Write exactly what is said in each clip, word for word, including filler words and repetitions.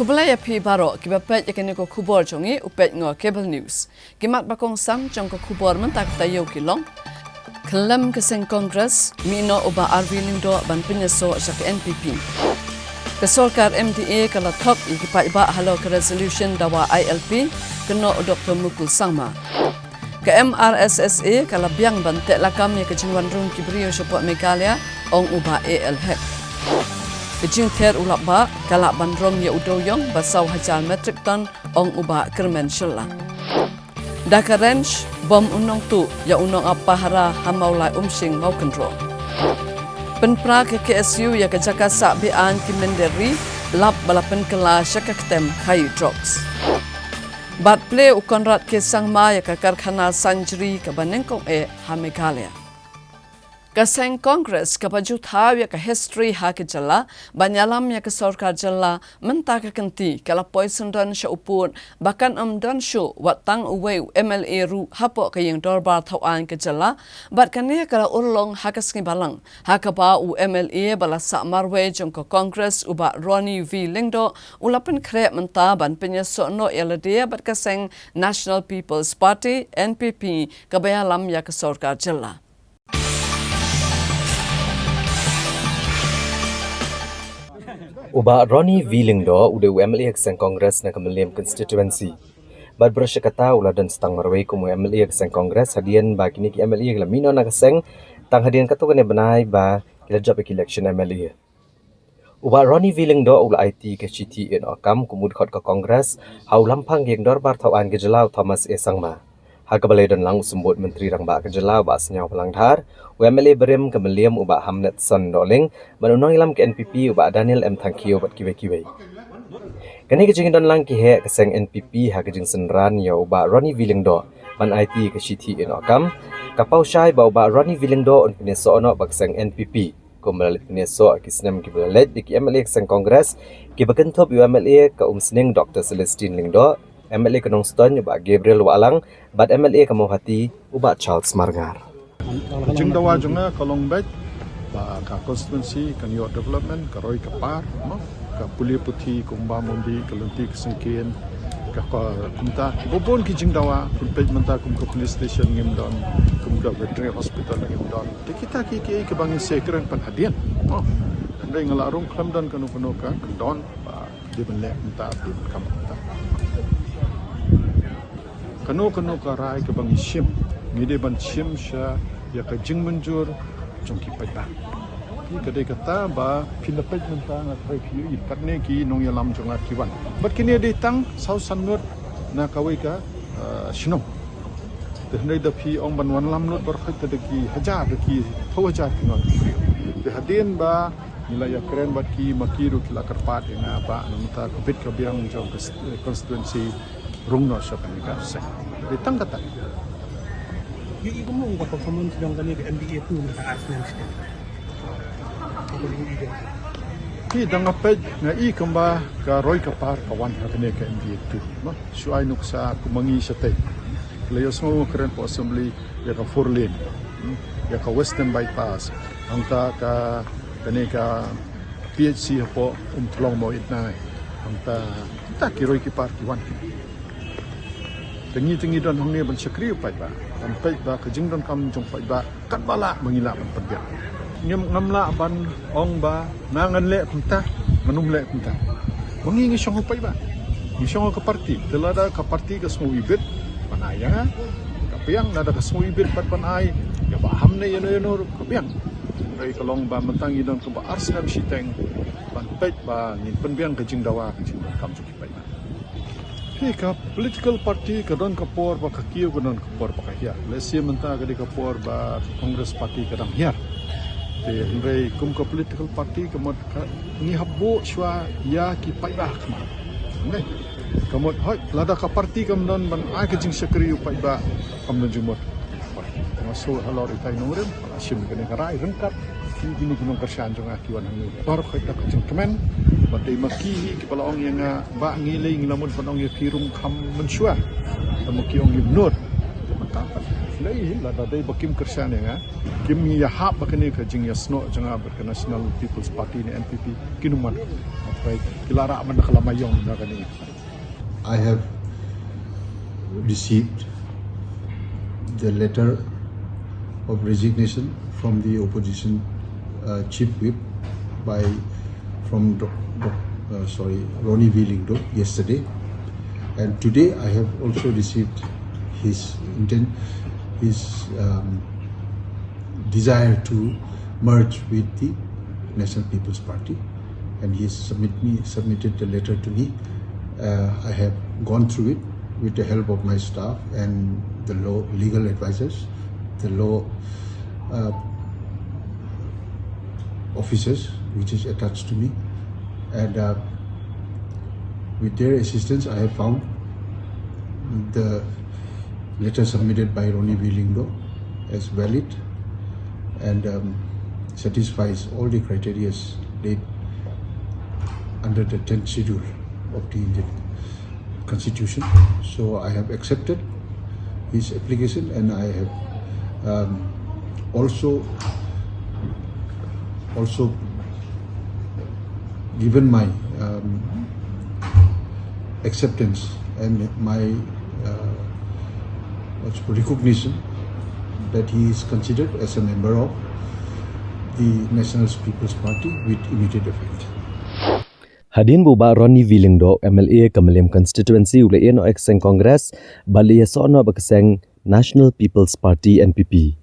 Khublei ïa phi baroh kiba peit ïa kane ka khubor jong ngi, u peit Ngo Cable News. Ki mat ba kongsan jong ka khubor mynta ka taïew ki long: Khyllem ka seng Congress, mihnoh u Bah R V Lyngdoh ban pynïasoh sha ka N P P. Ka sorkar M D A ka la thok ïa ki paidbah halor ka resolution dawa I L P, kynnoh u Doktor Mukul Sangma. Ka M R S S A ka la biang ban teh lakam ïa ka jingwan rung ki briew shapoh Meghalaya, ong u Bah A L Hek. Ka jingther u lapbah ka lah ban rung ïa u dewiong ba saw hajar metric ton, ong u Bah Kyrmen Shylla. Da ka range, bom u nongtuh ïa u nongap pahara ha Mawlai Umshing Mawkynrew. Pynpra ka K S U ïa ka jaka sah be-aiñ ki mynder ri, lap ba la pynkylla sha ka ktem khaïi drugs. Bad plie u Conrad K Sangma ïa ka karkhana saiñ jri kaba nyngkong eh ha Meghalaya. Ka seng Congress kaba ju thaw ïa ka history ha ka jylla ban ïalam ïa ka sorkar jylla, mynta ka kynti ka la poi syndon sha u pud ba kan ym don shuh wat tang uwei u M L A ruh hapoh ka ïing dorbar thaw aiñ ka jylla, bad kane ka la urlong ha ka sngi Balang, ha kaba u M L A ba la sah marwei jong ka Congress u Bah Ronnie V Lyngdoh u la pynkhreh mynta ban pynïasoh noh ïa lade bad ka seng National People's Party, N P P, kaba ïalam ïa ka sorkar jylla. U Bah Ronnie V Lyngdoh u dei u M L A ka seng Congress na ka Mylliem constituency. Bad baroh shi katta u la don stang marwei kum u M L A ka seng Congress hadien ba kine ki M L A ki la mih noh na ka seng tang hadien katto katne bnai ba ki la jop ïa ka election M L A. U Bah Ronnie V Lyngdoh u la aiti ka shithi ïehnoh kam kum u dkhot ka Congress ha u lamphang ka ïing dorbar thaw aiñ ka jylla u Thomas A Sangma. Ha kaba la ïadon lang u symbud Myntri Rangbah ka jylla u Bah Sniawbhalang Dhar, u M L A barim ka Mylliem u Bah Hamletson Dohling, bad u nongïalam ka N P P u Bah Daniel M Thangkhiew bad kiwei kiwei. Kane ka jingïadon lang ki heh ka seng N P P ha ka jingsynran ïa u Bah Ronnie V Lyngdoh ban aiti ka shithi ïehnoh kam, ka paw shai ba u Bah Ronnie V Lyngdoh un pynïasoh noh bad ka seng N P P. Kumba la leit pynïasoh ha ki snem kiba la leit da ki M L A ka seng Congress, kiba kynthup ïa u M L A ka Umsning Doktor Celestine Lyngdoh, M L A ka Nongstoiñ u Bah Gabriel Wahlang, bad M L A ka Mawhati u Bah Charles Marngar. Ka jingdawa jong nga ka long beit ba ka constituency kan ïoh development, ka roi ka par, no? Ka pule puthi kumba mynta ka lynti ka syngkien, ka, ka kumta. Ba bun ki jingdawa, pynpeit mynta kum ka police station ngim don, kum ka veterinary hospital ngim don. Te kita ki, ki, kiba ngi sa kren pan hadien. Oh, hynrei nga la rung khlem don kano kano ka kyndon ba dei ban leh mynta, dei ban kam mynta. Kano kano ka rai kaba ngi shim, ngi dei ban shim sha ïa ka jingmynjur jong ki paidbah. Ki, ka dei kata ba phi la peit mynta, nga tharai phi ïohi katne ki nongïalam jong nga ki wan. Bad kine dei tang saw san ngut na kawei ka, eh, shnong. Te hynrei da phi ong ban wanlam lut baroh, te da ki hajar, da ki phew hajar ki ngut. Te hadien ba ngi la ïakren bad ki, ma ki ruh ki la kyrpad ïa nga ba na mynta ka bit ka biang jong ka st-, constituency rung noh sha kane ka seng. Dei tang kata. Ïohi kumno ka performance jong kane ka M D A two mynta ar snem shiteng? Kumno ïohi jong phi? Ki, da nga peit, nga i kumba ka roi ka par ka wan ha kane ka M D A two. Shu ai nuksa kum ma ngi shatei. Ki la ïohsngew kren hapoh assembly ïa ka four lane, hmm, ïa ka Western Bypass, hangta ka, kane ka P H C hapoh Umtlong Mawitnai, hangta, hangta ki roi ki par ki wan. Te ngi, te ngi don hangne ban shakri ïa u paidbah, ban peit ba ka jingdonkam jong u paidbah katba lah ba ngi lah ban pynbiang. Ngim, ngam lah ban ong ba nga ngan leh kumta, ngan ym leh kumta. Ba ngi ngi shong ha u paidbah, ngi shong ha ka party. Te lada ka party ka sngew ibit ban ai ïa nga, ka biang, lada ka sngew ibit pat ban ai ïa Bah Ham ne ïano ïano ruh, ka biang. Hynrei ka long ba mynta ngi don kumba ar snem shiteng ban peit ba ngin pynbiang ka jingdawa, ka jingdonkam jong ki paidbah. Hi, ka political party ka don ka por ba ka kiew, ka don ka por ba ka hiar. Lehse mynta ka dei ka por ba ka Congress party ka dang hiar. Te hynrei kum ka political party ka mut ka, ngi hap buh shuwa ïa ki paidbah ha khmat. Ngi, ka mut, hooid, lada ka party kam don ban ai ka jingshakri ïa u paidbah, kam don jingmut. Nga shu halor itai nongrim, nga shim kane ka rai ryngkat ki, kine ki nongkyrshan jong nga ki wan hangne. Baroh kata ka jingkmen, ba dei ma ki hi kiba la ong ïa nga, ba ngi lei ngi la mut ban ong ïa phi rung kham mynshuwa. Te ma ki ong ngim nud. Te mynta pat lei hi, lada dei ba kim kyrshan ïa nga, kim ïahap ba kane ka jingïasnoh jong nga bad ka National People's Party ne N P P, kin ym wan. Ki la rah man ka lama ïong na kane. I have received the letter of resignation from the opposition uh, chief whip by from Doc- Doc- uh, sorry, Ronnie V Lyngdoh yesterday, and today I have also received his intent, his um, desire to merge with the National People's Party, and he has submit me, submitted the letter to me. Uh, I have gone through it with the help of my staff and the law legal advisors, the law uh, officers which is attached to me, and uh, with their assistance, I have found the letter submitted by Ronnie V Lyngdoh as valid and um, satisfies all the criteria laid under the tenth schedule of the Indian Constitution. So I have accepted his application, and I have um, also also given my um, acceptance and my uh, what's recognition that he is considered as a member of the National People's Party with immediate effect. Hadien ba u Bah Ronnie V Lyngdoh, M L A ka Mylliem Constituency u la ïeh noh ïa ka seng Congress bad la ïasoh noh bad ka seng National People's Party, N P P.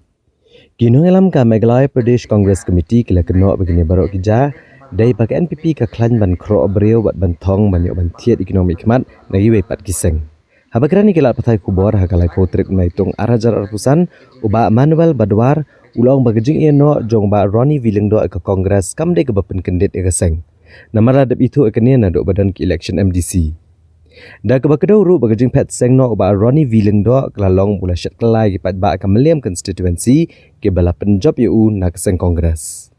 Ki nongïalam ka Meghalaya Pradesh Congress Committee ki la kynnoh ba kine baroh ki jia dei ba ka N P P ka khlaiñ ban khroh briew bad ban thong ban ïoh ban thied ïa ki nongmihkhmat na kiwei pat ki seng. Haba kren ïa ki lad pathai khubor ha ka laiphew tarik Naitung ar hajar arphew san, u Bah Manuel Badwar u la ong ba ka jingïeh noh jong u Bah Ronnie V Lyngdoh ïa ka Congress kam dei kaba pynkyndit ïa ka seng. Namar la dep ithuh ïa kane naduh ba don ki election M D C. Da kaba kdew ruh ba ka jingphet seng noh u Bah Ronnie V Lyngdoh ka la long ba u la shet kylla ïa ki paidbah ka Mylliem Constituency kiba la pynjop ïa u na ka seng Congress.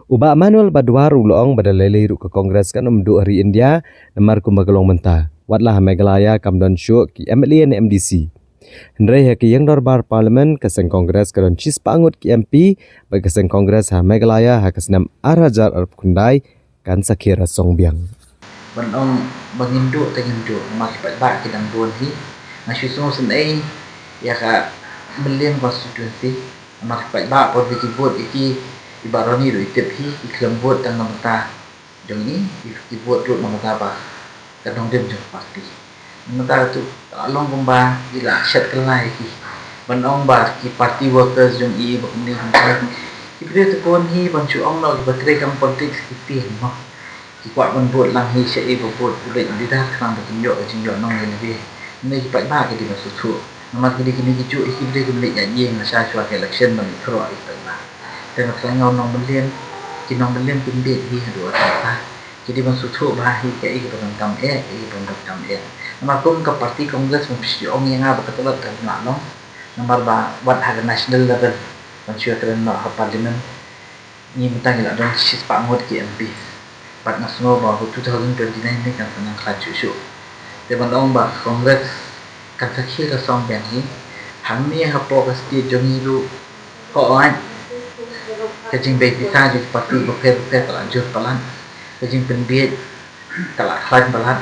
U Bah Manuel Badwar u la ong ba da lei lei ruh ka Congress kan ym duh ha ri India namar kumba ka long mynta. Wat la ha Meghalaya kam don shuh ki M L A ne M D C. Hynrei ha ka ïing dorbar Parliament ka seng Congress ka don shispah ngut ki M P bad ka seng Congress ha Meghalaya ha ka snem ar hajar arphew khyndai kan sa khie rasong biang. Ban ong ba ngin duh te ngin duh namar ki paidbah ki dang bun hi. Nga shu sngewsynei ïa ka Mylliem Constituency namar ki paidbah por ba ki vote ïa ki, i Bah Ronnie ruh i tip hi, i khlem vote tang na bynta jong ngi, i vote ruh na bynta ba ka nongrim jong ka party. Na bynta katu ka la long kumba i la shet kylla ïa ki. Ban ong ba ki party workers jong i ba kumne kumne, ki briew te bun hi ban shu ong noh kiba trei kam politics ki tieng mo. Ki kwah ban vote lang hi shaei ba vote pulit leader khnang ba kin ïoh ka jingïoh nong ïa lade. Mynne ki paidbah ki dei ban sngewthuh namar ki dei kine ki juh hi ki briew kiba leit ïaid ïing lashai shuwa ka election ban leit khroh ïa ki paidbah. Te nga trai nga ong nong Mylliem, ki nong Mylliem kim bieit hi haduh katta. Ki dei ban sngewthuh bha hi kaei kaba donkam eh, kaei kaba donkam eh. Namar kum ka party Congress ban phi ong ïa nga ba ka tlot ka la long. Namar ba wat ha ka national level ban shu ïakren noh ha parliament. Ngi mynta ngi la don shispah ngut ki M P bad nga sngew ba ha two thousand twenty-nine ni kan sa nang khlaiñ shuh shuh. Te ban ong ba Congress kan sa khie rasong biang hi. Hangne hapoh ka state jong ngi ruh, hooid, ka jingbei pisa jong ki party bapher bapher ka la jur palat, ka jingpynbieit ka la khlaiñ palat.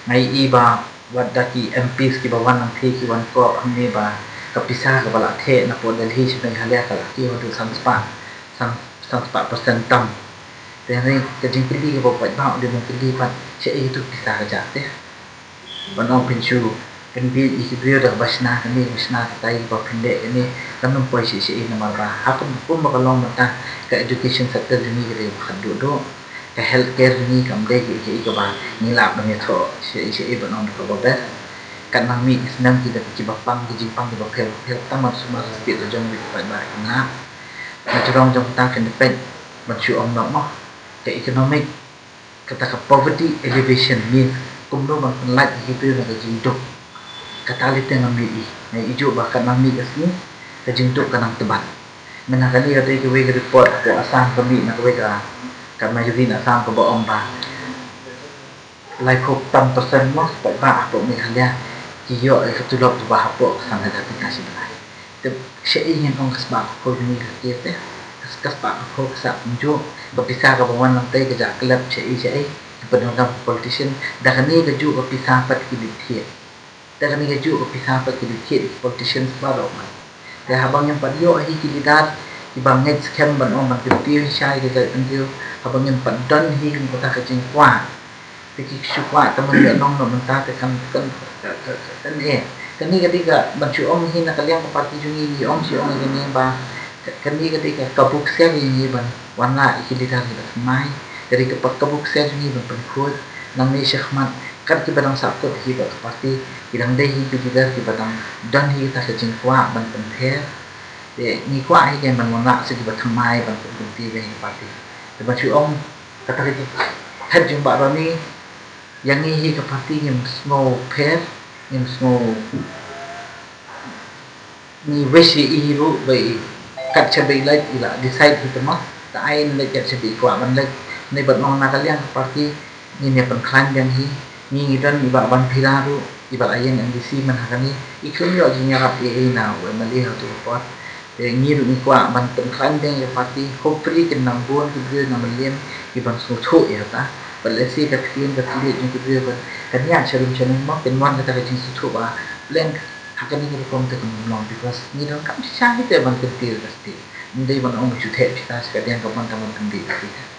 Nga ïohi ba wat da ki M Ps kiba wan nangthie ki wan kop hangne ba ka pisa kaba la theh napoh Delhi sha Meghalaya ka la kiew haduh san spah, san, san spah percent tam. Te hynrei ka jingkylli kaba u paidbah u dei ban kylli pat, shaei katu ka pisa ka jah te? Ban ong phin shu pynbieit ïa ki briew da kaba shna kane kaba shna katai, kaba phin leh kane, kan ym poi shisha namar ba ha kum, kumba ka long mynta ka education sector jong ngi ka dei kaba khatduh duh. Ka healthcare jong ngi kam dei kaei kaei kaba ngi lah ban ïathoh shaei shaei ban ong da kaba best. Katba nang mih ki snem ki da kiba pang, ki jingpang kiba pher bapher, tang ban sumar ka state la jong ngi ki paidbah kim lah. Na jrong jong kata phin da peit ban shu ong noh mo, ka economic, kata ka poverty elevation, means kumno ban pynlait ïa ki briew na ka jingduk. Kata lei te ngam ïohi, nga ïohi juh ba katba nang mih ka sngi ka jingduk ka nang tbat. Mynta kane ka dei kawei ka report hapoh Assam ka mih na kawei ka, ka magazine Assam kaba ong ba laiphew tam percent mo ki paidbah hapoh Meghalaya ki ïoh ïa ka tulop kaba hapoh ka san hajar tyngka shi bnai. Te shaei ngin ong ka spah ka phew jong ngi ka kiew te? Ka spah ka phew ka sah kumjuh, ka pisa kaba wan nangtei ka jah klep shaei shaei. Pyndonkam ki politician, da kane kajuh ka pisa pat ki leit thied. Da kane kajuh ka pisa pat ki leit thied ki politicians baroh. Te haba ngim pat ïoh hi ki leader kiba ngeit skhem ban ong ban kyntiew hi sha ïa ka jaitbynriew, haba ngim pat don hi kum kata ka jingkwah. Te ki shu kwah tang ban ïoh nong noh mynta te kan, kan, kan, kan, kan eh. Kane ka dei ka ban shu ong hi na ka liang ka party jong ngi, ngi ong shu ong ïa kane ba ka, kane ka dei ka kabu ksiar ïa ngi ban wanrah ïa ki leader kiba thymmai. Ka dei ka pa-, kabu ksiar jong ngi ban pynkhuid nangne shakhmat, kat kiba dang sahkut hi bad ka party, ki dang dei hi ki leader kiba dang don hi kata ka jingkwah ban pynpher. Te ngi kwah hi kein ban wanrah sha kiba thymmai ban pynkyntiew ïa ka party. Te ban shu ong kata ka jingthaid jong Bah Ronnie, ïa ngi hi ka party ngim sngewpher, ngim sngew, ngi wish ïa i hi ruh ba i kat shaba i leit i la decide hi te mo. Te ai i leit kat shaba i kwah ban leit. Ngi ban ong na ka liang ka party ngin ïa pynkhlaiñ biang hi. Ngi ngi don i Bah Banphira ruh, i Bah Aieng MDC man ha kane, i khlem ïoh jingïarap ei ei na u MLA ha tu ka por. Te ngi ruh ngi kwah ban pynkhlaiñ biang ïa ka party, hopefully kin nang bun ki briew na Mylliem kiban sngewthuh ïa kata. Bad lehse ka ktien ka thylliej jong ki briew kan, kan ïaid sharum shaneng mo, kin wan kata ka jingsngewthuh ba blank ha kane ka rukom te kan ym long, because ngi donkam shisha hi te ban kyntiew ïa ka state. Ym dei ban ong ba shu theh pisa sha ka diang ka mon tang ban pynbiej ka state.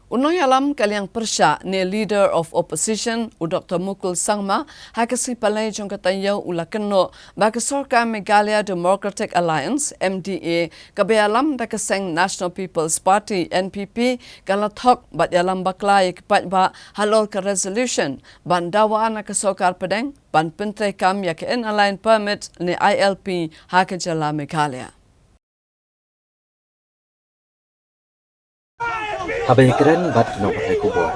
U nongïalam ka liang pyrshah ne Leader of Opposition, u Doctor Mukul Sangma, ha ka sngi Palei jong ka taïew u la kynnoh ba ka sorkar Meghalaya Democratic Alliance, M D A, kaba ïalam da ka seng National People's Party, N P P, ka la thok bad ïalam bakla ïa ki paidbah halor ka resolution ban dawa na ka sorkar pdeng ban pyntreikam ïa ka Inner Line Permit ne I L P ha ka jylla Meghalaya. Haba ïakren bad ki nongpathai khubor,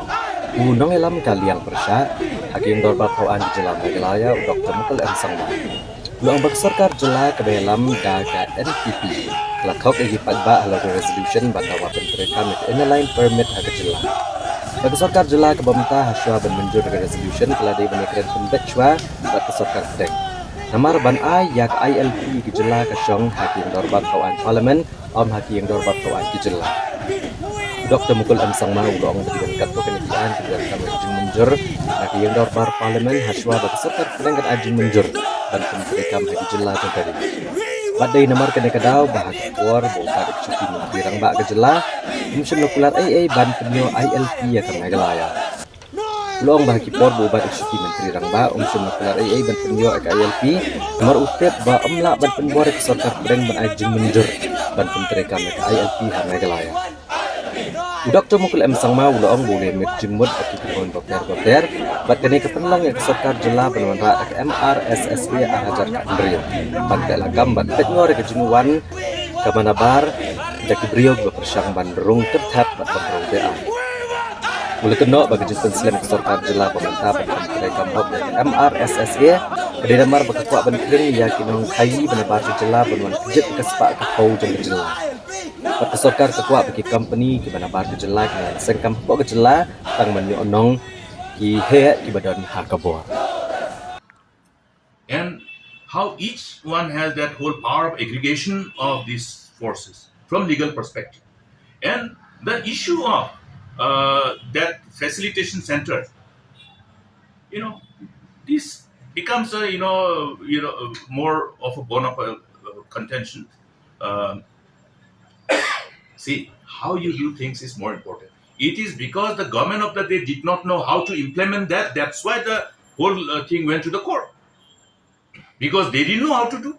u nongïalam ka liang pyrshah ha ka Ïing Dorbar Thaw Aiñ ka jylla Meghalaya, u Doctor Mukul M Sangma, u la ong ba ka sorkar jylla kaba ïalam da ka N P P ka la thok ïa ki paidbah halor ka resolution ban dawa pyntreikam ïa ka Inner Line Permit ha ka jylla. Ba ka sorkar jylla kaba mynta, hashwa ban mynjur ïa ka resolution, ka la dei ban ïakren pynbeit shwa bad ka sorkar pdeng. Namar ban ai ïa ka I L P ïa ka jylla ka shong ha ka Ïing Dorbar Thaw Aiñ Parliament, ym ha ka Ïing Dorbar Thaw Aiñ ka jylla. U Doctor Mukul M Sangma u la ong ba ki ban katto katne ki aiñ ki donkam ïa ka jingmynjur na ka Ïing Dorbar Parliament hashwa ba ka sorkar pdeng kan ai jingmynjur ban pyntreikam ha ka jylla jong ka ri. Bad dei namar kane ka daw ba ha ka por ba u Bah Dr. Shuki Myntri Rangbah ka jylla, um shym la kular ei ei ban pynïoh I L P ïa ka Meghalaya. U la ong ba ha ki por ba u Bah Dr. Shuki Myntri Rangbah um shym la kular ei ei ban pynïoh ïa ka I L P, namar u tip ba ym lah ban pynbor ïa ka sorkar pdeng ban ai jingmynjur ban pyntreikam ïa ka I L P ha Meghalaya. U Doctor Mukul M Sangma u la ong ba u la mih jingmut bad ki kynhun bapher bapher bad kane ka pynlong ïa ka sorkar jylla ban wanrah da ka M R S S A ar hajar khathynriew ban teh lakam bad peit ngor ïa ka jingwan kaba nabar da ki briew kiba pyrshang ban rung kyrthep bad ban rung beaiñ. U la kynnoh ba ka jingpynslem ka sorkar jylla ba mynta ban pyntreikam hok ïa ka M R S S A ka dei namar ba ka kwah ban khring ïa ki nongkhaii ba nabar ka jylla ban wan kjit ïa ka spah ka phew jong ka jylla. Bad ka sorkar ka kwah ba ki kompani kiba nabar ka jylla kin wan seng kam hapoh ka jylla tang ban ïoh nong ki heh kiba don ha ka bor. And how each one has that whole power of aggregation of these forces from legal perspective. And the issue of uh, that facilitation center, you know, this becomes a, you know, you know, more of a bone of a, uh, contention. Um, see, how you do things is more important. It is because the government of the day did not know how to implement that. That's why the whole uh, thing went to the court. Because they didn't know how to do.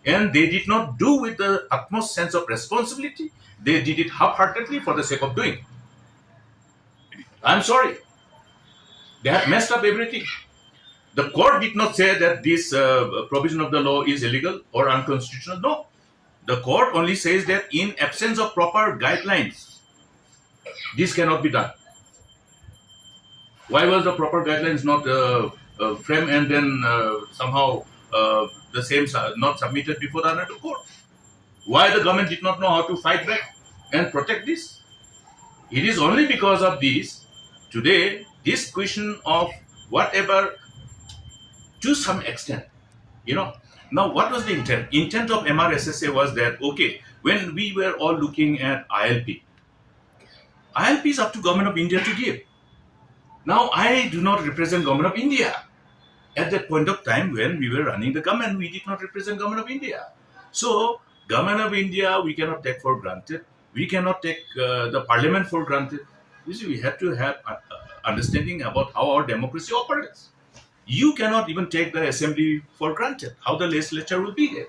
And they did not do with the utmost sense of responsibility. They did it half-heartedly for the sake of doing. I'm sorry. They have messed up everything. The court did not say that this uh, provision of the law is illegal or unconstitutional. No. The court only says that in absence of proper guidelines, this cannot be done. Why was the proper guidelines not uh, uh, framed and then uh, somehow uh, the same su- not submitted before the Honorable Court? Why the government did not know how to fight back and protect this? It is only because of this today this question of whatever, to some extent, you know. Now, what was the intent? Intent of M R S S A was that, okay, when we were all looking at I L P, I L P is up to Government of India to give. Now, I do not represent Government of India. At that point of time when we were running the government, we did not represent Government of India. So, Government of India, we cannot take for granted. We cannot take uh, the parliament for granted. You see, we have to have uh, understanding about how our democracy operates. You cannot even take the assembly for granted, how the legislature will behave.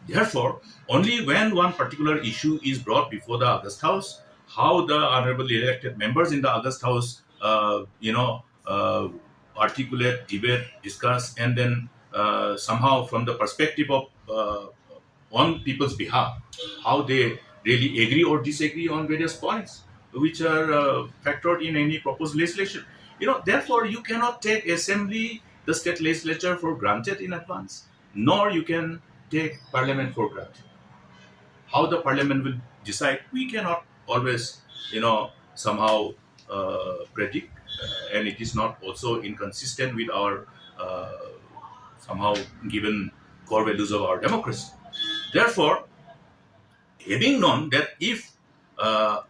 Therefore, only when one particular issue is brought before the August House, how the honorable elected members in the August House, uh, you know, uh, articulate, debate, discuss, and then uh, somehow from the perspective of uh, on people's behalf, how they really agree or disagree on various points which are uh, factored in any proposed legislation. You know, therefore, you cannot take assembly, the state legislature for granted in advance, nor you can take parliament for granted. How the parliament will decide, we cannot always, you know, somehow uh, predict, uh, and it is not also inconsistent with our uh, somehow given core values of our democracy. Therefore, having known that if uh,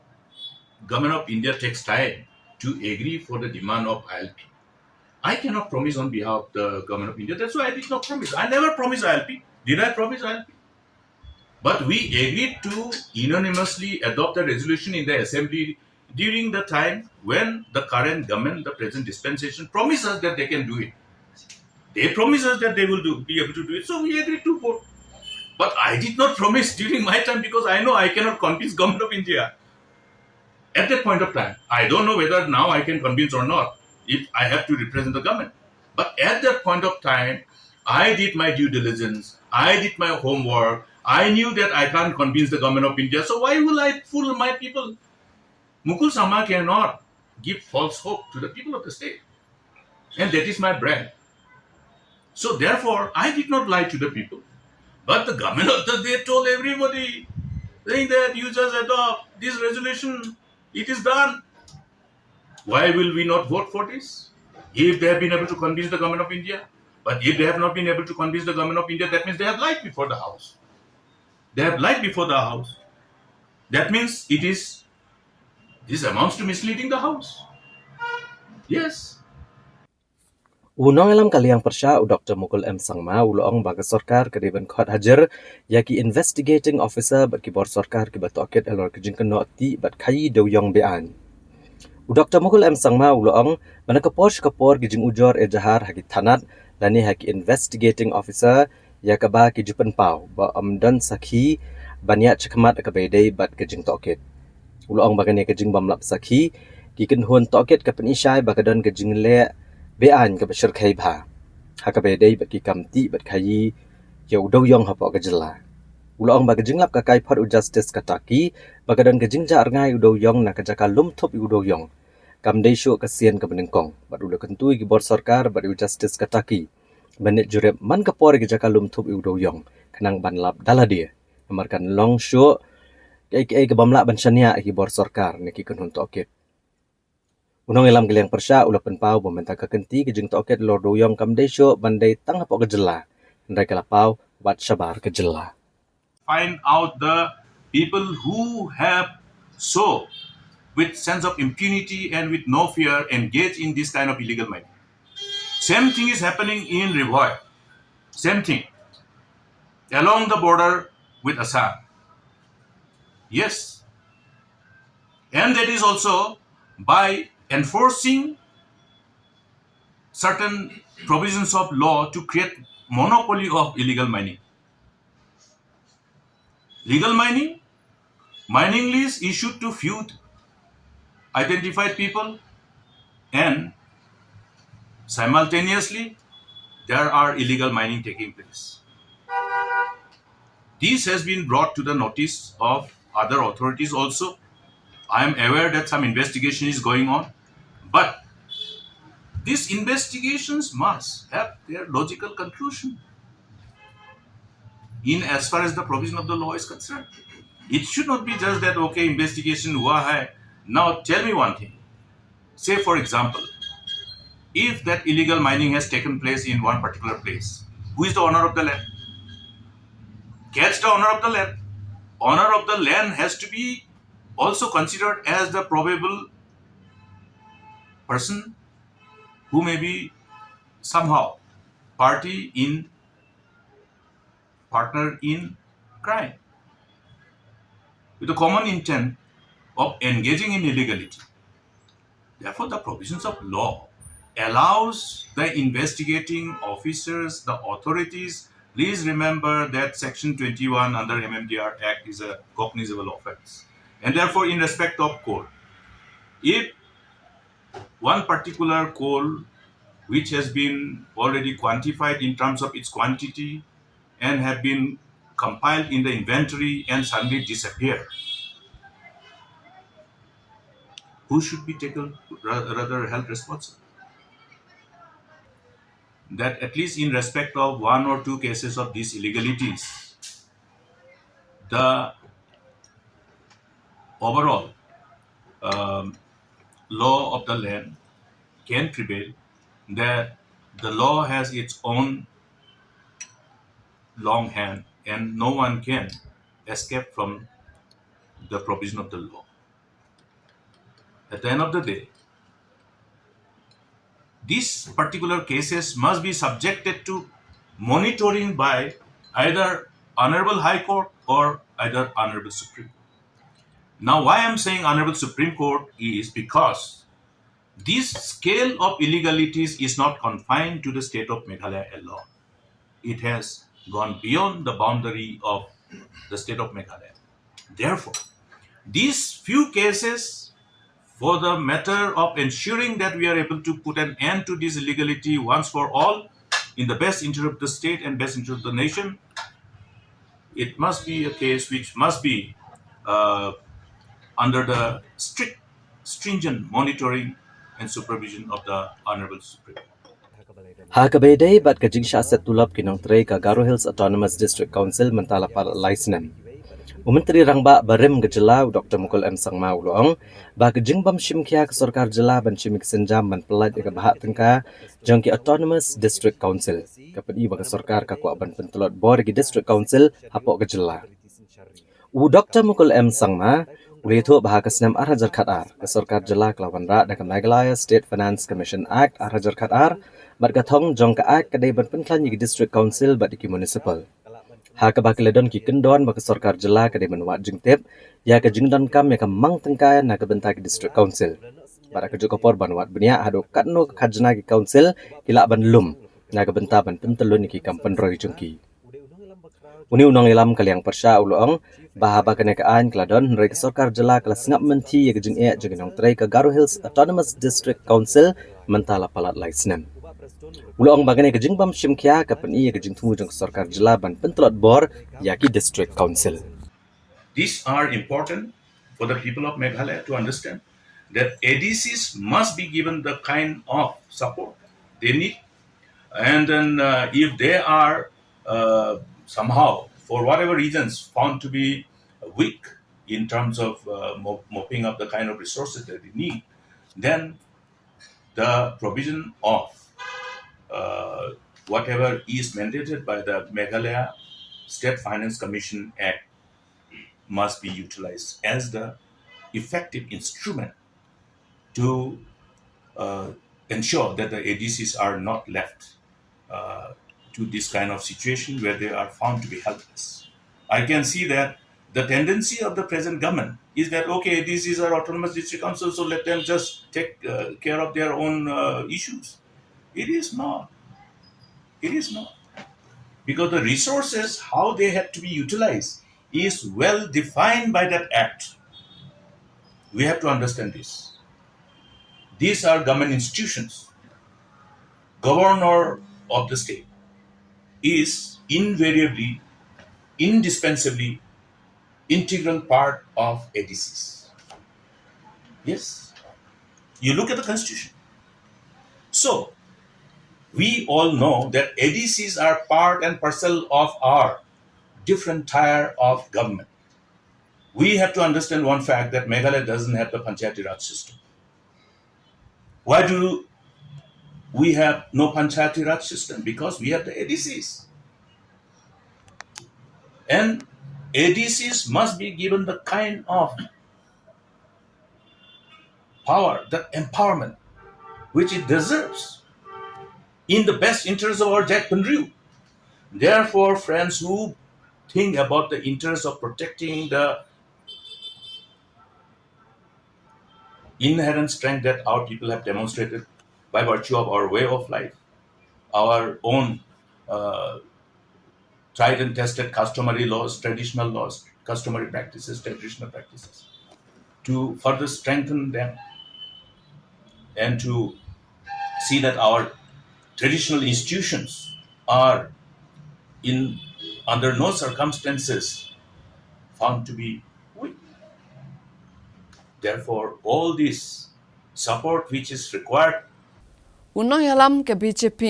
Government of India takes time to agree for the demand of I L P, I cannot promise on behalf of the Government of India. That's why I did not promise. I never promised I L P. Did I promise I L P? But we agreed to unanimously adopt a resolution in the assembly during the time when the current government, the present dispensation, promised us that they can do it. They promised us that they will do, be able to do it, so we agreed to vote. But I did not promise during my time because I know I cannot convince Government of India at that point of time. I don't know whether now I can convince or not if I have to represent the government. But at that point of time, I did my due diligence, I did my homework, I knew that I can't convince the Government of India, so why will I fool my people? Mukul Sangma cannot give false hope to the people of the state. And that is my brand. So therefore, I did not lie to the people. But the government of the day told everybody, saying that you just adopt this resolution, it is done. Why will we not vote for this? If they have been able to convince the Government of India, but if they have not been able to convince the Government of India, that means they have lied before the House. They have lied before the House. That means it is, this amounts to misleading the House. Yes. U nongïalam ka liang pyrshah u Doktor Mukul M Sangma u la ong ba ka sorkar ka dei ban khot hajar ïa ki investigating officer bad ki bor sorkar kiba tohkit halor ka jingkynnoh tih bad khaïi dewïong beaiñ. U Doktor Mukul M Sangma u la ong ba na ka por sha ka por ki jingujor ejahar ha ki thanat lane ha ki investigating officer ïa kaba ki ju pynpaw ba ym don sakhi ban ïaid shakhmat ha kaba ïadei bad ka jingtohkit. U la ong ba kane ka jingbymlap sakhi ki kynhun tohkit ka pynishai ba ka don ka jingleh beaiñ kaba shyrkhei bha ha kaba ïadei bad ki kam tih bad khaïi ïa u dewïong hapoh ka jylla. U la ong ba ka jinglap ka kaiphod u Justice Kataki ba ka don ka jingjah rngai u dewïong na ka jaka lum thup ïa u dewïong kam dei shuh ka sien kaba nyngkong bad u la kyntu ïa ki bor sorkar bad ïa u Justice Kataki ban leit jurip man ka por ïa ka jaka lum thup ïa u dewïong khnang ban lap da lade. Namar kan long shuh kaei kaei kaba ym lah ban shaniah ïa ki bor sorkar ne ki kynhun tohkit. U nongïalam ka liang pyrshah u la pynpaw ba mynta ka kynti ka jingtohkit halor dewïong kam dei shuh ban dei tang hapoh ka jylla hynrei ka la paw wat shabar ka jylla. Find out the people who have so with sense of impunity and with no fear engage in this kind of illegal mining. Same thing is happening in Ri Bhoi. Same thing. Along the border with Assam. Yes. And that is also by enforcing certain provisions of law to create monopoly of illegal mining. Legal mining, mining lease issued to few identified people, and simultaneously there are illegal mining taking place. This has been brought to the notice of other authorities also. I am aware that some investigation is going on, but these investigations must have their logical conclusion in as far as the provision of the law is concerned. It should not be just that, okay, investigation hua hai. Now tell me one thing. Say, for example, if that illegal mining has taken place in one particular place, who is the owner of the land? Catch the owner of the land. Owner of the land has to be also considered as the probable person who may be somehow party in partner in crime with the common intent of engaging in illegality. Therefore, the provisions of law allows the investigating officers, the authorities. Please remember that Section twenty-one under M M D R Act is a cognizable offense, and therefore, in respect of coal, if one particular coal which has been already quantified in terms of its quantity and have been compiled in the inventory and suddenly disappear, who should be taken, ra- rather held responsible? That at least in respect of one or two cases of these illegalities, the overall um, law of the land can prevail, that the law has its own long hand and no one can escape from the provision of the law. At the end of the day, these particular cases must be subjected to monitoring by either Honorable High Court or either Honorable Supreme Court. Now, why I'm saying Honorable Supreme Court is because this scale of illegalities is not confined to the state of Meghalaya alone. It has gone beyond the boundary of the state of Meghalaya. Therefore, these few cases, for the matter of ensuring that we are able to put an end to this illegality once for all in the best interest of the state and best interest of the nation, it must be a case which must be uh, under the strict, stringent monitoring and supervision of the Honorable Supreme Court. Ha kaba ïadei bad ka jingshah set tulop ki nongtrei ka Garo Hills Autonomous District Council mynta la palat lai snem, u Myntri Rangbah barim ka jylla u Doktor Mukul M Sangma u la ong ba ka jingbym shim khia ka sorkar jylla ban shim ïa ki sienjam ban pyllait ïa ka bhah tyngka jong ki Autonomous District Council ka pyni ba ka sorkar ka kwah ban pyntlot bor ïa ki District Council hapoh ka jylla. U Doktor Mukul M Sangma u la ïathuh ba ha ka snem ar hajar khat ar ka sorkar jylla ka la wanrah da ka Meghalaya State Finance Commission Act ar hajar khat ar bad ka thong jong ka Act ka dei ban pynkhlaiñ ïa ki District Council bad ïa ki Municipal. Ha kaba ki la don ki kyndon ba ka sorkar jylla ka dei ban wad jingtip ïa ka jingdonkam ïa ka mang tyngka na ka bynta ki District Council bad ha kajuh ka por ban wad bniah haduh katno ka khajna ki Council ki lah ban lum na ka bynta ban pyntyllun ïa ki kam pynroi jong ki. Une u nongïalam ka liang pyrshah u la ong ba haba kane ka aiñ ka la don hynrei ka sorkar jylla ka la sngap mynthi ïa ka jingeh jong ki nongtrei ka Garo Hills Autonomous District Council mynta la palat lai snem. U la ong ba kane ka jingbym shim khia ka pyni ïa ka jingthmu jong ka sorkar jylla ban pyntlot bor ïa ki District Council. These are important for the people of Meghalaya to understand that A D Cs must be given the kind of support they need. And then, uh, if they are uh, somehow, for whatever reasons, found to be weak in terms of uh, mo- mopping up the kind of resources that they need, then the provision of uh, whatever is mandated by the Meghalaya State Finance Commission Act must be utilized as the effective instrument to uh, ensure that the A D Cs are not left uh, to this kind of situation where they are found to be helpless. I can see that the tendency of the present government is that, okay, A D Cs are autonomous district councils, so let them just take uh, care of their own uh, issues. It is not. It is not. Because the resources, how they have to be utilized, is well defined by that act. We have to understand this. These are government institutions. Governor of the state is invariably, indispensably integral part of A D Cs. Yes. You look at the constitution. So, we all know that A D Cs are part and parcel of our different tier of government. We have to understand one fact that Meghalaya doesn't have the Panchayati Raj system. Why do we have no Panchayati Raj system? Because we have the A D Cs. And A D Cs must be given the kind of power, that empowerment which it deserves in the best interest of our Jaitbynriew. Therefore, friends who think about the interest of protecting the inherent strength that our people have demonstrated by virtue of our way of life, our own uh, tried and tested customary laws, traditional laws, customary practices, traditional practices, to further strengthen them and to see that our traditional institutions are in under no circumstances found to be weak. Therefore, all this support which is required. U nongïalam ka B J P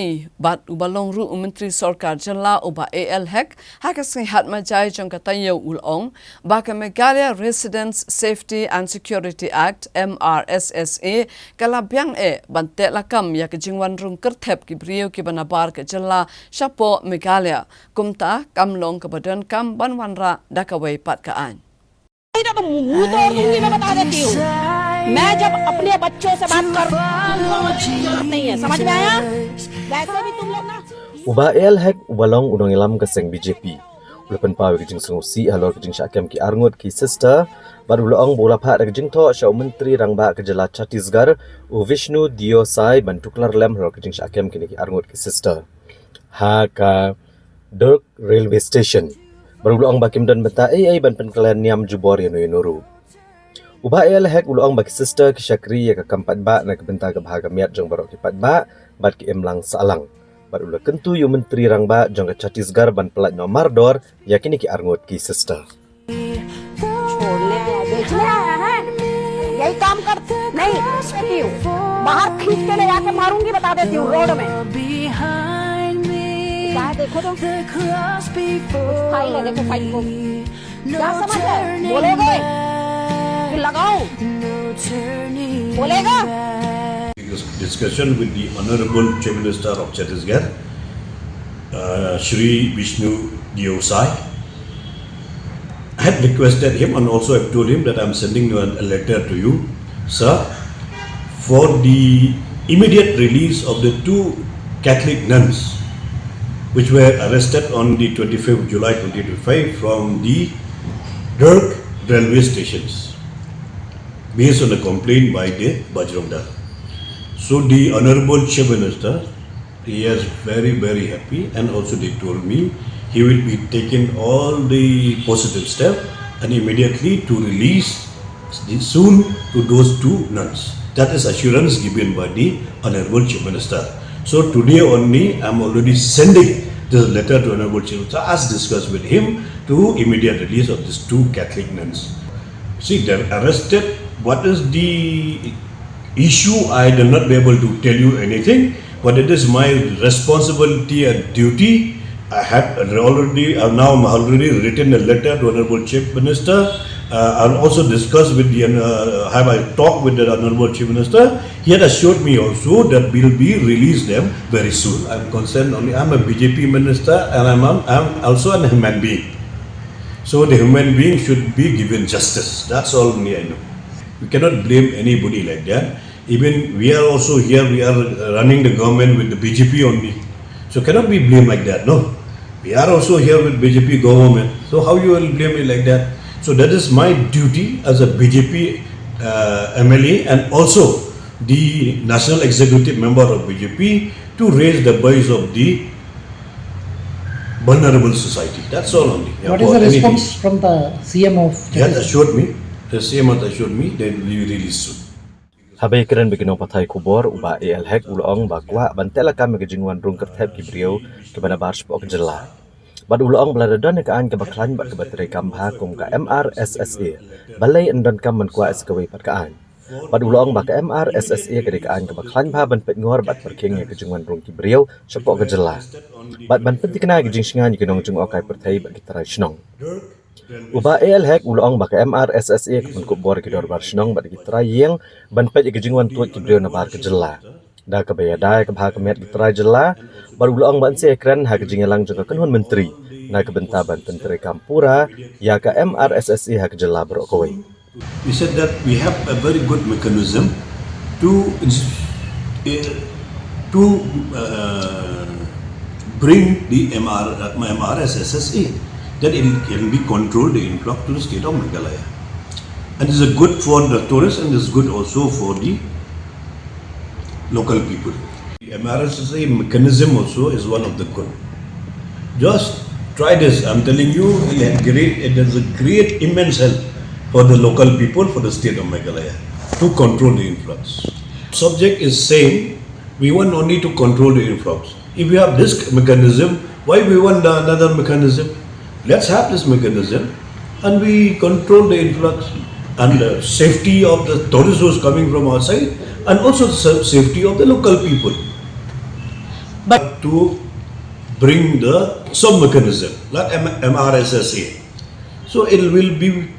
bad uba long ruh u Myntri Sorkar Jylla u Bah A L Hek ha ka sngi Hatmajai jong ka taïew u la ong ba ka Meghalaya Residents Safety and Security Act, M R S S A, ka la biang eh ban teh lakam ïa ka jingwan rung kyrthep ki briew kiba nabar ka jylla shapoh Meghalaya. Kumta kam long kaba donkam ban wanrah da kawei pat ka aiñ. नहीं तो मुंह तोड़ दूंगी, मैं बता देती हूँ। मैं जब अपने बच्चों से बात कर, नहीं है, समझ में आया? वैसे भी तुम लोग ना। U Bah A L Hek uba long u nongïalam ka seng B J P u la pynpaw ïa ka jingsngewsih halor ka jingshah kem ki arngut ki sister bad u la ong ba u la phah da ka jingthoh sha u Myntri Rangbah ka jylla Chhattisgarh u Vishnu Deo Sai ban tuklar lem halor ka jingshah kem kine ki arngut ki sister ha ka Durg Railway Station. Bad u la ong ba kim don bynta ei ei ban pynkhlaiñ niam jubor ïa no ïa no ruh. U Bah A L Hek u la ong ba ki sister ki shakri ïa ka kam paidbah na ka bynta ka bha ka miat jong baroh ki paidbah bad ki imlang sahlang. Bad u la kyntu ïa u Myntri Rangbah jong ka Chhattisgarh ban pyllait noh mardor ïa kine ki arngut ki sister. छोड़ने आया, बेचने आया है, यही काम कर। नहीं, बाहर खींच के ले जाके मारूंगी, बता देती हूँ, रोड में। क्या है, देखो तो। फाइल है, देखो फाइल को। क्या समझ है? बोलोगे कि लगाओ? बोलेगा? Discussion with the Honorable Chief Minister of Chhattisgarh, uh, Shri Vishnu Deo Sai. I had requested him and also I've told him that I'm sending a, a letter to you, sir, for the immediate release of the two Catholic nuns which were arrested on the twenty-fifth July twenty twenty-five from the Durg railway stations based on a complaint by the Bajrang Dal. So the Honorable Chief Minister, he is very, very happy, and also they told me he will be taking all the positive step and immediately to release soon to those two nuns. That is assurance given by the Honorable Chief Minister. So today only, I'm already sending this letter to Honorable Chief Minister, as discussed with him, to immediate release of these two Catholic nuns. See, they're arrested. What is the issue? I will not be able to tell you anything, but it is my responsibility and duty. I have already, I have now already written a letter to Honorable Chief Minister. Uh, I've also discussed with the, uh, have I talked with the Honorable Chief Minister? He had assured me also that we'll be release them very soon. I'm concerned only, I'm a B J P minister and I'm, I'm also a human being. So the human being should be given justice. That's all only I know. We cannot blame anybody like that. Even we are also here, we are running the government with the B J P only. So cannot be blamed like that, no? We are also here with B J P government. So how you will blame me like that? So that is my duty as a B J P, uh, M L A and also the national executive member of B J P to raise the voice of the vulnerable society. That's all only. Yeah, what is the response from the C M of Chhattisgarh? He had assured me, the C M had assured me that we will release soon. Haba ïakren bad ki nongpathai khubor, u Bah A L Hek u la ong ba kwah ban teh lakam ïa ka jingwan rung kyrthep ki briew kiba nabar shapoh ka jylla. Bad u la ong ba lada don ïa ka aiñ kaba khlaiñ bad kaba treikam bha kum ka M R S S A, balei yn donkam ban kwah ïa sa kawei pat ka aiñ. Bad u la ong ba ka M R S S A ka dei ka aiñ kaba khlaiñ bha ban peit ngor bad pyrkhing ïa ka jingwan rung ki briew shapoh ka jylla. Bad ban pynthikna ïa ka jingshngaiñ ïa ki nongjngohkai pyrthei bad ki trai shnong. U Bah A L Hek u la ong ba ka M R S S A ka pynkup bor ïa ki dorbar shnong bad ki trai ïing ban peit ïa ka jingwan tuid ki briew nabar ka jylla. Da kaba ïada ïa ka bha ka miat ki trai jylla, bad u la ong ba yn sa ïakren ha ka jingïalang jong ka kynhun myntri na ka bynta ban pyntreikam pura ïa ka M R S S A ha ka jylla baroh kawei. We said that we have a very good mechanism to uh, to uh, bring the M R, uh, M R S S S A, that it can be controlled the influx to the state of Meghalaya. And it's a good for the tourists and it's good also for the local people. The M R S S A mechanism also is one of the good. Just try this. I'm telling you, it has great, it has a great immense help for the local people, for the state of Meghalaya to control the influx. Subject is same. We want only to control the influx. If we have this mechanism, why we want another mechanism? Let's have this mechanism and we control the influx and the safety of the tourists who's coming from outside and also the sa- safety of the local people. But to bring the sub mechanism, like M- M R S S A. So it will be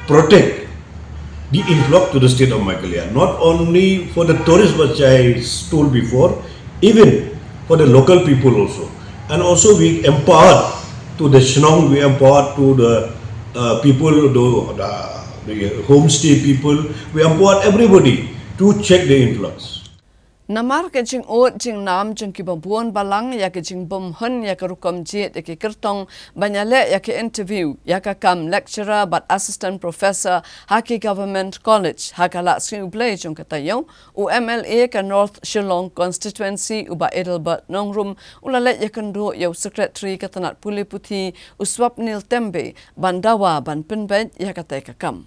protect the influx to the state of Meghalaya, not only for the tourists, which I told before, even for the local people also. And also we empower to the Shnong, we empower to the uh, people, the, the, the homestay people, we empower everybody to check the influx. Namar ka jingud jingnam jong kiba bun balang ïa ka jingbym hun ïa ka rukom jied ïa ki kyrtong ban ïaleh ïa ka interview ïa ka kam lecturer bad assistant professor ha ki government college ha ka la sngi U Blei jong ka taïew, u M L A ka North Shillong Constituency u Bah Adelbert Nongrum u la leit ïakynduh ïa u secretary ka tnat pule puthi u Swapnil Tembe ban dawa ban pynbeit ïa katei ka kam.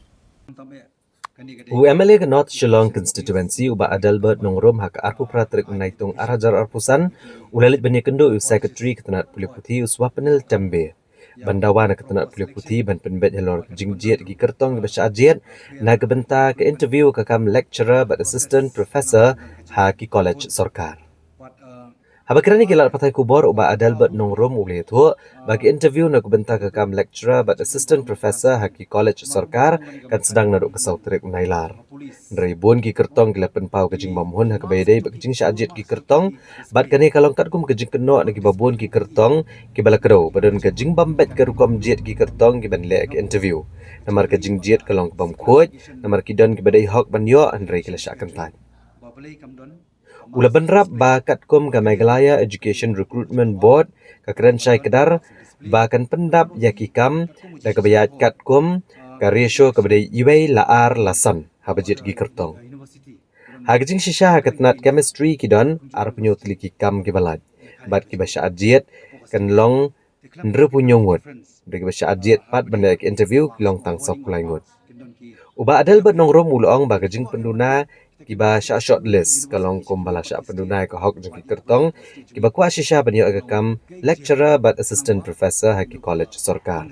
U M L A ka North Shillong Constituency u Bah Adelbert Nongrum ha ka arphew phra tarik u Naitung ar hajar arphew san u la leit ban ïakynduh ïa u secretary ka tnat pule puthi u Swapnil Tembe ban dawa na ka tnat pule puthi ban pynbeit halor ka jingjied ki kyrtong kiba shah jied na ka bynta ka interview ka kam lecturer bad assistant professor ha ki college sorkar. Haba kren ïa ki lad pathai khubor u Bah Adelbert Nongrum u la ïathuh ba ka interview na ka bynta ka kam lecturer bad assistant professor ha ki college sorkar kan sdang naduh ka saw tarik u Nailar. Hynrei bun ki kyrtong ki la pynpaw ka jingbymhun ha kaba ïadei bad ka jingshah jied ki kyrtong bad kane ka long katkum ka jingkynnoh na kiba bun ki kyrtong kiba la kdew ba don ka jingbym beit ka rukom jied ki kyrtong kiban leh ka interview. Namar ka jingjied ka long ka bym khuid, namar ki don kiba dei hok ban ïoh hynrei ki la shah kyntait. U la bynrap ba katkum ka Meghalaya Education Recruitment Board ka kren shai kdar ba kan pyndap ïa ki kam da kaba ïaid katkum ka ratio kaba dei iwei la ar la san haba jied ki kyrtong. Ha ka jingshisha ha ka tnat chemistry ki don arphew hynñiew tylli ki kam kiba lait bad kiba shah jied kan long hynriewphew hynñiew ngut. Da kiba shah jied pat ban leh ka interview ki long tang sawphew lai ngut. U Bah Adelbert Nongrum u la ong ba ka jingpynduna kiba shah shortlist ka long kumba la shah pynduna ïa ka hok jong ki kyrtong kiba kwah shisha ban ïoh ïa ka kam lecturer bad assistant professor ha ki college sorkar.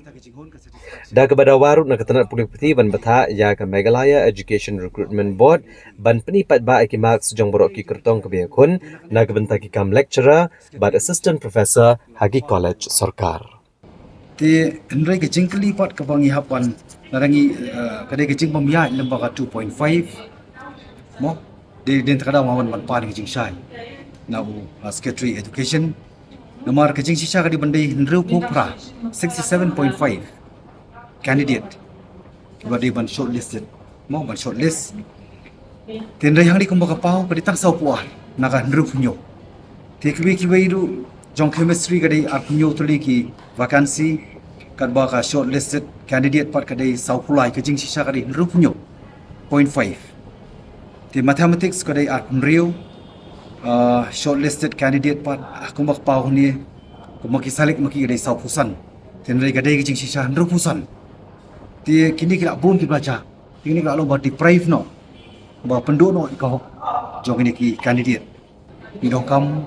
Da kaba dawa ruh na ka tnat pule puthi ban bthah ïa ka Meghalaya Education Recruitment Board ban pyni paidbah ïa ki marks jong baroh ki kyrtong kiba ïakhun na ka bynta ki kam lecturer bad assistant professor ha ki college sorkar. Te hynrei ka jingkylli pat kaba ngi hap ban, lada ngi, eh, ka dei ka jingbym ïaid lyngba ka two point five. Mo, dei dei ta ka daw nga wan ban pan ka jingshai na u, uh, Secretary Education. Namar ka jingshisha ka dei ban dei hynriewphew phra, sixty seven point five candidate kiba dei ban shortlisted. Mo, ban shortlist. Te hynrei hangne kumba ka paw ka dei tang sawphew ar na ka hynriewphew hynñiew. Te kiwei kiwei ruh jong chemistry ka dei arphew hynñiew tylli ki vacancy, katba ka shortlisted candidate pat ka dei sawphew lai, ka jingshisha ka dei hynriewphew hynñiew point five. Te mathematics ka dei arphew hynriew, uh, shortlisted candidate pat, ah, kumba ka paw hangne, kumba ki select ma ki ka dei sawphew san. Te hynrei ka dei ka jingshisha hynriewphew san. Te kine ki la bun kiba la jah. Te kine ki la long ba deprive noh, ba pynduh noh ïa ka hok jong kine ki candidate. Ngi donkam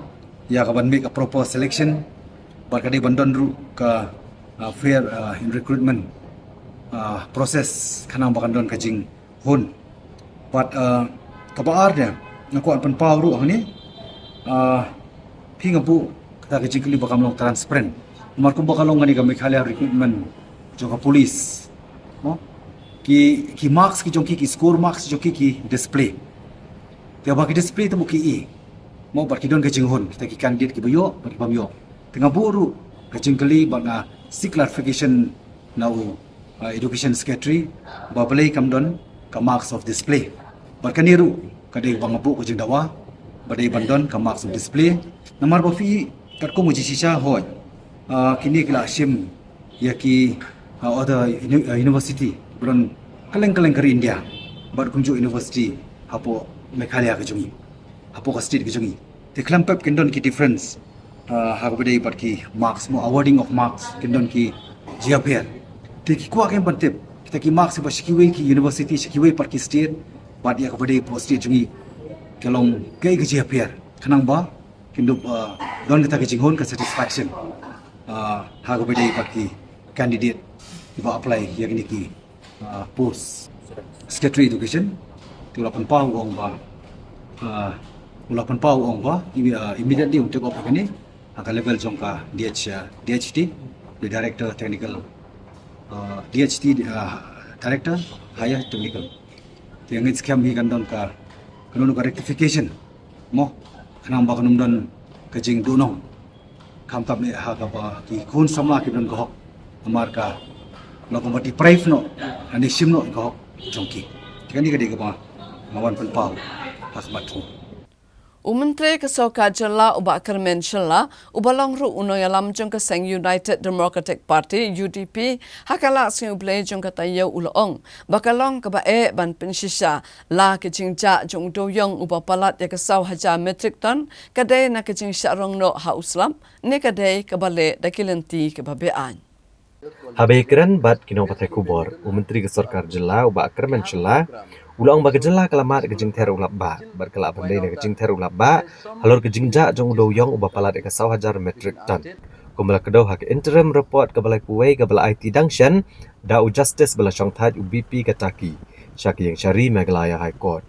ïa ka ban make a proper selection bad ka dei ban don ruh ka, uh, fair, uh, in recruitment, uh, process khnang ba kan don ka jinghun. Bad, uh, kaba ar de nga kwah pynpaw ruh hangne, uh, phi nga buh kata ka jingkylli ba kam long transparent. Namar kumba ka long kane ka Meghalaya recruitment jong ka police, mo, ki, ki marks ki jong ki, ki score marks jong ki ki display. Te ba ki display te mo ki i, mo, bad ki don ka jinghun, kita ki candidate kiba ïoh bad ki bym ïoh. Te nga buh ruh ka jingkylli bad nga seek clarification na u, uh, Education Secretary ba balei kam don ka marks of display. Bad kane ruh Ka dei ba nga buh ka jingdawa ba dei ban don ka marks of display. Namar ba phi katkum ka jingshisha hoi, ah, kine ki la shim ïa ki, ah, other uni-, ah, university ba don kylleng kylleng ka ri India bad kumjuh university hapoh Meghalaya ka jong ngi, hapoh ka state ka jong ngi. Te khlem pep kin don ki difference, ah, ha kaba dei bad ki marks, mo, awarding of marks, kin don ki jingïapher. Te ki kwah kin ban tip kita ki marks ba sha kiwei ki university, sha kiwei pat ki state, bad ïa kaba dei hapoh state jong ngi ka long kaei ka jingïapher. Khnang ba kin dup, ah, don kata ka jinghun, ka satisfaction, ah, ha kaba dei bad ki candidate kiba apply ïa kine ki, ah, post Secretary Education. Te u la pynpaw u ong ba, ah, u la pynpaw u ong ba, i-, ah, immediately un take up ïa kane ha ka level jong ka D H, ah, D H T, the Director Technical, ah, D H T, ah, Director Higher Technical. Te ngeit skhem hi kan don ka, kan don ka rectification, mo, khnang ba kan ym don ka jingduhnong, khamtam eh ha kaba ki khun samla ki don ka hok, namar ka long kaba deprive noh, lane shim noh ka hok jong ki. Te kane ka dei kaba nga wan pynpaw ha khmat phi. U Myntri ka Sorkar Jylla u Bah Kyrmen Shylla, uba long ruh u nongïalam jong ka seng United Democratic Party, U D P, ha ka lad Sngi U Blei jong ka taïew u la ong ba ka long kaba eh ban pynshisha la ka jingjah jong u dewïong uba palat ïa ka saw hajar metric ton ka dei na ka jingshah rong noh ha u slap, ne ka dei kaba leh da ki lynti kiba beaiñ. Haba ïakren bad ki nongpathai khubor, u Myntri ka Sorkar Jylla u Bah Kyrmen Shylla u la ong ba ka jylla ka la mad ka jingther u lap bah bad ka lah ban dei na ka jingther u lap bah halor ka jingjah jong u dewïong uba palat ïa ka saw hajar metric ton, kumba la kdew ha ka interim report kaba laiphew wei kaba la aiti dang shen da u Justice ba la shongthait, u B P Kataki, sha ka Ïingshari Meghalaya High Court.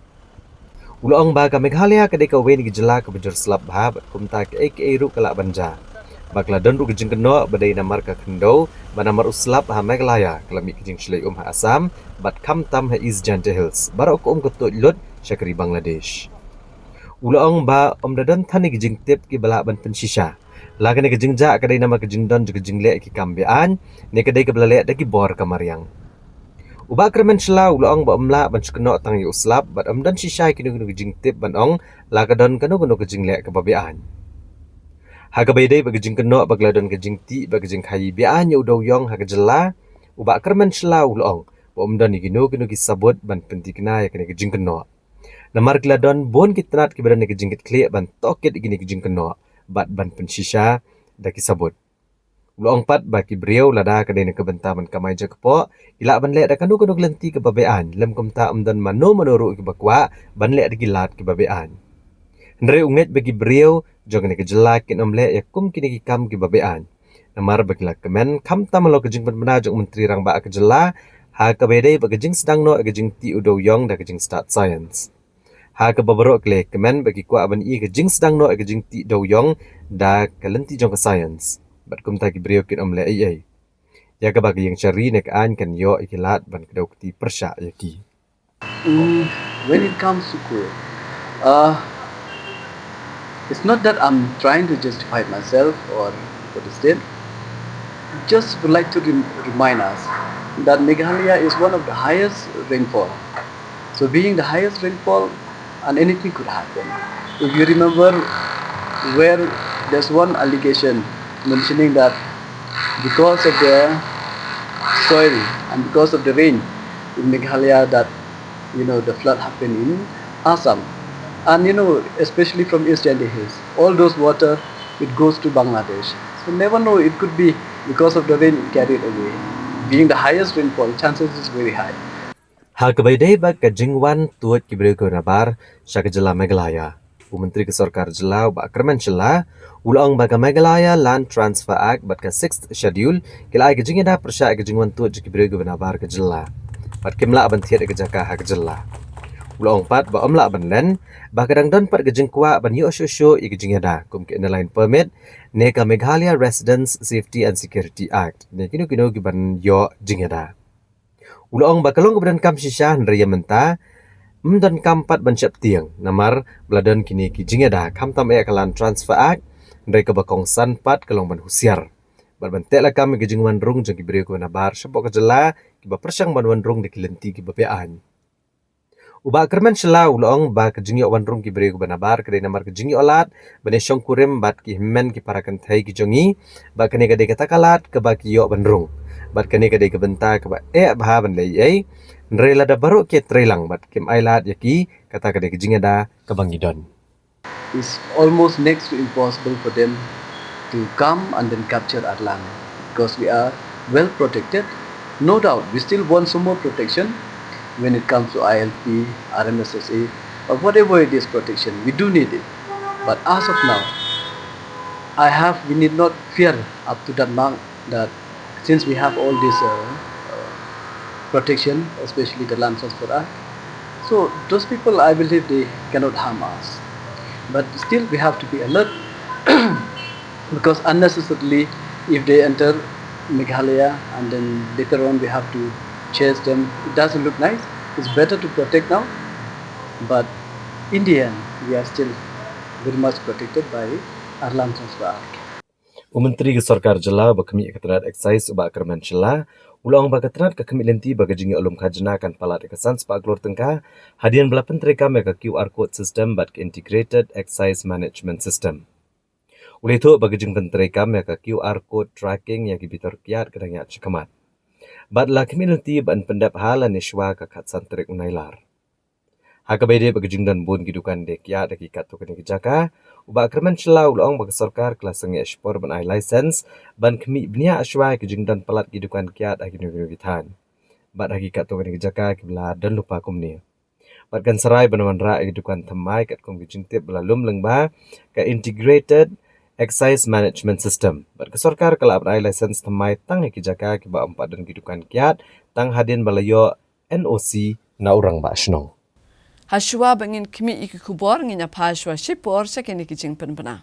U la ong ba ka Meghalaya ka dei kawei na ki jylla kaba jur slap bha bad kumta kaei kaei ruh ka lah ban jia, ba ka la don ruh ka jingkynnoh ba dei namar ka khyndew, ba namar u slap ha Meghalaya ka la mih ka jingshlei um ha Assam bad khamtam ha East Jaintia Hills, baroh ka um ka tuid lut sha ka ri Bangladesh. U la ong ba ym da don than ki jingtip kiba lah ban pynshisha la kane ka jingjah ka dei namar ka jingdon jong ka jingleh ki kam beaiñ, ne ka dei kaba la leh da ki bor ka mariang. U Bah Kyrmen Shylla u la ong ba ym lah ban shu kynnoh tang ïa u slap bad ym don shisha ïa kino kino ki jingtip ban ong la ka don kano kano ka jingleh kaba beaiñ. Ha kaba ïadei bad ka jingkynnoh ba ka la don ka jingtih bad ka jingkhaii beaiñ ïa u dewïong ha ka jylla, u Bah Kyrmen Shylla u la ong ba ym don ïa kino kino ki sabut ban pynthikna ïa kane ka jingkynnoh, namar ki la don bun ki tnat kiba don ïa ka jingkitkhlieh ban tohkit ïa kine ki jingkynnoh bad ban pynshisha da ki sabut. U la ong pat ba ki briew, lada ka dei na ka bynta ban kamai jingkpoh, ki lah ban leh da kano kano ka lynti kaba beaiñ, lym kumta ym don mano mano ruh kiba kwah ban leh da ki lad kiba beaiñ. Hynrei u ngeit ba ki briew jong kane ka jylla kin ym leh ïa kum kine ki kam kiba beaiñ, namar ba ki la kmen khamtam halor ka jingpynbna jong u Myntri Rangbah ka jylla ha kaba ïadei bad ka jingsdang noh ïa ka jingtih u dewïong da ka jingstad science. Ha kaba baroh ki la kmen ba ki kwah ban ïoh ïa ka jingsdang noh ïa ka jingtih dewïong da ka lynti jong ka science, bad kumta ki briew kin ym leh ei ei, ïa kaba ka Ïingshari ne ka aiñ kan ïoh ïa ki lad ban kdew kti pyrshah ïa ki. Mm, when it comes to coal, uh, it's not that I'm trying to justify myself or for the state. Just would like to rem- remind us that Meghalaya is one of the highest rainfall. So being the highest rainfall, and anything could happen. If you remember where there's one allegation mentioning that because of the soil and because of the rain in Meghalaya that, you know, the flood happened in Assam. And, you know, especially from East Jaintia Hills, all those water, it goes to Bangladesh. So never know, it could be because of the rain it carried away. Being the highest rainfall, chances is very high. Ha kaba ïadei bad ka jingwan tuid ki briew kiba nabar sha ka jylla Meghalaya, u Myntri ka Sorkar Jylla u Bah Kyrmen Shylla u la ong ba ka Meghalaya Land Transfer Act bad ka Sixth Schedule ki la ai ka jingïada pyrshah ïa ka jingwan tuid jong ki briew kiba nabar ka jylla, bad kim lah ban thied ïa ka jaka ha ka jylla. U la ong pat ba ym lah ban len ba ka dang don pat ka jingkwah ban ïoh shuh shuh ïa ka jingïada kum ka Inner Line Permit ne ka Meghalaya Residents Safety and Security Act ne kino kino kiban ïoh jingïada. U la ong ba ka long kaba donkam shisha, hynrei ïa mynta ym donkam pat ban sheptieng, namar ba la don kine ki jingïada, khamtam eh ka Land Transfer Act, hynrei kaba kongsan pat ka long ban husiar bad ban teh lakam ïa ka jingwan rung jong ki briew kiba nabar shapoh ka jylla kiba pyrshang ban wan rung da ki lynti kiba beaiñ. U Bah Kyrmen Shylla u la ong ba ka jingïoh ban rung ki briew kiba nabar ka dei namar ka jingïoh lad ban ïa shongkurim bad ki hynmen ki para kynthei ki jong ngi, bad kane ka dei kata ka lad kaba ki ïoh ban rung. Bad kane ka dei ka bynta kaba eh bha ban leh ei ei. Hynrei lada baroh ki trei lang bad kim ai lad ïa ki, kata ka dei ka jingïada kaba ngi don. It's almost next to impossible for them to come and then capture our land because we are well protected. No doubt, we still want some more protection when it comes to I L P, R M S S A, or whatever it is protection. We do need it. But as of now, I have, we need not fear up to that mark that since we have all this uh, uh, protection, especially the Land Transfer Act, so those people, I believe, they cannot harm us. But still, we have to be alert because unnecessarily, if they enter Meghalaya and then later on we have to chase them, it doesn't look nice. It's better to protect now, but in the end, we are still very much protected by our Land Transfer Act. U Myntri ka Sorkar Jylla uba khmih ïa ka tnat Excise, u Bah Kyrmen Shylla, u la ong ba ka tnat ka khmih lynti ba ka jingïoh lum khajna kan palat ïa ka san spah klur tyngka hadien ba la pyntreikam ïa ka Q R code system bad ka Integrated Excise Management System. U la ïathuh ba ka jingpyntreikam ïa ka Q R code tracking ïa ki bitor kiad ka dang ïaid shakhmat. Bad la khmih lynti ban pyndep ha lane shuwa ka khatsan tarik u Nailar. Ha kaba ïadei bad ka jingdon bun ki dukan die kiad ha ki katto katne ki jaka, u Bah Kyrmen Shylla u la ong ba ka sorkar ka la sangeh shipor ban ai license ban khmih bniah shuwa ïa ka jingdon palat ki dukan kiad ha kino kino ki thaiñ. Bad ha ki katto katne ki jaka kiba la don lypa kumne. Bad kan sa rai ban wanrah ïa ki dukan thymmai katkum ka jingtip ba la lum lyngba ka Integrated Excise Management System. Bad ka sorkar ka lah ban ai license thymmai tang ha ki jaka kiba ym pat don ki dukan kiad tang hadien ba la ïoh N O C na u rangbah shnong. Hashuwa ba ngin khmih ïa ki khubor, ngin ïa phai shuwa shipor sha kine ki jingpynbna.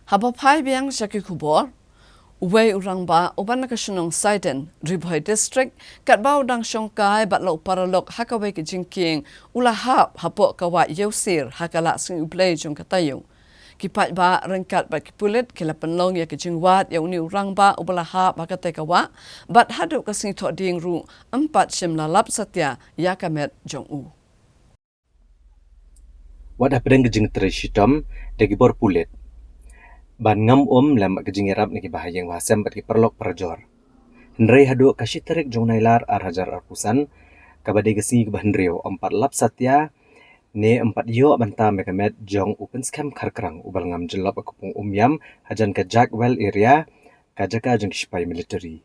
Haba phai biang sha ki khubor, uwei u rangbah uba na ka shnong Saiden, Ri Bhoi District, katba u dang shongkai bad la u paralok ha kawei ka jingkieng, u la hap hapoh ka wah Ïewsir ha ka Lahsngi U Blei jong ka taïew. Ki paidbah ryngkat bad ki pulit ki la pynlong ïa ka jingwad ïa une u rangbah uba la hap ha katei ka wah, bad haduh ka sngi Thohdieng ruh ym pat shym la lap satia ïa ka met jong u. Wat hapdeng ka jingtrei shitom da ki bor pulit ban ngam um lem bad ka jingïarap na ki bahaïing bahasem bad ki paralok parajor. Hynrei haduh ka shi tarik jong u Nailar ar hajar arphew san, kaba dei ka sngi kaba hynriew, ym pat lap satia ne ym pat ïoh bynta ïa ka met jong u Pynskhem Kharkrang uba la ngam jyllop ha ka pung Umïam hajan ka Jackwell area, ka jaka jong ki sipai military.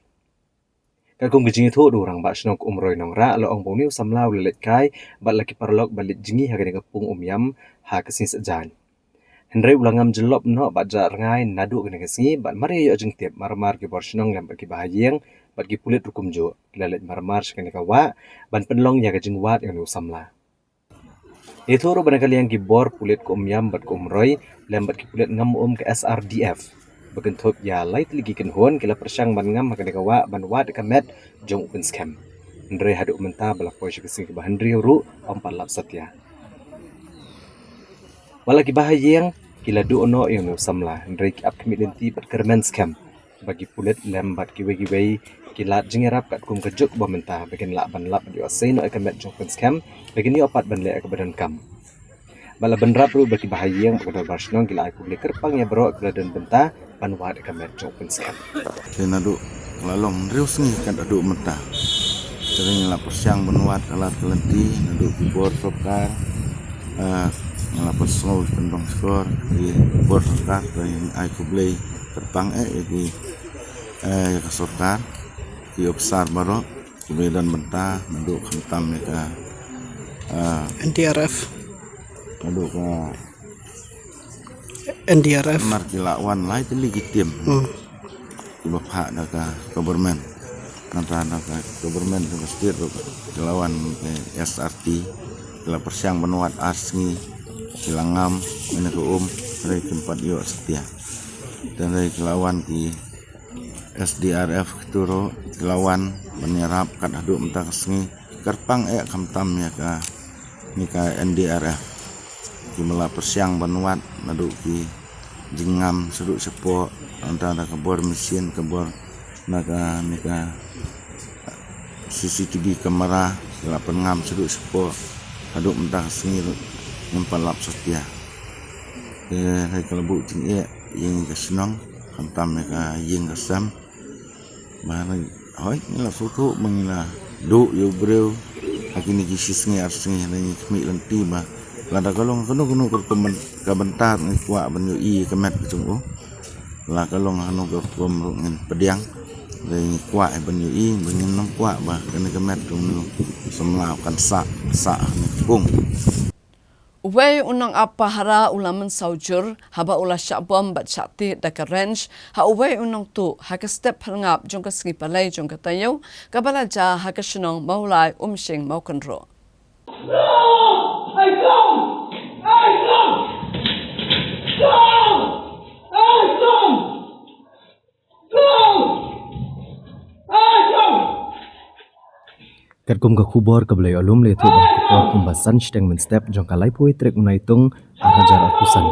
Katkum ka jingïathuh da u rangbah shnong ka Umroi Nongrah, la ong ba une u samla u la leit kai bad la ki paralok ba leit jngi ha kane ka pung Umïam ha ka sngi Saitjaiñ. Hynrei u la ngam jyllop noh bad jah rngai naduh kane ka sngi, bad mar ïa ïoh jingtip, mar mar ki bor shnong lem bad ki bahaïing bad ki pulit ruh kumjuh ki la leit mar mar sha kane ka wah ban pynlong ïa ka jingwad ïa une u samla. Ïathuh ruh ba na ka liang ki bor pulit ka Umïam bad ka Umroi lem bad ki pulit ngam um ka S R D F ba kynthup ïa lai tylli ki kynhun ki la pyrshang ban ngam ha kane ka wah ban wad ka met jong u Pynskhem. Hynrei haduh mynta ba la poi sha ka sngi kaba hynriew ruh ym pat lap satia. Wat la ki bahaïing ki la duh noh ïa une u samla, hynrei ki ap khmih lynti bad kyrmen skhem ba ki pulit lem bad kiwei kiwei ki lad jingïarap katkum ka juk ba mynta ba kin lah ban lap bad ïoh sei noh ïa ka met jong u Pynskhem, ba kin ïoh pat ban leh ïa kaba donkam. Bad la bynrap ruh ba ki bahaïing bad ka dorbar shnong ki la ai khublei kyrpang ïa baroh kiba la don bynta ban wad ïa ka met jong u Pynskhem. Te naduh la long hynriew sngi kat haduh mynta, te ngi la pyrshang ban wad ka lad ka lynti naduh ki bor sorkar, eh, ngi la pynsngew ki kyndong shkor ki bor sorkar, te ngi ai khublei kyrpang eh ïa ki, eh, ïa ka sorkar, ki ophisar baroh kiba ïadon bynta naduh khamtam ïa ka, eh, N D R F, naduh ka N D R F. Namar ki la wan lai tylli ki team, hmm, kiba phah da ka government. Nangta da ka government kaba state ruh ki la wan, eh, S R T, ki la pyrshang ban wad ar sngi, ki la ngam ïa ka um, hynrei kim pat ïoh satia. Te hynrei ki la wan ki S D R F kito ruh ki la wan ban ïarap kat haduh mynta ka sngi. Kyrpang eh khamtam ïa ka, ïa ka N D R F kiba la pyrshang ban wad naduh ki jingngam shaduh shapoh, nangta da ka bor machine, ka bor na ka, ïa ka C C T V camera ki la pynngam shaduh shapoh. Haduh mynta ka sngi ruh ngim pat lap satia. Te hynrei ka la buh jingeh ïa ngi ka shnong, khamtam ïa ka ïing ka sem. Ba hynrei hooid ngi la sngewthuh ba ngi la duh ïa u briew ha kine ki shi sngi ar sngi, hynrei ngi khmih lynti ba lada ka long kano kano ka rukom ban, ka bynta ngi kwah ban ïohi ïa ka met ka jong u. La ka long kano ka rukom ruh ngin pdiang, hynrei ngi kwah ban ïohi, ba ngin ym kwah ba kane ka met jong u samla kan sah, sah ha kane ka pung. Uwei u nongap pahara u la mynsaw jur haba u la shah bom bad shah tied da ka wrench ha uwei u nongtuh ha ka step pyrngap jong ka sngi Palei jong ka taïew kaba la jia ha ka shnong Mawlai Umshing Mawkynroh. Katkum ka khubor kaba la ïoh lum la ïathuh ba ha ka por kumba san shiteng mynstep jong ka laiphew tarik u Naitung ar hajar arphew san,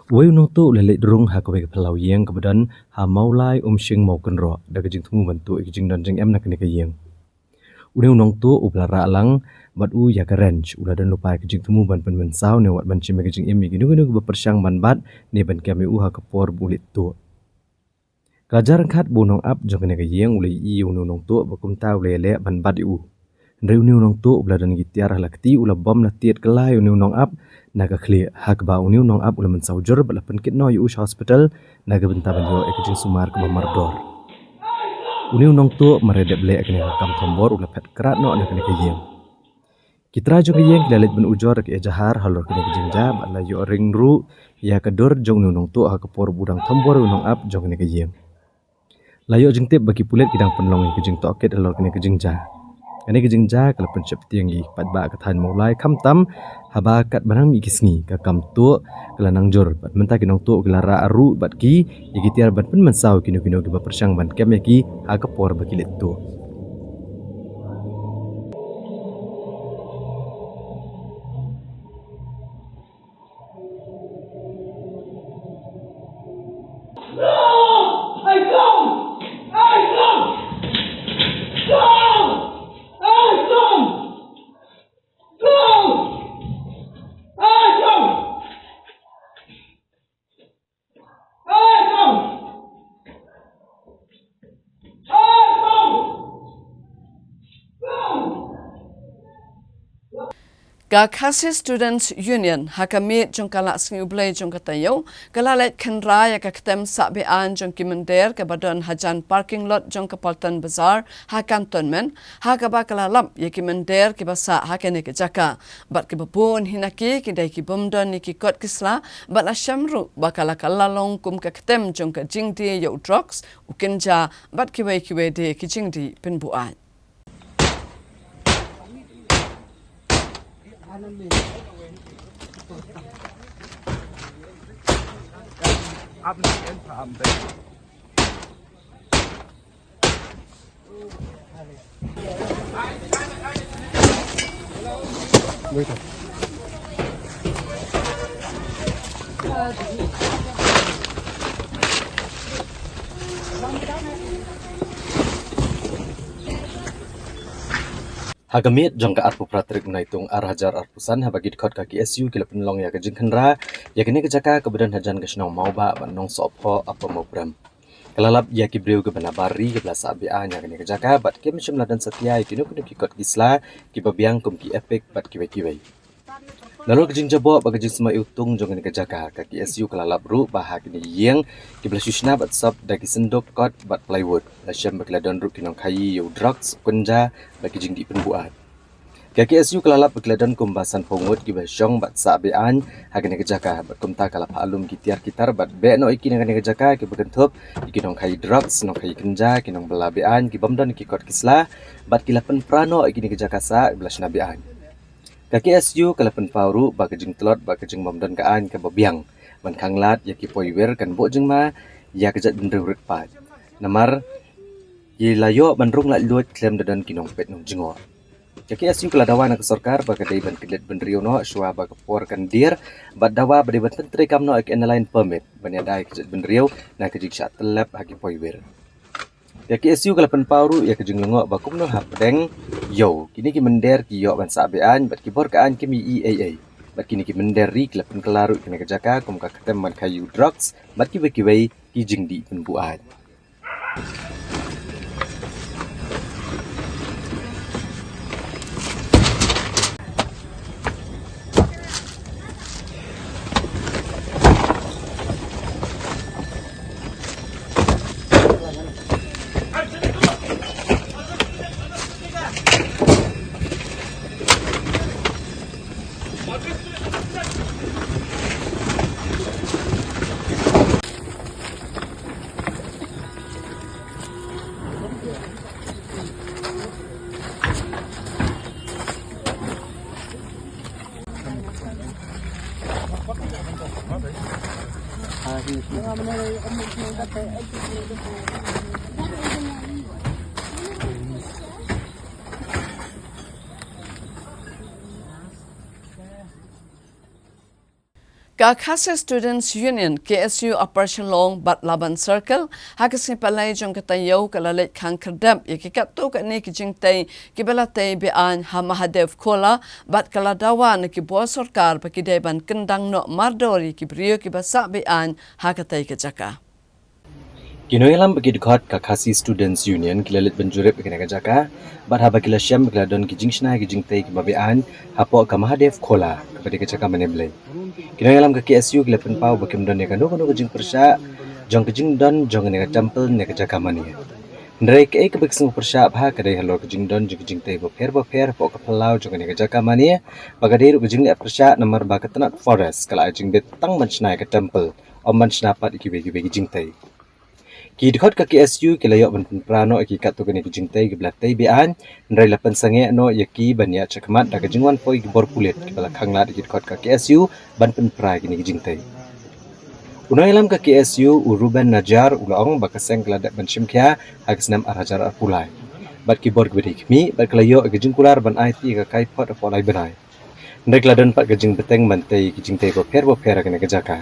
uwei u nongtuh u la leit rung ha kawei ka phyllaw ïing kaba don ha Mawlai Umshing Mawkynroh da ka jingthmu ban tuh ïa ka jingdon jingem na kane ka ïing. Une u nongtuh uba la rah lang bad u ïa ka wrench u la don lypa ïa ka jingthmu ban pynmynsaw ne wat ban shim ïa ka jingim ïa kino kino kiba pyrshang ban bat ne ban kem ïa u ha ka por ba u leit tuh. Ka la jar ryngkat ba u nongap jong kane ka ïing u la ïohi ïa une u nongtuh ba kumta u la ïaleh ban bat ïa u. Hynrei une u nongtuh uba la don ki tiar ha la kti u la bom la tied kylla ïa une u nongap na ka khlieh, ha kaba une u nongap u la mynsaw jur bad la pynkit noh ïa u sha hospital na ka bynta ban ïoh ïa ka jingsumar kaba mardor. Une u nongtuh mar ïa dep leh ïa kane ka kam thombor u la phet krad noh na kane ka ïing. Ki trai jong ka ïing ki la leit ban ujor da ka ejahar halor kane ka jingjia bad la ïoh ring ruh ïa ka dur jong une u nongtuh ha ka por ba u dang thombor ïa u nongap jong kane ka ïing. La ïoh jingtip ba ki pulit ki dang pynlong ïa ka jingtohkit halor kane ka jingjia. Kane ka jingjia ka la pynsheptieng ïa ki paidbah ka thaiñ Mawlai khamtam haba katba nang mih ki sngi ka kam tuh ka la nang jur bad mynta ki nongtuh ki la rah ruh bad ki ïa ki tiar ban pynmynsaw ïa kino kino kiba pyrshang ban kem ïa ki ha ka por ba ki leit tuh. Ka Khasi Students Union ha ka miet jong ka la sngi U Blei jong ka taïew ka la leit khynra ïa ka ktem sah be-aiñ jong ki mynder kaba don hajan parking lot jong ka Paltan Bazar ha Cantonment, ha kaba ka la lap ïa ki mynder kiba sah ha kane ka jaka bad kiba bun hi na ki ki dei ki bym don ïa ki kot ki sla bad la shem ruh ba ka la ka la long kum ka ktem jong ka jingdie ïa u drugs, u kynja bad kiwei kiwei de ki jingdih pynbuaid. Ha ka miet jong ka arphew phra tarik u Naitung ar hajar arphew san, haba ki dkhot ka K S U ki la pynlong ïa ka jingkhynra ïa kane ka jaka kaba don hajan ka shnong Mawbah bad Nongsohphoh, Upper Mawprem, ka la lap ïa ki briew kiba nabar ri kiba la sah be-aiñ ha kane ka jaka bad kim shym la don satia ïa kino kino ki kot ki sla kiba biang kum ki Epic bad kiwei kiwei. Nalor ka jingjaboh bad ka jingsma iwtung jong kane ka jaka, ka K S U ka la lap ruh ba ha kine ki ïing kiba la shu shna bad sop da ki synduk kot bad plywood, la shem ba ki la don ruh ki nongkhaïi ïa u drugs, u kynja bad ki jingdih pynbuaid. Ka K S U ka la lap ba ki la don kumba sanphew ngut kiba shong bad sah be-aiñ ha kane ka jaka bad kumta ka la phah lum ki tiar ki tar bad beh noh ïa ki na kane ka jaka kiba kynthup ïa ki nongkhaïi drugs, nongkhaïi kynja, ki nongbylla be-aiñ ki bym don ïa ki kot ki sla bad ki la pynpra noh ïa kine ki jaka sah kiba la shna be-aiñ. Ka K S U ka la pynpaw ruh ba ka jingtlot bad ka jingbymdon ka aiñ kaba biang ban khanglad ïa ki poiwir kan buh jingma ïa ka jaitbynriew rit paid, namar ki la ïoh ban rung laitluid khlem da don ki nongpeit nongjngoh. Ka K S U ka la dawa na ka sorkar ba ka dei ban klet bynriew noh shuwa ba ka por kan dier bad dawa ba dei ban pyntreikam noh ïa ka Inner Line Permit ban ïada ïa ka jaitbynriew na ka jingshah tyllep ha ki poiwir. Ka K S U ka la pynpaw ruh ïa ka jinglyngngoh ba kumno hapdeng ïew kine ki mynder ki ïoh ban sah be-aiñ bad ki bor ka aiñ kim ïohi ei ei bad kine ki mynder ri ki la pynkylla ruh ïa kane ka jaka kum ka ktem ban khaïi ïa u drugs bad kiwei kiwei ki jingdih pynbuaid. Ka Khasi Students Union, K S U Upper Shillong bad Laban Circle, ha ka sngi Palei jong ka taïew ka la leit khang khyrdep ïa ki katto katne ki jingtei kiba la tei be-aiñ ha Mahadev Khola bad ka la dawa na ki bor sorkar ba ki dei ban kyndang noh mardor ïa ki briew kiba sah be-aiñ ha katei ka jaka. Ki nongïalam ba ki dkhot ka Khasi Students Union ki la leit ban jurip ïa kane ka jaka bad haba ki la shem ba ki la don ki jingshna ki jingtei kiba be-aiñ hapoh ka Mahadev Khola kaba dei ka jaka mane Blei. Ki nongïalam ka K S U ki la pynpaw ba kim don ïa kano kano ka jingpyrshah jong ka jingdon jong kane ka temple ne ka jaka mane. Hynrei kaei kaba ki sngewpyrshah bha ka dei halor ka jingdon jong ka jingtei bapher bapher hapoh ka phyllaw jong kane ka jaka mane, ba ka dei ruh ka jingleh pyrshah namar ba ka tnat forest ka la ai jingbit tang ban shna ïa ka temple, ym ban shna pat ïa kiwei kiwei ki jingtei. Ki dkhot ka K S U ki la ïoh ban pynpra noh ïa ki katto katne ki jingtei kiba la tei be-aiñ, hynrei la pynsangeh noh ïa ki ban ïaid shakhmat da ka jingwan poi ki bor pulit kiba la khanglad ïa ki dkhot ka K S U ban pynpra ïa kine ki jingtei. U nongïalam ka K S U u Ruben Najar u la ong ba ka seng ka la dep ban shim khia ha ka snem ar hajar arphew lai bad ki bor kiba dei khmih bad ka la ïoh ïa ka jingkular ban aiti ïa ka kaiphod hapoh lai bnai. Hynrei ka la don pat ka jingbteng ban tei ïa ki jingtei bapher bapher ha kane ka jaka.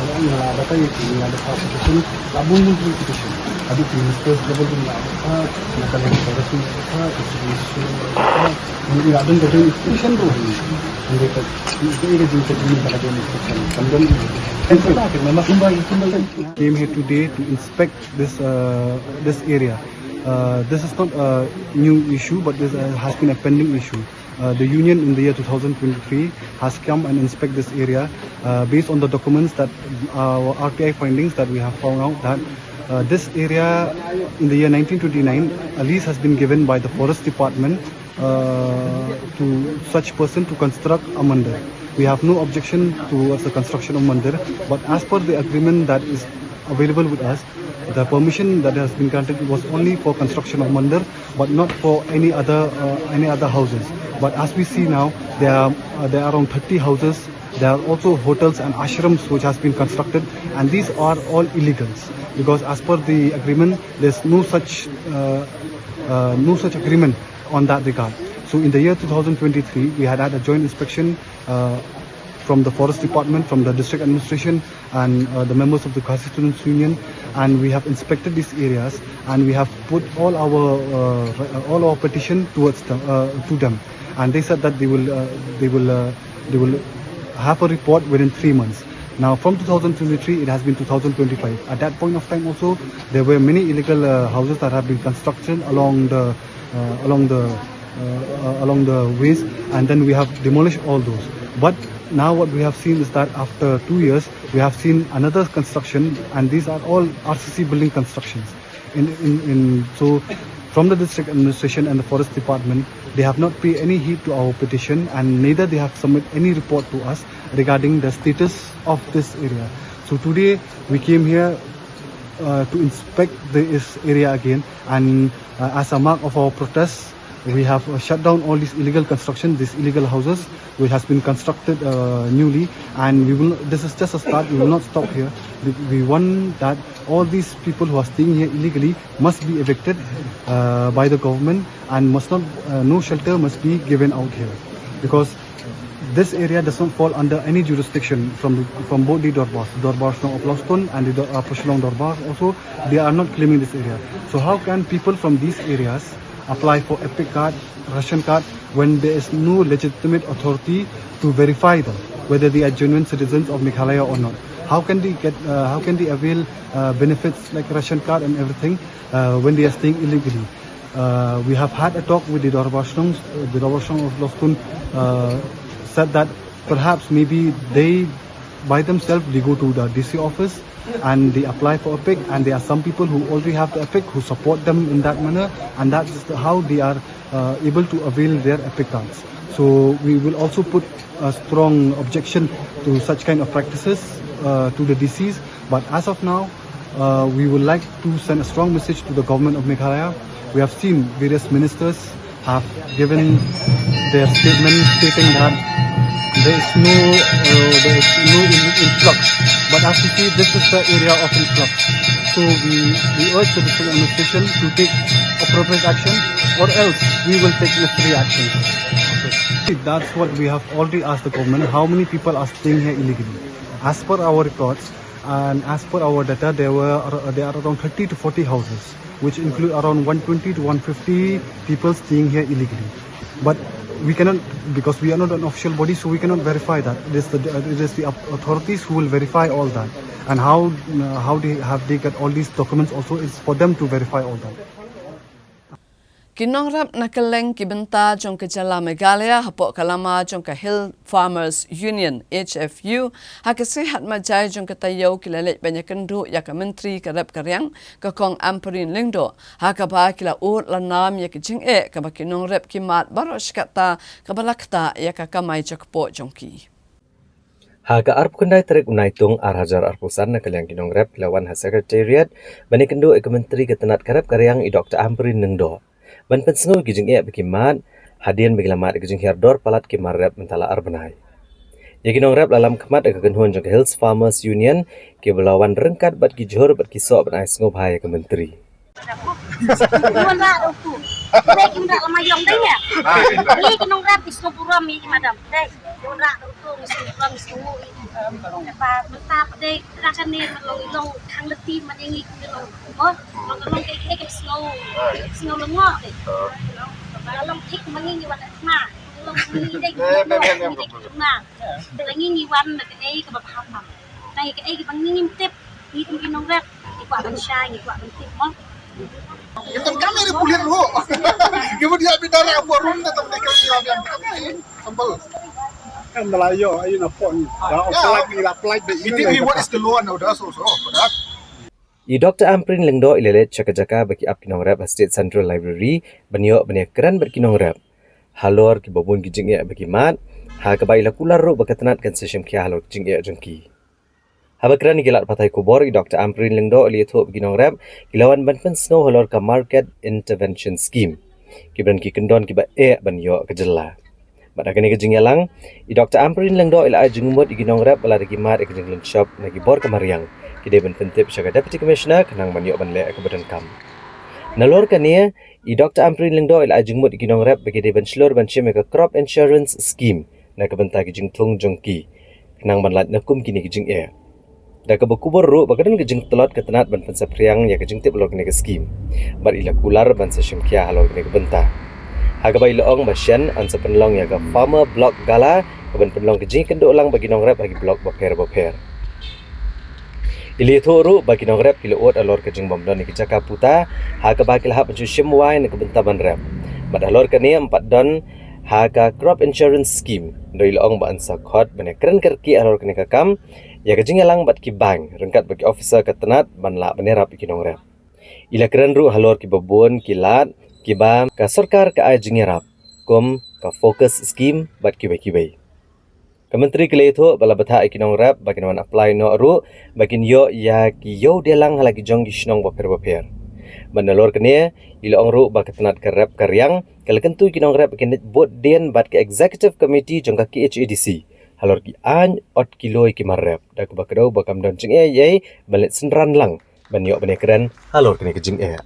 la, nga la batai ki, nga la batai petition, la bun bun ki petition. Haduh ki minister level ruh la batai, nga la batai ki forest la batai, ki civil la batai, nga la don ka jong inspection ruh. Hynrei ka, ka, ka, ka jingkyrmen ka la don inspection. Kan don. Kan kata, kan memang kumbai, kumbai. Came here today to inspect this, uh, this area. Uh, this is not a new issue, but this, uh, has been a pending issue. Uh, the union in the year two thousand twenty-three has come and inspect this area. Uh, based on the documents that, uh, R T I findings that we have found out that, uh, this area in the year nineteen twenty-nine, a lease has been given by the forest department, uh, to such person to construct a mandir. We have no objection towards the construction of mandir, but as per the agreement that is available with us, the permission that has been granted was only for construction of mandir, but not for any other, uh, any other houses. But as we see now, there are, uh, there are around thirty houses. There are also hotels and ashrams which has been constructed, and these are all illegals, because as per the agreement, there's no such, uh, uh, no such agreement on that regard. So in the year two thousand twenty-three, we had had a joint inspection, uh, from the forest department, from the district administration, and, uh, the members of the Khasi Students Union, and we have inspected these areas, and we have put all our, uh, re-, uh, all our petition towards them, uh, to them, and they said that they will, uh, they will, uh, they will have a report within three months. Now, from two thousand twenty-three, it has been two thousand twenty-five. At that point of time also, there were many illegal, uh, houses that have been constructed along the, uh, along the, uh, uh, along the ways, and then we have demolished all those. But now what we have seen is that after two years, we have seen another construction, and these are all R C C building constructions. In, in, in, so from the district administration and the forest department, they have not paid any heed to our petition, and neither they have submit any report to us regarding the status of this area. So today we came here, uh, to inspect this area again, and, uh, as a mark of our protest, we have, uh, shut down all these illegal construction, these illegal houses which has been constructed, uh, newly, and we will. This is just a start. We will not stop here. We, we want that all these people who are staying here illegally must be evicted, uh, by the government, and must not, uh, no shelter must be given out here, because this area does not fall under any jurisdiction from, from both the Dorbars, Dorbar Shnong of Lostun and the Dor-, uh, Upper Shillong Dorbar also. They are not claiming this area. So how can people from these areas apply for EPIC card, ration card, when there is no legitimate authority to verify them, whether they are genuine citizens of Meghalaya or not? How can they get, uh, how can they avail, uh, benefits like ration card and everything, uh, when they are staying illegally? Uh, we have had a talk with the Dorbar Shnong, uh, the Dorbar Shnong of Lostun, uh, said that perhaps maybe they, by themselves, they go to the D C office and they apply for EPIC, and there are some people who already have the EPIC who support them in that manner, and that's the, how they are, uh, able to avail their EPIC cards. So we will also put a strong objection to such kind of practices, uh, to the D Cs. But as of now, uh, we would like to send a strong message to the government of Meghalaya. We have seen various ministers have given their statement stating that there is no, uh, there is no in-, influx. But as you see, this is the area of influx. So we, we urge the district administration to take appropriate action, or else we will take necessary action. That's what we have already asked the government. How many people are staying here illegally? As per our records and as per our data, there were ar-, there are around thirty to forty houses, which include around one twenty to one fifty people staying here illegally. But We cannot, because we are not an official body, so we cannot verify that. It is the, it is the authorities who will verify all that. And how, uh, how they have they got all these documents also, it's for them to verify all that. Ki nongrep na kylleng ki bynta jong ka jylla Meghalaya hapoh ka lama jong ka Hill Farmers Union, H F U, ha ka sngi Hatmajai jong ka taïew ki la leit ban ïakynduh ïa ka Myntri ka rep ka riang, ka Kong Ampareen Lyngdoh, ha kaba ki la ud la nam ïa ka jingeh kaba ki nongrep ki mad baroh shi katta kaba la ktah ïa ka kamai jakpoh jong ki. Ha ka arphew khyndai tarik u Naitung ar hajar arphew san, na ka liang ki nongrep ki la wan ha Secretariat ban ïakynduh ïa ka Myntri ka tnat ka rep ka riang, i Doktor Ampareen Lyngdoh, ban pynsngew ïa ki jingeh ba ki mad hadien ba ki la mad ïa ka jinghiar dor palat ki mar rep mynta la ar bnai. Ïa ki nongrep la lam khmat ïa ka kynhun jong ka Hills Farmers Union, kiba la wan ryngkat bad ki jhur bad ki soh ban ai sngewbha ïa ka Myntri. Ki wan rah ruh tu. Ki wan rah lama ïong dei ïa. Ni ki nongrep ki sngewburom ïa ki madam. Dei. Ki wan rah ruh tu, ki sngewburom, ki sngewburom. Ba mynta pat dei, ka kane man long, long khang lynti man ïa ngi ki long. Mo, long ka long ka ïa ka sngew. Sngew lyngngoh dei. Ba long thik man ngi ngi wan na thma. Long ngi dei ki long ngi dei ki long na. Ba ngi ngi wan na kaei kaba bha tam. Na ïa kaei kaba ngi ngim tip. Ngi kum ki nongrep, ngi kwah ban shai, ngi kwah ban tip mo. Ngi tang kam ïa ri pulit ruh. Ngi mut ïa bidara hapoh room te tang te kam ïa biang kam ïa sambal. Kam da la ïoh ayu na pon. Da apply, ngi la apply de. Ngi tip what is the law and order also for that. I Doktor Ampareen Lyngdoh i la leit sha ka jaka ba ki ap ki nongrep ha State Central Library ban ïoh ban ïakren bad ki nongrep halor kiba bun ki jingeh ba ki mad, ha kaba i la kular ruh ba ka tnat kan sa shim khia halor ki jingeh jong ki. Haba kren ïa ki lad pathai khubor, i Doktor Ampareen Lyngdoh i la ïathuh ba ki nongrep ki la wan ban pynsngew halor ka Market Intervention Scheme, kiba don ki kyndon kiba eh ban ïoh ka jylla. Bad ha kane ka jingïalang, i Doktor Ampareen Lyngdoh i la ai jingmut ïa ki nongrep ba lada ki mad ïa ka jinglynshop na ki bor ka mariang, ki dei ban pyntip sha ka Deputy Commissioner khnang ban ïoh ban leh ïa kaba donkam. Nalor kane, i Doktor Ampareen Lyngdoh i la ai jingmut ïa ki nongrep ba ki dei ban shlur ban shim ïa ka Crop Insurance Scheme na ka bynta ki jingthung jong ki, khnang ban lait na kum kine ki jingeh. Da kaba kubur ruh ba ka don ka jingtlot ka tnat ban pynsaphriang ïa ka jingtip halor kane ka skim, bad i la kular ban sa shim khia halor kane ka bynta. Ha kaba i la ong ba shen yn sa pynlong ïa ka Farmer Block Gala, kaban pynlong ka jingïakynduh lang bad ki nongrep ha ki block bapher bapher. I la ïathuh ruh ba ki nongrep ki la ud halor ka jingbym don ïa ki jaka puta, ha kaba ki la hap ban shu shim wai na ka bynta ban rep. Bad halor kane ym pat don ha ka Crop Insurance Scheme, hynrei i la ong ba yn sa khot ban ïakren kyrkieh halor kane ka kam ïa ka jingïalang bad ki bank, ryngkat bad ki officer ka tnat ban lah ban ïarap ïa ki nongrep. I la kren ruh halor kiba bun ki lad kiba ka sorkar ka ai jingïarap, kum ka FOCUS Scheme bad kiwei kiwei. Ka Myntri ka la ïathuh ba la bthah ïa ki nongrep ba kin wan apply noh ruh ba kin ïoh ïa ki ïewdialang ha la ki jong ki shnong bapher bapher. Bad nalor kane, i la ong ruh ba ka tnat ka rep ka riang ka la kyntu ïa ki nongrep ba kin leit bud dien bad ka Executive Committee jong ka K H A D C halor ki aiñ ot kilo ïa ki mar rep, da kaba kdew ba kam don jingeh ei ei ban leit synran lang ban ïoh ban ïakren halor kane ka jingeh.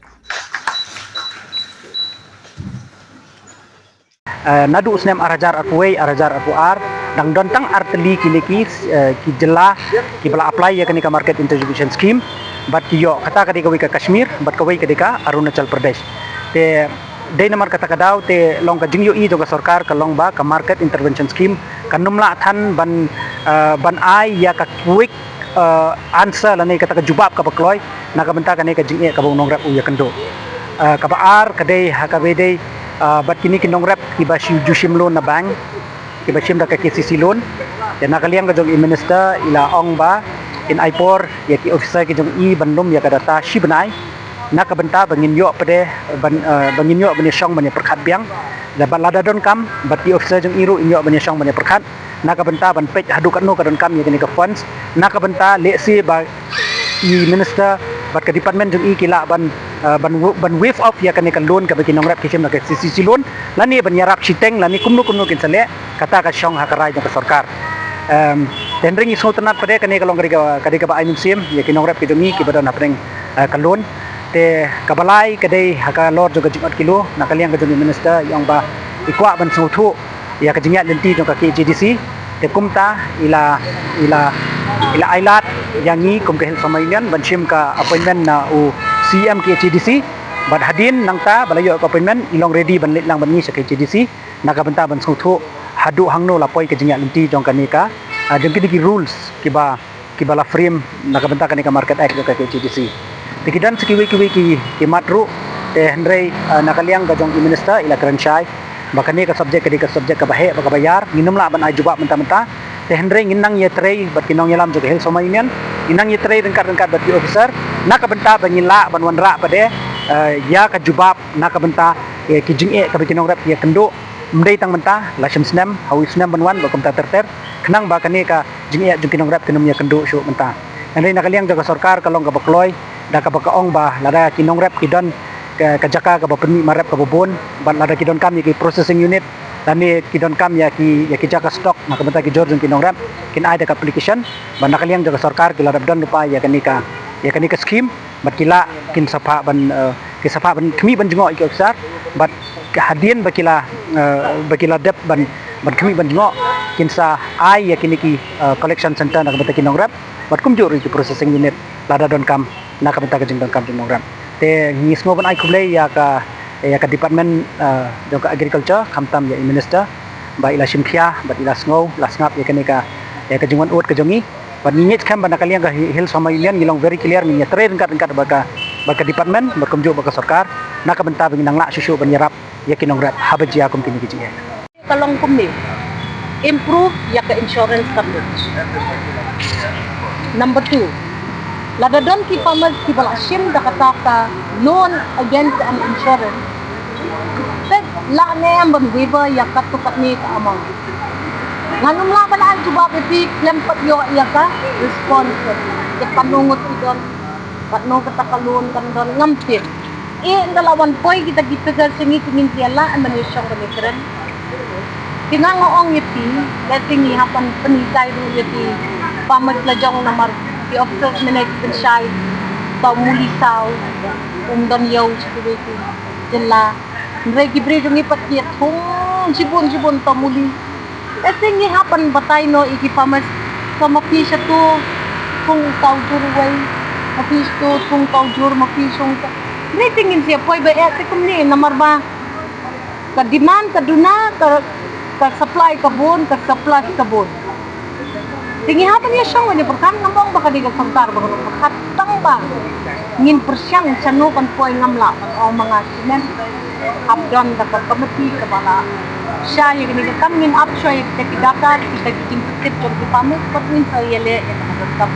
Uh, naduh u snem ar hajar arphew wei, ar hajar arphew ar, dang don tang ar tylli kine ki, uh, ki jylla kiba la apply ïa kane ka Market Intervention Scheme, bad ki ïoh, kata ka dei kawei ka Kashmir bad kawei ka dei ka Arunachal Pradesh. Te dei namar kata ka daw te long ka jingïohi jong ka sorkar ka long ba ka Market Intervention Scheme kan ym lah than ban, uh, ban ai ïa ka quick, uh, answer lane kata ka jubab kaba kloi na ka bynta kane ka jingeh kaba u nongrep u ïakynduh. Uh, kaba ar ka dei ha kaba dei, uh, bad kine ki nongrep kiba shu ju shim loan na bank, kiba shim da ka K C C loan. Te na ka liang ka jong i minister i la ong ba kin ai por ïa ki officer ki jong i ban lum ïa ka data shi bnai na ka bynta ba ngin ïoh pat de ban, uh, ba ngin ïoh ban ïashong ban ïapyrkhat biang. Lada, lada donkam bad ki officer jong i ruh in ïoh ban ïashong ban ïapyrkhat na ka bynta ban peit haduh katno ka donkam ïa kane ka funds, na ka bynta lehse ba i minister bad ka department jong i ki lah ban, uh, ban, ban waive off ïa kane ka loan kaba ki nongrep ki shim na ka K C C loan, lane ban ïarap shiteng lane kumno kumno kin sa leh, kata ka shong ha ka rai jong ka sorkar. Um, te hynrei ngi sngewtynnat pat de kane ka long ka dei ka, ka dei kaba ai mynsiem ïa ki nongrep ki jong i kiba don hapdeng, uh, ka loan. Te kaba lai ka dei ha ka lor jong ka jingot kilo, na ka liang ka jong i minister i ong ba i kwah ban sngewthuh ïa ka jingïaid lynti jong ka K H A D C. Te kumta i la, i la, i la ai lad ïa ngi kum ka Hill Farmers Union ban shim ka appointment na u C E M K H A D C. Bad hadien nangta ba la ïoh ka appointment, i long ready ban leit lang bad ngi sha K H A D C na ka bynta ban sngewthuh haduh hangno la poi ka jingïaid lynti jong kane ka, ah, jong kine ki rules kiba, kiba la frame na ka bynta kane ka Market Act jong ka K H A D C. Te ki don sa kiwei kiwei ki, ki mat ruh, te hynrei, ah, na ka liang ka jong i minister i la kren shai ba kane ka subject ka dei ka subject kaba heh bad kaba ïar, ngin ym lah ban ai jubab mynta mynta. Te hynrei ngin nang ïatrei bad ki nongïalam jong ka Hills Farmers Union, ngin nang ïatrei ryngkat ryngkat bad ki officer na ka bynta ba ngin lah ban wanrah pat de, eh, ïa ka jubab na ka bynta, eh, ki jingeh kaba ki nongrep ki ïakynduh, ym dei tang mynta, la shim snem, ha u snem ban wan, bad kumta ter ter, khnang ba kane ka jingeh jong ki nongrep kin ym ïakynduh shuh mynta. Hynrei na ka liang jong ka sorkar ka long kaba kloi da kaba ka ong ba lada ki nongrep ki don ka, ka jaka kaba pynmih marrep kaba bun, bad lada ki donkam ïa ki processing unit, lane ki donkam ïa ki, ïa ki jaka stock na ka bynta ki jhur jong ki nongrep, kin ai da ka application, bad na ka liang jong ka sorkar ki la dep don lypa ïa kane ka, ïa kane ka scheme, bad ki lah, kin sa phah ban, eh, kin sa phah ban khmih ban jngoh ïa ki officer, bad hadien ba ki la, eh, ba ki la dep ban, ban khmih ban jngoh, kin sa ai ïa kine ki, eh, collection center na ka bynta ki nongrep, bad kumjuh ruh ïa ki processing unit lada donkam na ka bynta ka jingdonkam jong nongrep. Te ngi sngew ban ai khublei ïa ka, ïa ka department, eh, jong ka agriculture, khamtam ïa i minister ba i la shim khia bad i la sngew, la sngap ïa kane ka, ïa ka jingwan ud ka jong ngi. Bad ngi ngeit skhem ba na ka liang ka Hi-, Hills Farmers Union ngi long very clear, ngin ïatrei ryngkat ryngkat bad ka, bad ka department, bad kumjuh bad ka sorkar na ka bynta ba ngin nang lah shuh shuh ban ïarap ïa ki nongrep haba jia kum kine ki jingeh. Ka long kumne, improve ïa ka insurance coverage. Number two, lada don ki farmers kiba la shim da kata ka loan against an insurance, te lah ne em ban waiver ïa katto katne ka amount? Ngan ym lah ban ai jubab ïa phi khlem pat ïoh ïa ka response. Te katno ngut ki don, katno kata ka loan kan don, ngam tip. Ynda la wan poi kita ki figure sha ngi te ngin sa ïa lah ban ïashong ban ïakren. Te nga nga ong ïa phi, lehse ngi hap ban pynhikai ruh ïa ki farmers la jong namar ki officers mynne ki pynshai ba u muli saw um don ïew sha kiwei ki jylla. Hynrei ki briew jong ngi pat ki ïathung shibun shibun ta muli. Lehse ngi hap ban batai noh ïa ki farmers, to ma phi sha to thung kaw jhur wei, ma phi sha to thung kaw jhur, ma phi shong ka. Hynrei te ngin sa ïa poi ba eh te kumne namar ba ka demand ka duna, ka, ka supply ka bun, ka surplus ka bun. Te ngi hap ban ïashong ban ïapyrkhat, ngam ong ba ka dei ka sorkar ba kan ïapyrkhat, tang ba ngin pyrshang shano kan poi, ngam lah ban ong ma nga shuh. Hap don da ka committee kaba la shah ïa kane ka kam, ngin ap shuwa ïa kita ki data, kita ki jingtip jong ki farmers, bad ngin sa ïaleh ïa kaba donkam.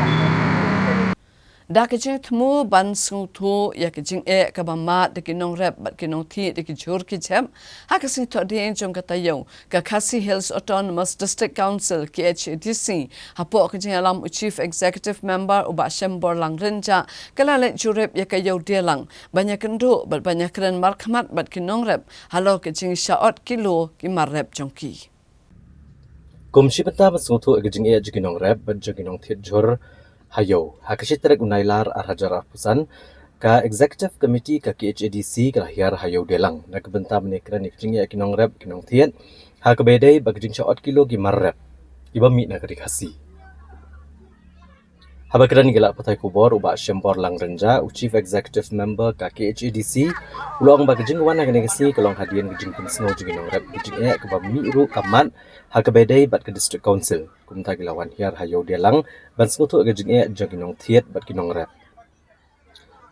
Da ka jingthmu ban sngewthuh ïa ka jingeh kaba mad da ki nongrep bad ki nongthied da ki jhur ki jhep ha ka sngi Thohdieng jong ka taïew, ka Khasi Hills Autonomous District Council, K H A D C, hapoh ka jingïalam u Chief Executive Member u Bah Shemborlang Rynjah, ka la leit jurip ïa ka ïew dialang ban ïakynduh bad ban ïakren markhmat bad ki nongrep halor ka jingshah ot kilo ki marrep jong ki. Kum shi bynta ban sngewthuh ïa ka jingeh jong ki nongrep bad jong ki nongthied jhur ha ïew, ha ka shi tarik u Nailar ar hajar arphew san, ka Executive Committee ka K H A D C ka la hiar ha ïew dialang na ka bynta ban ïakren ïa ka jingeh ki nongrep ki nongthied ha kaba ïadei bad ka jingshah ot kilo ki marrep kiba mih na ka ri Khasi. Haba kren ïa ki lad pathai khubor, u Bah Shemborlang Rynjah, u Chief Executive Member ka K H A D C, u la ong ba ka jingwan ha kane ka sngi ka long hadien ka jingpynsngew jong ki nongrep ïa ka jingeh kaba mih ruh ka mad ha kaba ïadei bad ka District Council. Kumta ki la wan hiar ha ïew dialang ban sngewthuh ïa ka jingeh jong ki nongthied bad ki nongrep.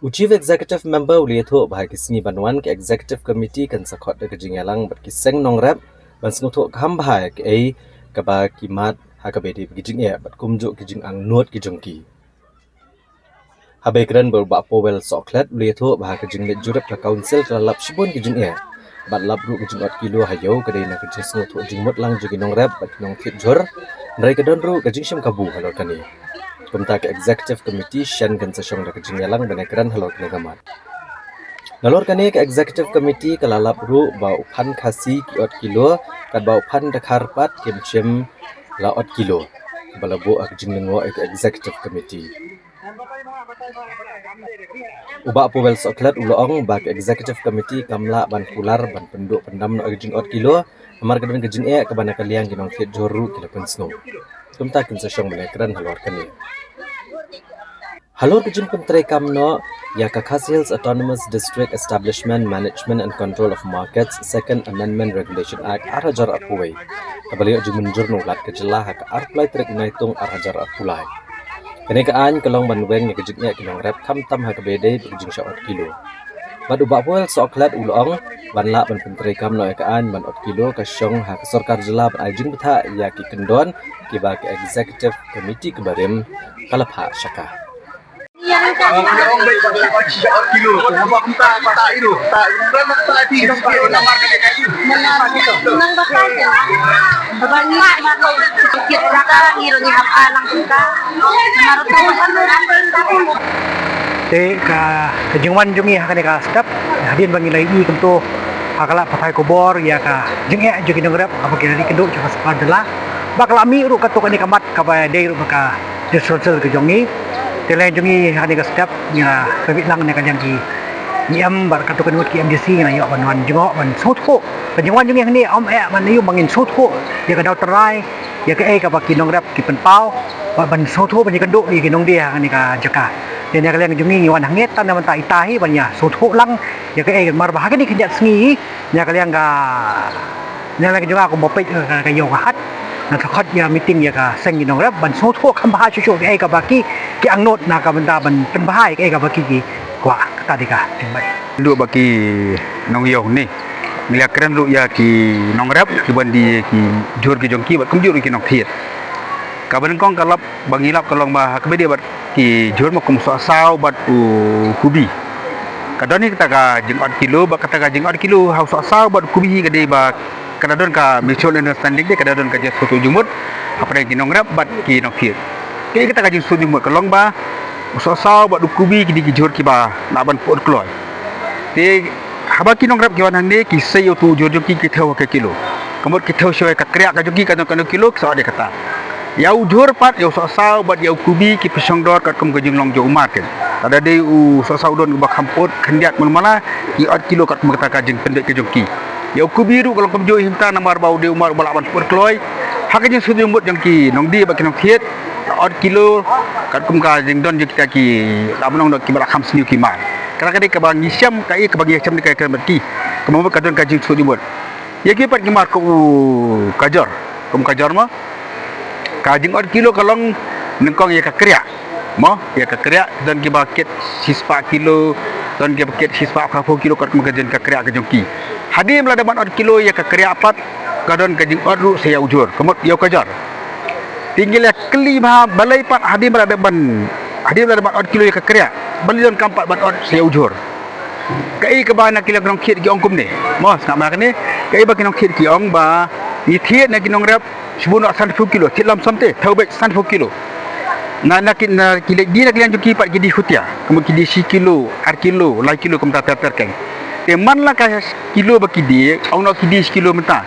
U Chief Executive Member u la ïathuh ba ha ki sngi ban wan ka Executive Committee kan sa khot da ka jingïalang bad ki seng nongrep ban sngewthuh kham bha ïa kaei kaba ki mad ha kaba ïadei bad ka jingeh bad kumjuh ki jingangnud ki jong ki. Haba ïakren bad u Bah Powell Sohkhlet, u la ïathuh ba ha ka jingleit jurip ka Council ka la lap shibun ki jingeh bad lap ruh ka jingot kilo ha ïew ka dei na ka jingsngewthuh jingmut lang jong ki nongrep bad ki nongthied jhur. Hynrei ka don ruh ka jingshim kabu halor kane. Kumta ka Executive Committee shen kan sa shong da ka jingïalang ban ïakren halor kane ka mat. Nalor kane ka Executive Committee ka la lap ruh ba u phan Khasi ki ot kilo, katba u phan Dkhar pat kim shym la ot kilo, kaba la buh ha ka jinglyngngoh ïa ka Executive Committee. U Bah Powell Sohkhlet u la ong ba ka Executive Committee kam lah ban kular ban pynduh pyndam noh ïa ka jingot kilo, namar ka don ka jingeh kaba na ka liang ki nongthied jhur ruh ki la pynsngew. Kumta kin sa shong ban ïakren halor kane. Halor ka jingpyntreikam noh ïa ka Khasi Hills Autonomous District Establishment Management and Control of Markets Second Amendment Regulation Act ar hajar arphew wei, kaba la ïoh jingmynjur na u Lat ka jylla ha ka arphew lai tarik Naitung ar hajar arphew lai. Kane ka aiñ ka long ban weng ïa ka jingeh ki nongrep khamtam ha kaba ïadei bad ka jingshah ot kilo. Bad u Bah Paul Sohkhlet u la ong, ban lah ban pyntreikam noh ïa ka aiñ ban ot kilo ka shong ha ka sorkar jylla ban ai jingbthah ïa ki kyndon kiba ka Executive Committee kaba rim ka la phah shaka. Te ka, ka jingwan jong ngi ha kane ka step, hadien ba ngi la ïohi kumto, ha ka la pathai khubor ïa ka jingeh jong ki nongrep haba ki la ri kynduh jong ka sorkar jylla, ba ka la mih ruh katto katne ka mat kaba dei ruh ba ka jingshah ot ka jong ngi. Te lei jong ngi ha kane ka step ngi la pynbit lang na ka liang ki E M bad katto katne ngut ki M D C ngi la ïoh ban wan jngoh ban sngewthuh. Ka jingwan jong ngi hangne ym eh ban ïoh ba ngin sngewthuh ïa ka daw trai ïa kaei kaba ki nongrep ki pynpaw, bad ban sngewthuh ban ïakynduh ïa ki nongdie ha kane ka jaka. Te na ka liang jong ngi ngi wan hangne tang na bynta ita hi ban ïa sngewthuh lang ïa kaei, namar ba ha kine ki khyndiat sngi na ka liang ka, na ka liang jong nga kum u peit ka, ka ïew ka hat, nga sa khot ïa meeting ïa ka seng ki nongrep ban sngewthuh kham bha shuh shuh kaei kaba ki, ki angnud na ka bynta ban pynbha ïa kaei kaba ki, ki kwah. Kata dei ka jingmut. Kynduh ba ki nongïew ne, ngi la kren ruh ïa ki nongrep kiban die ki jhur ki jong ki bad kumjuh ruh ki nongthied. Kaba nyngkong ka lap ba ngi lap ka long ba ha kaba ïadei bad ki jhur ma kum u sohsaw bad u kubi, ka don hi kata ka jingot kilo, bad kata ka jingot kilo ha u sohsaw bad u kubi hi ka dei ba ka da don ka mutual understanding, te ka da don ka jingsngewthuh jingmut hapdeng ki nongrep bad ki nongthied. Kaei kata ka jingsngewthuh jingmut? Ka long ba u sohsaw bad u kubi ki dei ki jhur kiba lah ban pyut kloi. Te haba ki nongrep ki wan hangne ki sei ïa utu u jhur jong ki, ki thew ha ka kilo. Ka mut ki thew shuwa ïa ka kriah ka jong ki, ka don katno kilo ki sa ot ïa kata. Ïa u jhur pat, ïa u sohsaw bad ïa u kubi ki pynshong dor katkum ka jinglong jong u market. Lada dei u sohsaw u don uba kham pyut khyndiat mul mala, ki ot kilo katkum kata ka jingpynbeit ka jong ki. Ïa u kubi ruh ka long kumjuh hi mynta namar ba u dei u mar uba lah ban pyut kloi. Ha ka jingsngewthuh jingmut jong ki nongdie bad ki nongthied, ot kilo katkum ka jingdon jong kita ki, lah ban ong da kiba lah kham sniew ki mar. Kata ka dei kaba ngi shem, kaei kaba ngi shem ne ka kren bad ki. Ka mut ka don ka jingsngewthuh jingmut. Ïa ki pat ki mar kum u kajor, kum u kajor mo. Ka jingot kilo ka long nyngkong ïa ka kriah. Mo, ïa ka kriah, don kiba kit shispah kilo, don kiba kit shispah khatphew kilo katkum ka jin ka kriah ka jong ki. Hadien ba la dep ban ot kilo ïa ka kriah pat, ka don ka jingot ruh sa ïa u jhur, ka mut ïa u kajor. Te ngi la kylli bha balei pat hadien ba la dep ban, hadien ba la dep ban ot kilo ïa ka kriah, balei donkam pat ban ot sa ïa u jhur. Kaei kaba na ki liang ki nongthied ki ong kumne. Mo, sngap ma kane, kaei ba ki nongthied ki ong ba ngi thied na ki nongrep shibun noh sanphew kilo, thied lam som te, thew beit sanphew kilo. Na, na ki, na ki leit die na ki liang jong ki pat ki die khutia, ka mut ki die shi kilo, ar kilo, lai kilo kumta ter ter keiñ. Te man la ka kilo ba ki die, ong noh ki die shi kilo mynta.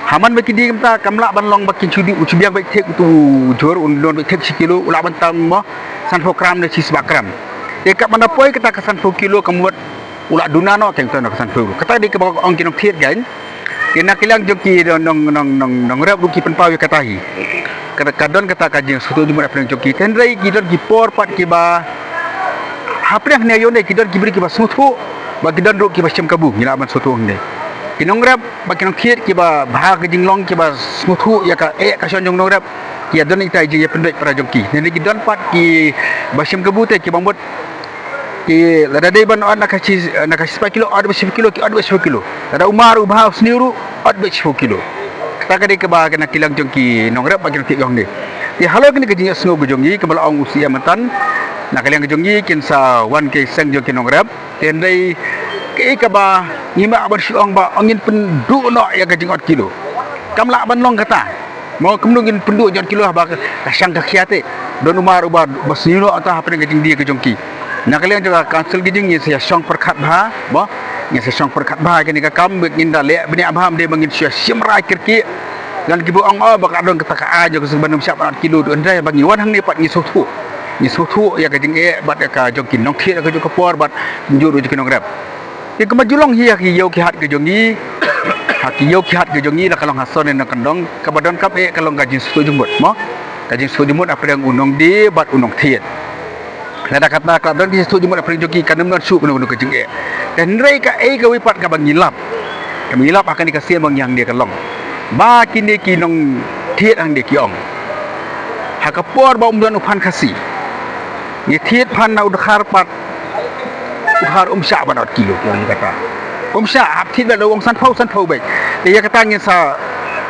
Ha man ba ki die mynta kam lah ban long ba kin shu die, u shu biang beit thied utu u jhur, un don beit thied shi kilo, u lah ban tam mo sanphew gram ne shispah gram. Te katba nda poi kata ka sanphew kilo ka mut u lah duna noh keiñ uta na ka sanphew. Kata dei kaba ong ki nongthied keiñ. Te na ki liang jong ki nong, nong, nong, nongrep ruh ki pynpaw ïa kata hi. Ka, ka don kata ka jingsngewthuh jingmut hapdeng jong ki. Te hynrei ki don ki por pat kiba hapdeng hangne ïoh ne ki don ki briew kiba sngewthuh, bad ki don ruh kiba shim kabu, ngi lah ban sngewthuh hangne. Ki nongrep bad ki nongthied kiba bha ka jinglong, kiba sngewthuh ïa ka eh ka shon jong u nongrep, ki ïa don ita i jingïapynbeit para jong ki. Hynrei ki don pat kiba shim kabu te kiba mut ki, lada dei ban ot na ka shi, na ka shispah kilo, ot beit shiphew kilo, ki ot beit shiphew kilo. Lada u mar u bha u sniew ruh, ot beit shiphew kilo. Kata ka dei kaba na ki liang jong ki nongrep bad ki nongthied jong ngi. Te halor kane ka jingïasngew ka jong ngi kaba la ong u C M mynta, na ka liang ka jong ngi kin sa wan ki seng jong ki nongrep. Te hynrei kaei kaba ngi mih ban shu ong ba ong ngin pynduh noh ïa ka jingot kilo. Kam lah ban long kata. Mo, kumno ngin pynduh jot kilo haba ka, ka shang ka khia te. Don u mar uba, ba sniew noh ata hapdeng ka jingdie ka jong ki. Na ka liang jong ka council ka jong ngi sa ïa shong pyrkhat bha, mo. Ngi sa shong pyrkhat bha kane ka kam, bad ngin da leh bniah bha, ym dei ba ngin shu ïa shim rai kyrkieh. Ngan kiba ong oh ba ka don kata ka aiñ jong ka seng ban ym shah ban ot kilo, hynrei ba ngi wan hangne pat ngi sngewthuh. Ngi sngewthuh ïa ka jingeh bad ïa ka jong ki nongthied ïa ka jong ka por bad kumjuh ruh jong ki nongrep. Te kumba ju long hi ha ki ïew ki hat ki jong ngi, ha ki ïew ki hat ki jong ngi la ka long ha sor ne nongkyndong, kaba donkam eh ka long ka jingsngewthuh jingmut mo. Ka jingsngewthuh jingmut hapdeng u nongdie bad u nongthied. Lada kata ka don ki shu jingmut pyrshah jong ki, kan ym don shuh kano kano ka jingeh. Te hynrei kaei kawei pat kaba ngi lap, kaba ngi lap ha kane ka sien ba ngi hangne ka long ba kine ki nongthied hangne ki ong, ha ka por ba ym don u phan Khasi, ngi thied phan na u dkhar pat, u dkhar um shah ban ot kilo, ki ong kata. Um shah, hap thied ba la ong sanphew, sanphew beit. Te ïa kata ngin sa,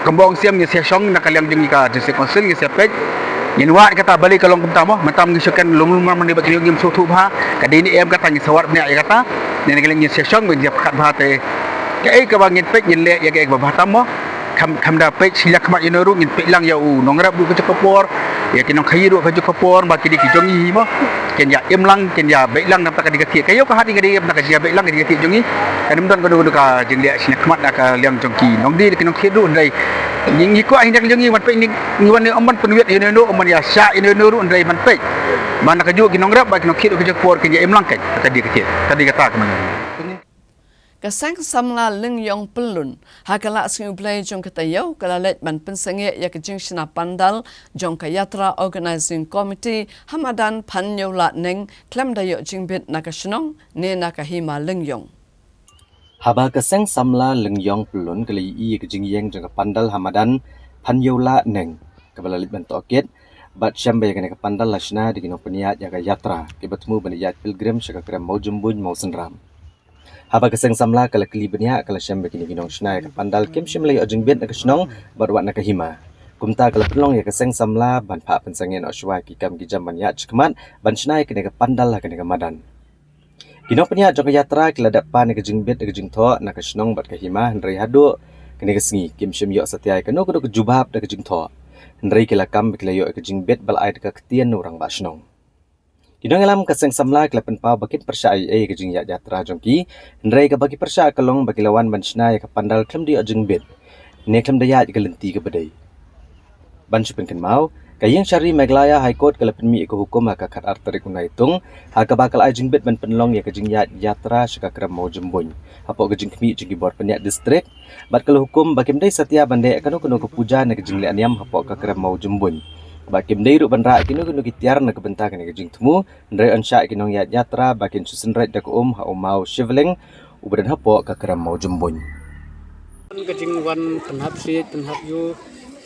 kumba ong Siam, ngin sa shong na ka liang jong ngi ka District Council, ngin sa peit, ngin wad kata balei ka long kumta mo. Mynta ngi shu kren lum lum man ne ba kine ngim sngewthuh bha. Ka dei ne em kata, ngin sa wad bniah ïa kata. Ne ne ka liang ngin sa shong, ngin sa pyrkhat bha te kaei kaba ngin peit, ngin leh ïa kaei kaba bha tam mo. Kham, kham da peit shi la khmat ïa no ruh, ngin peit lang ïa u nongrep ruh kajuh ka por, ïa ki nongkhaïi ruh kajuh ka por, ba ki dei ki jong ngi hi mo. Kin ïa im lang, kin ïa beit lang na ka dei ka thied. Ka ïew ka hat ïa ka dei na ka jingïabeit lang ka dei ka thied jong ngi. Kan ym don kano kano ka jingleh shi la khmat na ka liang jong ki nongdie, ki nongthied ruh, hynrei ngi, ngi kwah hi na ka liang jong ngi ban peit, ngi, ngi wan ne ym ban pynwit ïa no no, ym ban ïa shah ïa no no ruh, hynrei ban peit ba na kajuh ki nongrep bad ki nongthied ruh kajuh ka por kin ïa im lang kan. Ka dei ka thied, ka dei kata ka man. Ka seng samla Lyngïong Pyllun ha ka lad sngi U Blei jong ka taïew ka la leit ban pynsangeh ïa ka jingshna pandal jong ka Yatra Organizing Committee ha madan Phanñiewlahneng khlem da ïoh jingbit na ka shnong ne na ka hima Lyngïong. Haba ka seng samla Lyngïong Pyllun ka la ïohi ïa ka jingïeng jong ka pandal ha madan Phanñiewlahneng kaba la leit ban tohkit, bad shem ba ïa kane ka pandal la shna da ki nongpynïaid ïa ka Yatra kiba thmu ban ïaid pilgrim sha ka krem Mawjymbuin Mawsynram. Haba ka seng samla ka la kylli bniah, ka la shem ba kine ki nongshna ïa ka pandal kim shym la ïoh jingbit na ka shnong bad wat na ka hima. Kumta ka la pynlong ïa ka seng samla ban phah pynsangeh noh shuwa ki kam ki jam ban ïaid shakhmat ban shna ïa kane ka pandal ha kane ka madan. Ki nongpynïaid jong ka Yatra ki la dep pan ïa ka jingbit ïa ka jingthoh na ka shnong bad ka hima, hynrei haduh kane ka sngi kim shym ïoh satia ïa kano kano ka jubab da ka jingthoh. Hynrei ki la kam ba ki la ïoh ïa ka jingbit ba la ai da ka ktien na u rangbah shnong. Ki nongïalam ka seng samla ki la pynpaw ba kin pyrshah ei ei ïa ka jingïaid Yatra jong ki, hynrei kaba ki pyrshah ka long ba ki la wan ban shna ïa ka pandal khlem da ïoh jingbit ne khlem da ïaid ïa ka lynti kaba dei. Ban shu pynkynmaw, ka ïing shari Meghalaya High Court ka la pynmih ïa ka hukum ha ka khatar tarik u Naitung, ha kaba ka la ai jingbit ban pynlong ïa ka jingïaid Yatra sha ka krem Mawjymbuin hapoh ka jingkhmih jong ki bor pynïaid district, bad ka la hukum ba kim dei satia ban leh kano kano ka puja ne ka jingleh niam hapoh ka krem Mawjymbuin, ba kim dei ruh ban rah kino kino ki tiar na ka bynta kane ka jingthmu, hynrei yn shah ïa ki nongïaid Yatra ba kin shu synreit da ka um ha u maw shivling uba don hapoh ka krem Mawjymbuin. Ka jingwan pynhap siej pynhap ïew,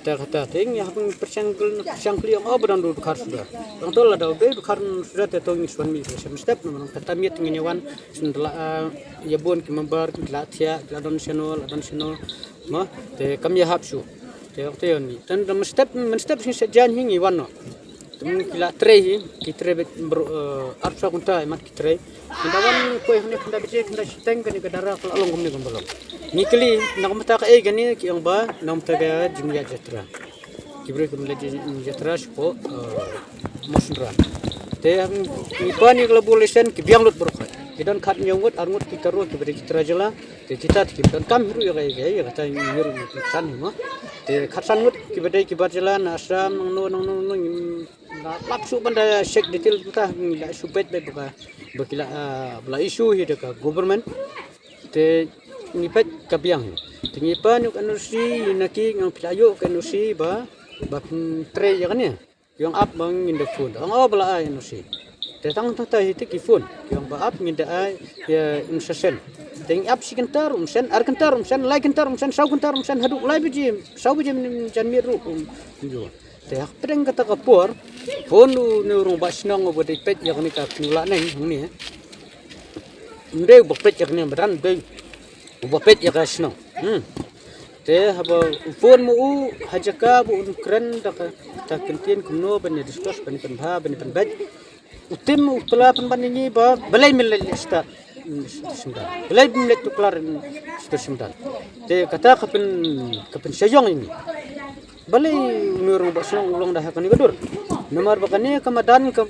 kata kata te ngi hap pyrshang kul, pyrshang kul ïa nga ba don u dkhar suda. Tang to lada u dei u dkhar suda te to ngi shu wan mih sha mynstep, namar kata miet ngin ïa wan shu ynda la, ah, ïa bun ki member ki la thiah, ki la don shano, la don shano. Mo, te kam ïahap shuh. Te ok te ïa wan mih. Tang mynstep, mynstep shu shet jan hi ngi wan noh. Te ki la trei hi, ki trei beit bro, eh, arphew saw kynta, eh, mat ki trei. Ynda wan poi hangne kynda beit, kynda shiteng kane ka dara ka la long kumne kumba long. Ngi kylli, na ka bynta kaei kane, ki ong ba na ka bynta ka jingïaid Yatra. Ki briew kim leit Yatra shapoh, eh, Mawsynram. Te ngi pan ïa ka la bun lesen ki biang lut baroh. Ki don khathynñiew ngut, ar ngut ki tharai kiba dei ki trai jylla. Te kita te kim donkam hi ruh ïa ka, ïa ka, ïa kata ngi ruh ngi san hi mo. Te khatsan ngut kiba dei ki bar jylla na Assam, nangno nangno nangno, ngim la lap shuh ban da check detail, kita ngi la shu peit beit ba ka, ba ki la, ah, ba la issue hi da ka government. Te ngi peit ka biang hi. Te ngi pan ïa ka N O C na ki, ngan phi la ïoh ka N O C ba, ba phin trei ïa kane. Ki ong ap ba ngin da phone. Ong o ba la ai N O C. Te tang tang ta hi te ki phone. Ki ong ba ap ngin da ai, ïa, instruction. Te ngi ap shi kynta ruh um send, ar kynta ruh um send, lai kynta ruh um send, saw kynta ruh um send, haduh lai baje, saw baje mynjanmiet ruh um, um ju. Te hapdeng kata ka por, phone u ne u rangbah shnong uba dei peit ïa kane ka Phanñiewlahneng hangne. Ym dei uba peit ïa kane madan, dei uba peit ïa ka shnong. Hmm. Te haba u phone ma u ha jaka ba un kren da ka, da ka ktien kumno ban ïa discuss, ban ïa pynbha, ban ïa pynbeit. U Tim u tla pynban ïa ngi ba balei me leit leh stad, hmm, sdang. Balei me leit tuklar, hmm, sdang. Te kata ka pyn, ka pynshah ïong ïa ngi. Balei une u rangbah shnong u long da ha kane ka dur? Namar ba kane ka madan ka,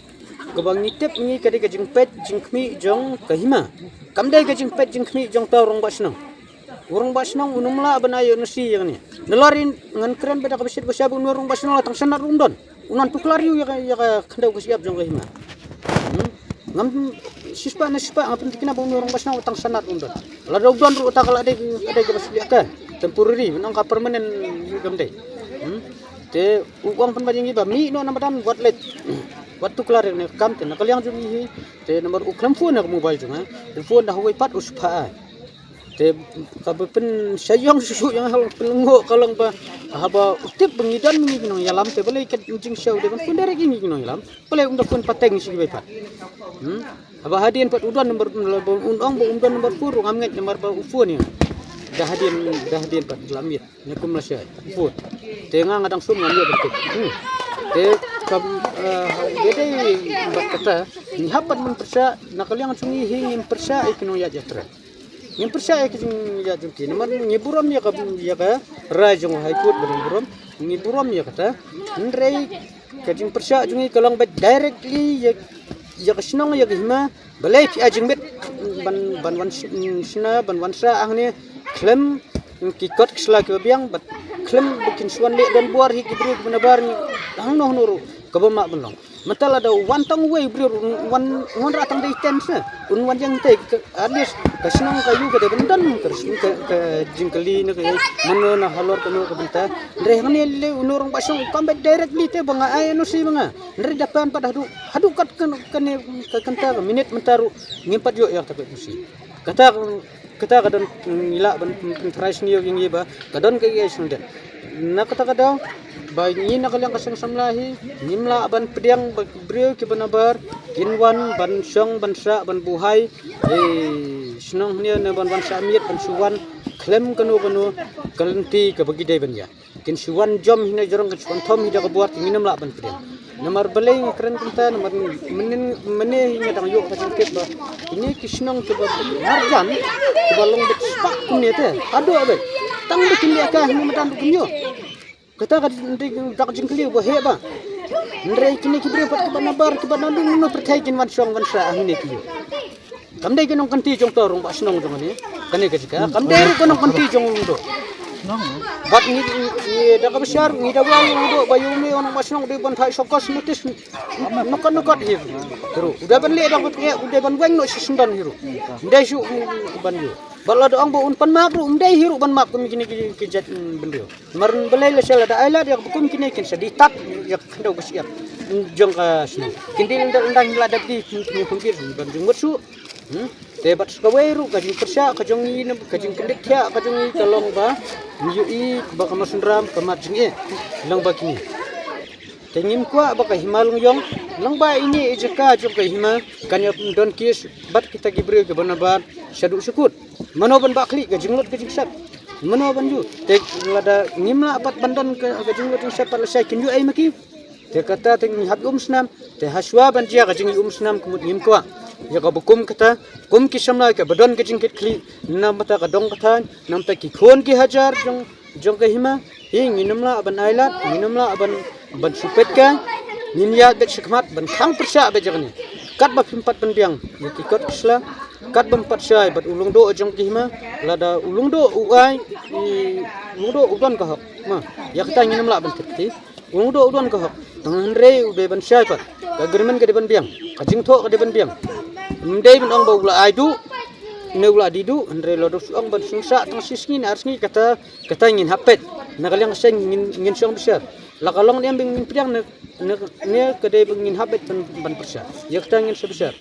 kaba ngi tip ngi ka dei ka jingpeit jingkhmih jong ka hima. Kam dei ka jingpeit jingkhmih jong uta u rangbah shnong. U rangbah shnong un ym lah ban ai N O C ïa kane. Nalor in ngan kren bad da kaba shit ba shai ba une u rangbah shnong la tang sanad ruh um don. Un nang tuklar ïa ka, ïa ka khyndew ka shyiap jong ka hima. Hmm? Ngam shispah ne shispah ngam pynthikna ba une u rangbah shnong la tang sanad ruh um don. Lada u don ruh uta ka la dei, ka dei kaba shyiap ka temporary, ban ong ka permanent kam dei. Hmm? Te u ong pynban ïa ngi ba mih noh na madan wat leit. Wat tuklar ïa kane ka kam te na ka liang jong ngi hi. Te namar u khlem phone ha ka mobile jong nga. U phone da hawei pat u shu phah ai. Te kaba pynshai ïong shu shu ïong ha long pynlyngngoh ka long ba haba u tip ba ngi don ngi ki nongïalam te balei ka jingshisha u dei ban phone direct ïa ngi ki nongïalam. Balei um da phone pateng sha kiwei pat. Hmm? Haba hadien pat u don namar un ong ba um don namar phone ruh ngam ngeit namar ba u phone ïa nga. Da hadien da hadien pat la miet. Ngi kum la shai. Put. Te nga nga dang sum ngam ïoh ban tip. Hmm. Te kam, eh, ïa dei bad kata ngi hap ban pyrshah na ka liang jong ngi hi ngim pyrshah ïa ki nongïaid ïatrei. Ngim pyrshah ïa ki jingïaid jong ki. Namar ngi burom ïa ka, ïa ka rai jong High Court ba dang burom. Ngi burom ïa kata. Hynrei ka jingpyrshah jong ngi ka long ba directly ïa, ïa ka shnong ïa ka hima. Balei phi ai jingmit ban, ban wan sh-, shna, ban wan sah hangne khlem ki kot ki sla kiba biang bad khlem ba kin shu wan leh donbor hi ki briew kiba nabar ngi hangno hangno ruh kaba mah ban long. Mynta lada wan tang uwei u briew ruh un wan, un wanrah tang da i ten sha. Un wan ïeng te ka, at least ka shnong ka ïew ka dei ban don ka, ka, ka jingkylli ne ka mano na halor kano ka bynta. Hynrei hangne lei uno u rangbah shnong u kam beit directly te ba nga ai N O C ba nga. Hynrei da pan pat haduh, haduh kat kan, kane ka kynta ka minit mynta ruh ngim pat ïoh ïa kata ka N O C. Kata, kata ka don, mm, ngi lah ban, mm, pyntharai sniew ïa ngi ba ka don ka ïa sngewdep. Na kata ka daw ba ngi na ka liang ka seng samla hi ngim lah ban pdiang ba ki briew kiba nabar kin wan ban shong ban sah ban buhai. Eh, shnong hynne ne ban wan sah miet ban shu wan khlem kano kano ka lynti kaba ki dei ban ïa. Kin shu wan jom hi na jrong, kin shu wan thom hi da ka bor, te ngin ym lah ban pdiang. Namar balei nga kren kumta, namar mynne, mynne hi nga dang ïoh ka jingtip ba kine ki shnong kiba marjan kiba long beit spah kumne te haduh beit tang ba kin leh ka hi madan ruh kim ïoh. Kata ka dei ka jingkylli ba heh ba. Hynrei kine ki briew pat kiba nabar kiba naduh na pyrthei kin wan shong wan sah hangne ki ïoh. Kam dei ka nongkynti jong to rangbah shnong jong kane. Kane ka jaka kam dei ruh ka nongkynti jong u Lyngdoh. Bad ngi, ngi da kaba shar ngi da weng u Lyngdoh ba ïoh me u rangbah shnong dei ban phai shokos notis. Nokot nokot hi ruh u dei ban leh da kaba u dei ban weng noh shi syndon hi ruh. Ym dei shuh ban ïoh. Bad lada ong ba un pan map ruh ym dei hi ruh ban map kum kine ki, ki jait, mm, bynriew. Namar balei lashai lada ai lad ïa ka ba kum kine kin sa dei tak ïa ka khyndew ka shyiap jong ka shnong. Kin dei lynda lynda ngi la dep dei kin kin kum kir ban jingmut shuh. Hmm? Te bad sa kawei ruh ka jingpyrshah ka jong ngi ne ka jingkyndit thiah ka jong ngi ka long ba ngi ïohi ba ka Mawsynram ka mad jingeh lang ba kine. Te ngim kwah ba ka hima Lyngïong lang ba ine i jaka jong ka hima kan ïa don case bad kita ki briew kiba nabar shaduh shakut. Mano ban bah khlieh ka jinglut ka jingsep? Mano ban ju? Te lada ngim lah pat ban don ka, ka jinglut jingset pat lashai kin ju ai ma ki. Te kata te ngi hap ïa um snam. Te hashwa ban jia ka jingïa um snam ka mut ngim kwah ïa kaba kum kata, kum ki samla kiba don ka jingkit khlieh. Namar kata ka dong kata namar kata ki khun ki hajar jong jong ka hima hi ngin ym lah ban ai lad, ngin ym lah ban, ban shu peit kai. Ngin ïaid beit shakhmat ban khang pyrshah beit ïa kane. Katba phim pat ban biang ïa ki kot ki sla, katba ym pat shai bad u Lyngdoh jong ka hima. Lada u Lyngdoh u ai, i, u Lyngdoh u don ka hok. Ma, ïa kata ngin ym lah ban tip ti. U Lyngdoh u don ka hok. Tang hynrei u dei ban shai pat. Ka agreement ka dei ban biang, ka jingthoh ka dei ban biang. Ym dei ban ong ba u la ai duh ne u la dei duh, hynrei lada u ong ban sngewsah tang shi sngi ne ar sngi kata, kata ngin hap peit. Na ka liang ka seng ngin, ngin shong bishar. La ka long ne em ba ngin pdiang ne, ne, ne ka dei ba ngin hap peit ban, ban pyrshah. Ïa kata ngin sa bishar.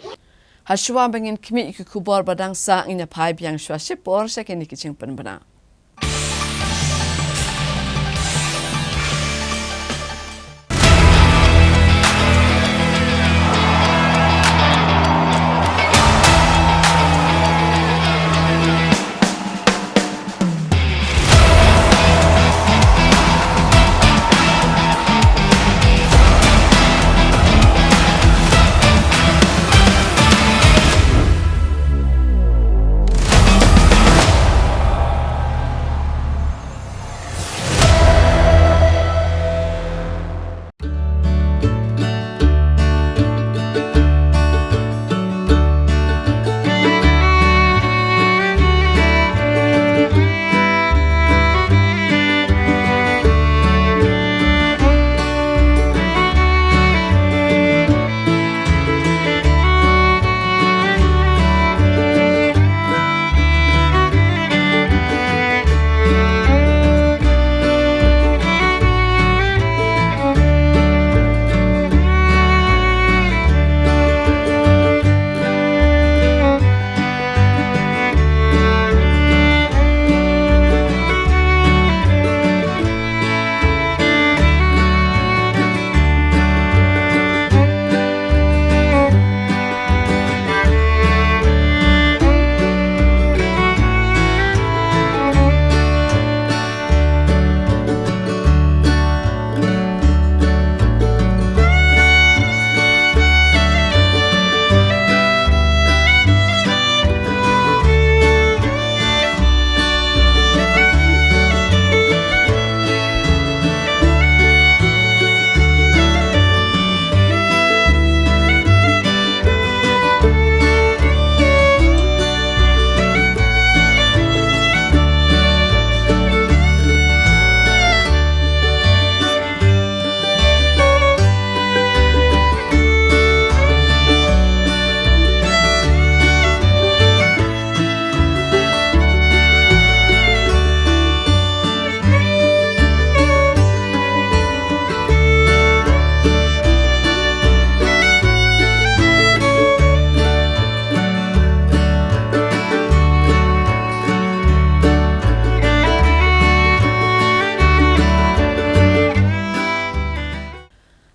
Hashwa ba ngin khmih ïa ki khubor ba dang sah ngin ïa phai biang shwa shipor sha kine ki jingpynbna.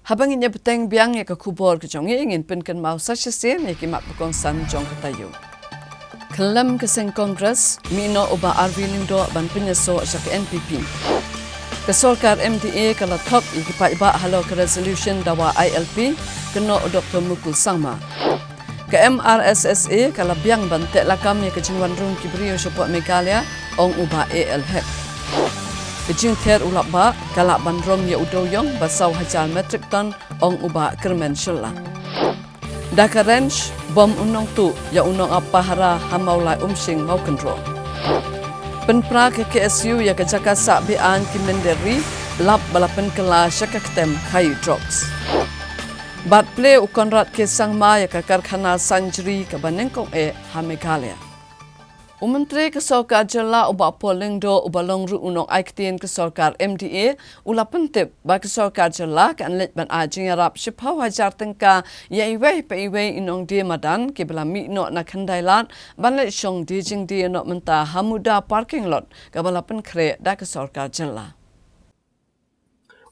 Haba ngin ïa bteng biang ïa ka khubor ka jong ngi, ngin pynkynmaw sa shisien ïa ki mat ba kongsan jong ka taïew. Kyllem ka seng Congress, mih noh u Bah R V Lyngdoh ban pynïasoh sha ka N P P. Ka sorkar M D A ka la thok ïa ki paidbah halor ka resolution dawa I L P, kynnoh u Doktor Mukul Sangma. Ka M R S S A ka la biang ban teh lakam ïa ka jingwan rung ki briew shapoh Meghalaya, ong u Bah A L Hek. Ka jingther u Lapbah ka lah ban rung ïa u dewïong ba saw hajar metric ton, ong u Bah Kyrmen Shylla. Da ka range, bom u nongtuh ïa u nongap pahara ha Mawlai Umshing Mawkynrew. Pynpra ka K S U ïa ka jaka sah be-aiñ ki mynder ri, lap ba la pynkylla sha ka ktem khaïi drugs. Bad plie u Conrad K Sangma ïa ka karkhana Sanjri kaba nyngkong eh ha Meghalaya. U Myntri ka Sorkar Jylla u Bah Paul Lyngdoh, uba long ruh u nongai ktien ka sorkar M D A, u la pyntip ba ka sorkar jylla kan leit ban ai jingïarap shiphew hajar tyngka ïa iwei pa iwei i nongdie madan kiba la mih noh na Khyndai Lad ban leit shong die jingdie noh mynta ha Muda parking lot kaba la pynkhreh da ka sorkar jylla.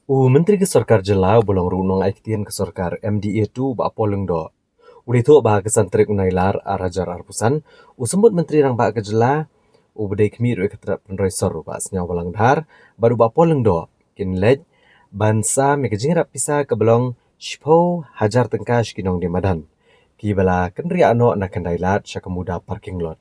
U Myntri ka Sorkar Jylla uba long ruh u nongai ktien ka sorkar M D A two, Bah Paul Lyngdoh, u la ïathuh ba ha ka san tarik u Nailar ar hajar arphew san, u Symbud Myntri Rangbah ka jylla, uba dei khmih ruh ïa ka tnad pynroi sor, u Bah Sniawbhalang Dhar bad u Bah Paul Lyngdoh, kin leit ban sam ïa ka jingïarap pisa kaba long shiphew hajar tyngka sha ki nongdie madan kiba la kynriah noh na Khyndai Lad sha ka Muda parking lot.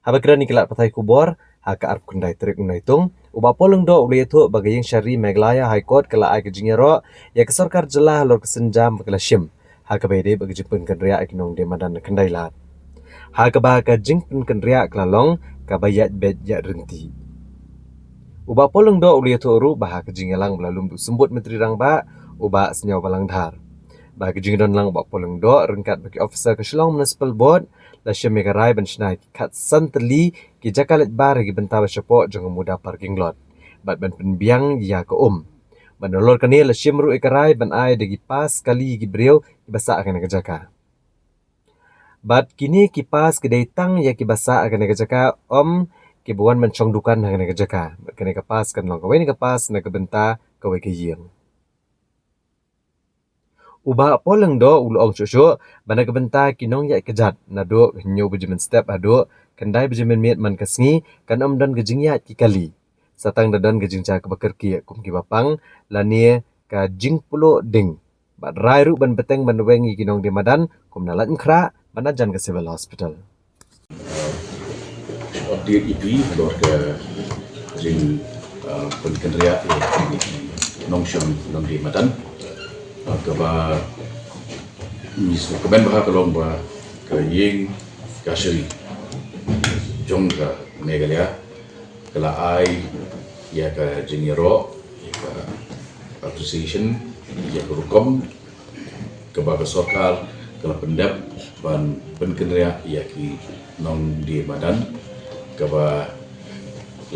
Haba kren ïa ki lad pathai khubor ha ka arphew khyndai tarik u Naitung, u Bah Paul Lyngdoh u la ïathuh ba ka Ïing Shari Meghalaya High Court ka la ai ka jingïaroh ïa ka sorkar jylla halor ka sienjam ba ka la shim ha kaba ïadei bad ka jingpynkynriah ïa ki nongdie madan na Khyndai Lad, ha kaba ka jingpynkynriah ka la long kaba ïaid beit ïaid ryntih. U Bah Paul Lyngdoh u la ïathuh ruh ba ha ka jingïalang ba la lum da u Symbud Myntri Rangbah, u Bah Sniawbhalang Dhar, ba ka jingdon lang u Bah Paul Lyngdoh ryngkat bad ki officer ka Shillong Municipal Board la shim ïa ka rai ban shna ïa ki khatsan tylli ki jaka leit bar ha ki bynta ba shapoh jong ka Muda parking lot bad ban pynbiang ïa ka um. Bad nalor kane la shim ruh ïa ka rai ban ai da ki pass kali ïa ki briew kiba sah ha kane ka jaka. Bad kine ki pass ki dei tang ïa kiba sah ha kane ka jaka, ym kiba wan ban shong dukan ha kane ka jaka. Bad kane ka pass kan long kawei na ka pass na ka bynta kawei ka ïing. U Bah Paul Lyngdoh u la ong shuh shuh ba na ka bynta ki nongïaid kjat, naduh hynñiew baje mynstep haduh khyndai baje mynmiet man ka sngi kan ym don ka jingïaid ki kali, sa tang da don ka jingjia kaba kyrkieh kum kiba pang lane ka jingpluh ding. Bad rai ruh ban bteng ban weng ïa ki nongdie madan kumba lait mkhrah ban jan ka Civil Hospital. Update ïa phi halor ka jing, ah, pynkynriah ïa ki nongshong nongdie madan. Ah, kaba ngi sngewkmen bha ka long ba ka Ïing Kashari jong ka Meghalaya ka la ai ïa ka jingïaroh, ïa ka appreciation, ïa ka rukom kaba ka sorkar ka la pyndep ban pynkynriah ïa ki nongdie madan kaba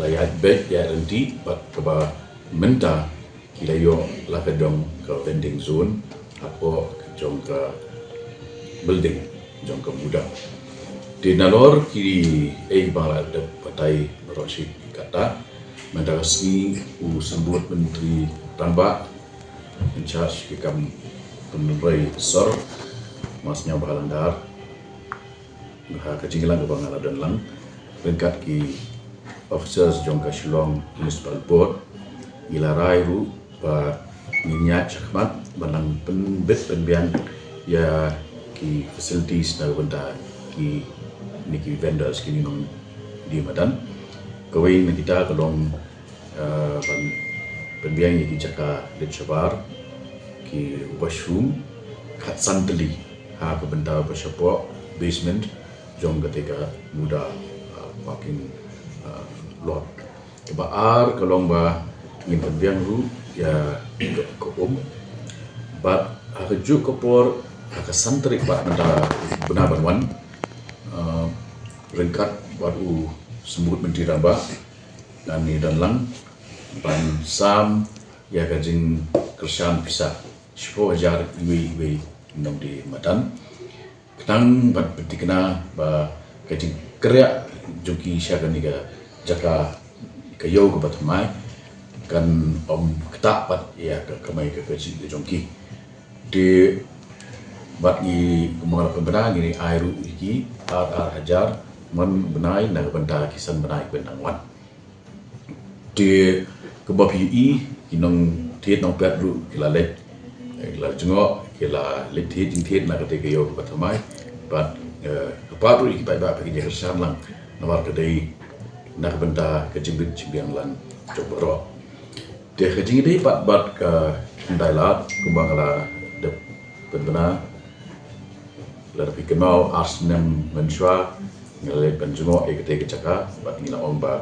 la ïaid beit ïaid ryntih bad kaba mynta ki la ïoh la ka dong ka vending zone hapoh jong ka building jong ka Muda. Te nalor kiei kiba la dep batai baroh shi katta, mynta ka sngi u Symbud Myntri Rangbah in charge ki kam pynroi sor, Ma Sniawbhalang Dhar, ha ka jingïalang kaba nga la don lang ryngkat ki officers jong ka Shillong Municipal Board, ngi la rai ruh ba ngin ïaid shakhmat ban nang pynbit pynbiang ïa ki facilities na ka bynta kine ki vendors, kine ki nongdie madan. Kawei na kita ka long, eh, ban pynbiang ïa ki jaka leit shabar, ki washroom, khatsan tylli ha ka bynta ba shapoh basement jong kata ka Muda, eh, parking, eh, lot. Kaba ar ka long ba ngin pynbiang ruh ïa ka, ka um. Bad ha kajuh ka por, ha ka san tarik bad mynta bnai ban wan, eh, ryngkat bad u Symbud Myntri Rangbah, ngan ïadon lang ban sam ïa ka jingkyrshan pisa shiphew hajar iwei iwei nongdie madan. Khnang ban pynthikna ba ka jingkyrïah jong ki sha kane ka jaka, ka ïew kaba thymmai, kan ym ktah pat ïa ka kamai ka kajih ka jong ki. Te bad ngi kumba la pynbna ngi ai ruh ïa ki ar ar hajar man bnai na ka bynta ki san bnai ki bynta wan. Te kumba phi ïohi ki nongthied nongpet ruh ki la leit, eh, ki la jngoh, ki la leit thied jingthied na katei ka ïew kaba thymmai. Bad, eh, ka pat ruh ïa ki paidbah phi ïa kyrshan lang namar ka dei na ka bynta ka jingbit jingbiang lang jong baroh. Te ka jingïadei pat bad ka khyndai lad kumba nga la dep pynbna, lada phi kynmaw ar snem mynshuwa ngi la leit ban jngoh ïa katei ka jaka bad ngi la ong ba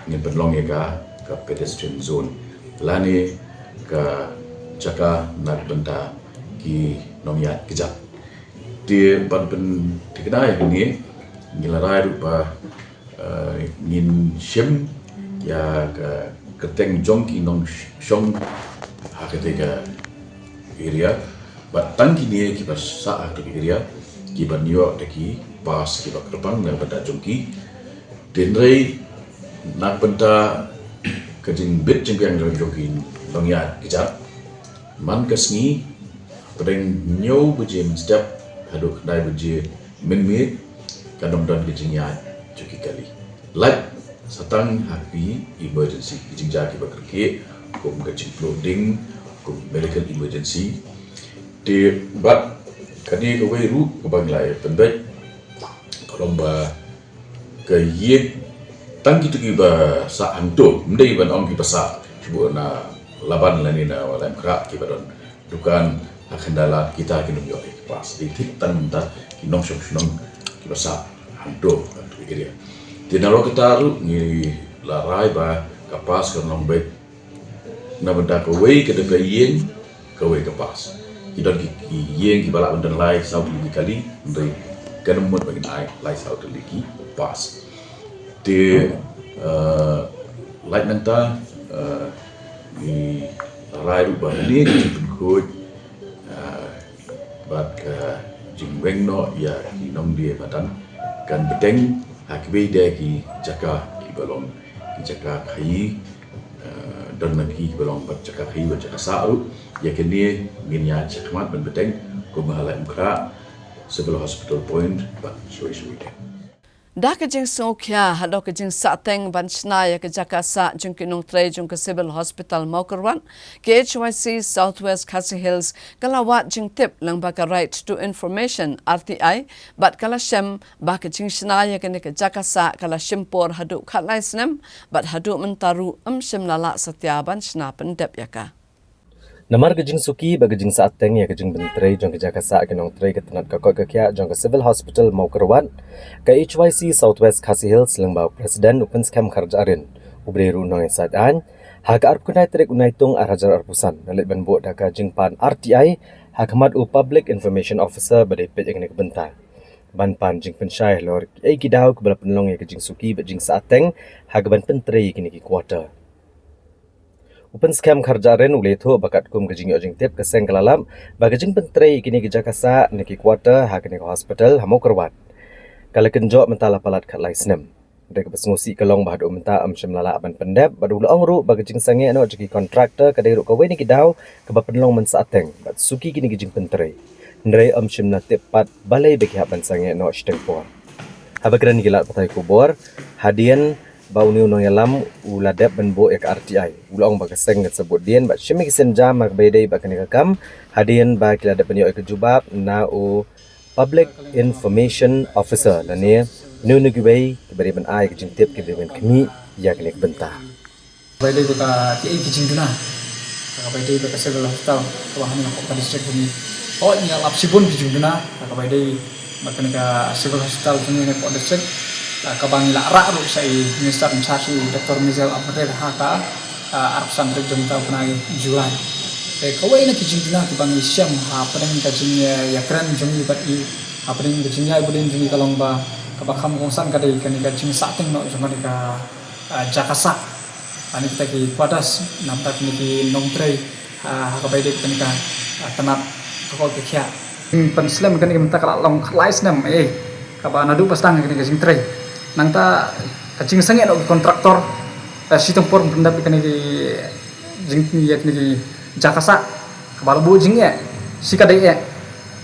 ngin pynlong ïa ka ka pedestrian zone lane ka jaka na ka bynta ki nongïaid kjat. Te ban pynthikna ïa kane ngi la rai ruh ba, eh, ngin shim ïa ka kyrteng jong ki nongshong ha katei ka area. Bad tang kine kiba sah ha katei ka area kiban ïoh da ki pass kiba kyrpang na ka bynta jong ki. Hynrei na ka bynta ka jingbit jingbiang jong, jong ki nongïaid kjat, man ka sngi pdeng hynñiew baje mynstep haduh khyndai baje mynmiet kan ym don ka jingïaid jong ki kali. Lait sa tang ha ki emergency, ki jingjia kiba kyrkieh kum ka jingpluh ding, kum medical emergency. Te bad kane kawei ruh kaba ngi la ïa pynbeit ka long ba ka ïing tang kito kiba sah hangto, ym dei ban ong kiba sah shuh na Laban lane na Laitumkhrah kiba don dukan ha khyndai lad, kita kim ïoh ïa ka pass. Dei thik tang mynta ki nongshong shnong kiba sah hangto, hangto area. Te nalor kata ruh ngi la rai ba ka pass kan long beit na bynta kawei ka dei ka ïing, kawei ka pass. Ki don ki, ki ïing kiba lah ban don lai saw tylli ki kali, hynrei kan ym mut ba ngin ai lai saw tylli ki pass. Te, eh, lait nangta, eh, ngi rai ruh ba kane ka jingpynkhuid, eh, bad ka jingweng noh ïa ki nongdie madan kan bteng ha kiwei de ki jaka kiba long ki jaka khaïi, eh, don na ki kiba long bad jaka khaïi bad jaka sah ruh. Ïa kine ngin ïa shakhmat ban bteng kum ha Laitumkhrah, Civil Hospital Point bad shuwa shuwa. Da ka jingsngewkhia haduh ka jingsahteng ban shna ïa ka jaka sah jong ki nongtrei jong ka Civil Hospital Mawkyrwat, ka H Y C South West Khasi Hills ka la wad jingtip lyngba ka Right to Information, R T I, bad ka la shem ba ka jingshna ïa kane ka jaka sah ka la shim por haduh khatlai snem, bad haduh mynta ruh ym shym la lah satia ban shna pyndep ïa ka. Namar ka jingsuki bad ka jingsahteng ïa ka jingpyntrei jong ka jaka sah ki nongtrei ka tnat ka koit ka khiah jong ka Civil Hospital Mawkyrwat, ka H Y C South West Khasi Hills lyngba u President u Pynskhem Kharjahrin, u briew ruh nongïasaid aiñ, ha ka arphew khyndai tarik u Naitung ar hajar arphew san, la leit ban buh da ka jingpan R T I ha khmat u Public Information Officer ba dei peit ïa kane ka bynta, ban pan jingpynshai halor kiei ki daw kiba la pynlong ïa ka jingsuki bad jingsahteng ha kaban pyntrei ïa kine ki quarter. U Pynskhem Kharjahrin u la ïathuh ba katkum ka jingïoh jingtip ka seng ka la lap ba ka jingpyntrei ïa kine ki jaka sah ne ki quarter ha kane ka hospital ha Mawkyrwat ka la kynjoh mynta la palat khatlai snem. Hynrei kaba sngewsih ka long ba haduh mynta ym shym la lah ban pyndep, bad u la ong ruh ba ka jingsangeh noh jong ki contractor ka dei ruh kawei na ki daw kaba pynlong ban sahteng bad suki kine ki jingpyntrei. Hynrei ym shym la tip pat balei ba ki hap ban sangeh noh shiteng por. Haba kren ïa ki lad pathai khubor, hadien ba une u nongïalam u la dep ban buh ïa ka R T I, u la ong ba ka seng kan sa bud dien bad shim ïa ki sienjam ha kaba ïadei bad kane ka kam, hadien ba ki la dep ban ïoh ïa ka jubab na u Public Information Officer lane une une kiwei kiba dei ban ai ka jingtip kiba dei ban khmih ïa kane ka bynta. Kaba ïadei bad ka, kiei ki jingduna kaba ïadei bad ka Civil Hospital kaba ha kane ka district jong ngi. Hooid, ngi la lap shibun ki jingduna kaba ïadei bad kane ka Civil Hospital jong ngi ha kane ka district, kaba ngi la rah ruh sha i Minister in charge, i Doctor Mizel Apmerdiah, ha ka, ah, arphew san tarik jong u bnai July. Te kawei na ki jingduna kiba ngi shem hapdeng ka jingïakren jong ngi bad i, hapdeng ka jingïaibudien jong ngi ka long ba kaba kham kongsan ka dei kane ka jingsahteng noh jong kane ka, ah, jaka sah, ah, ne kita ki quarters na bynta kine ki nongtrei, ah, ha kaba ïadei kane ka, ah, tnat ka koit ka khiah. Pynslem kane ka mynta ka la long khatlai snem, eh, kaba naduh ba sdang kane ka jingtrei. Nangta ka jingsangeh noh ki contractor Shiteng por pyndap ïa kine ki jing ïa kine ki jaka sah kaba la buh jingeh shi ka dei eh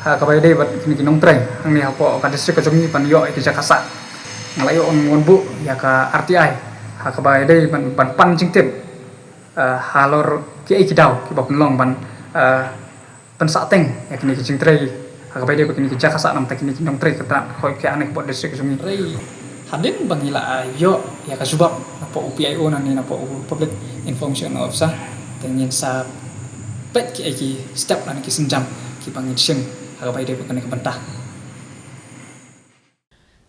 ha kaba ïadei bad kine ki nongtrei hangne hapoh ka district ka jong ngi ban ïoh ïa ki jaka sah. Nga la ïoh ngan buh ïa ka R T I ha kaba ïadei ban, ban pan jingtip halor kiei ki daw kiba pynlong ban pynsah teng ïa kine ki jingtrei ha kaba ïadei bad kine ki jaka sah namar kine ki nongtrei ka tnat khoi ka ane ka bor district ka jong ngi. Trei hadien ba ngi la ïoh ïa ka jubab napoh u P I O nangne napoh u Public Information Officer, te ngin sa peit kiei ki step lane ki sienjam kiba ngin shim ha kaba ïadei bad kane ka bynta.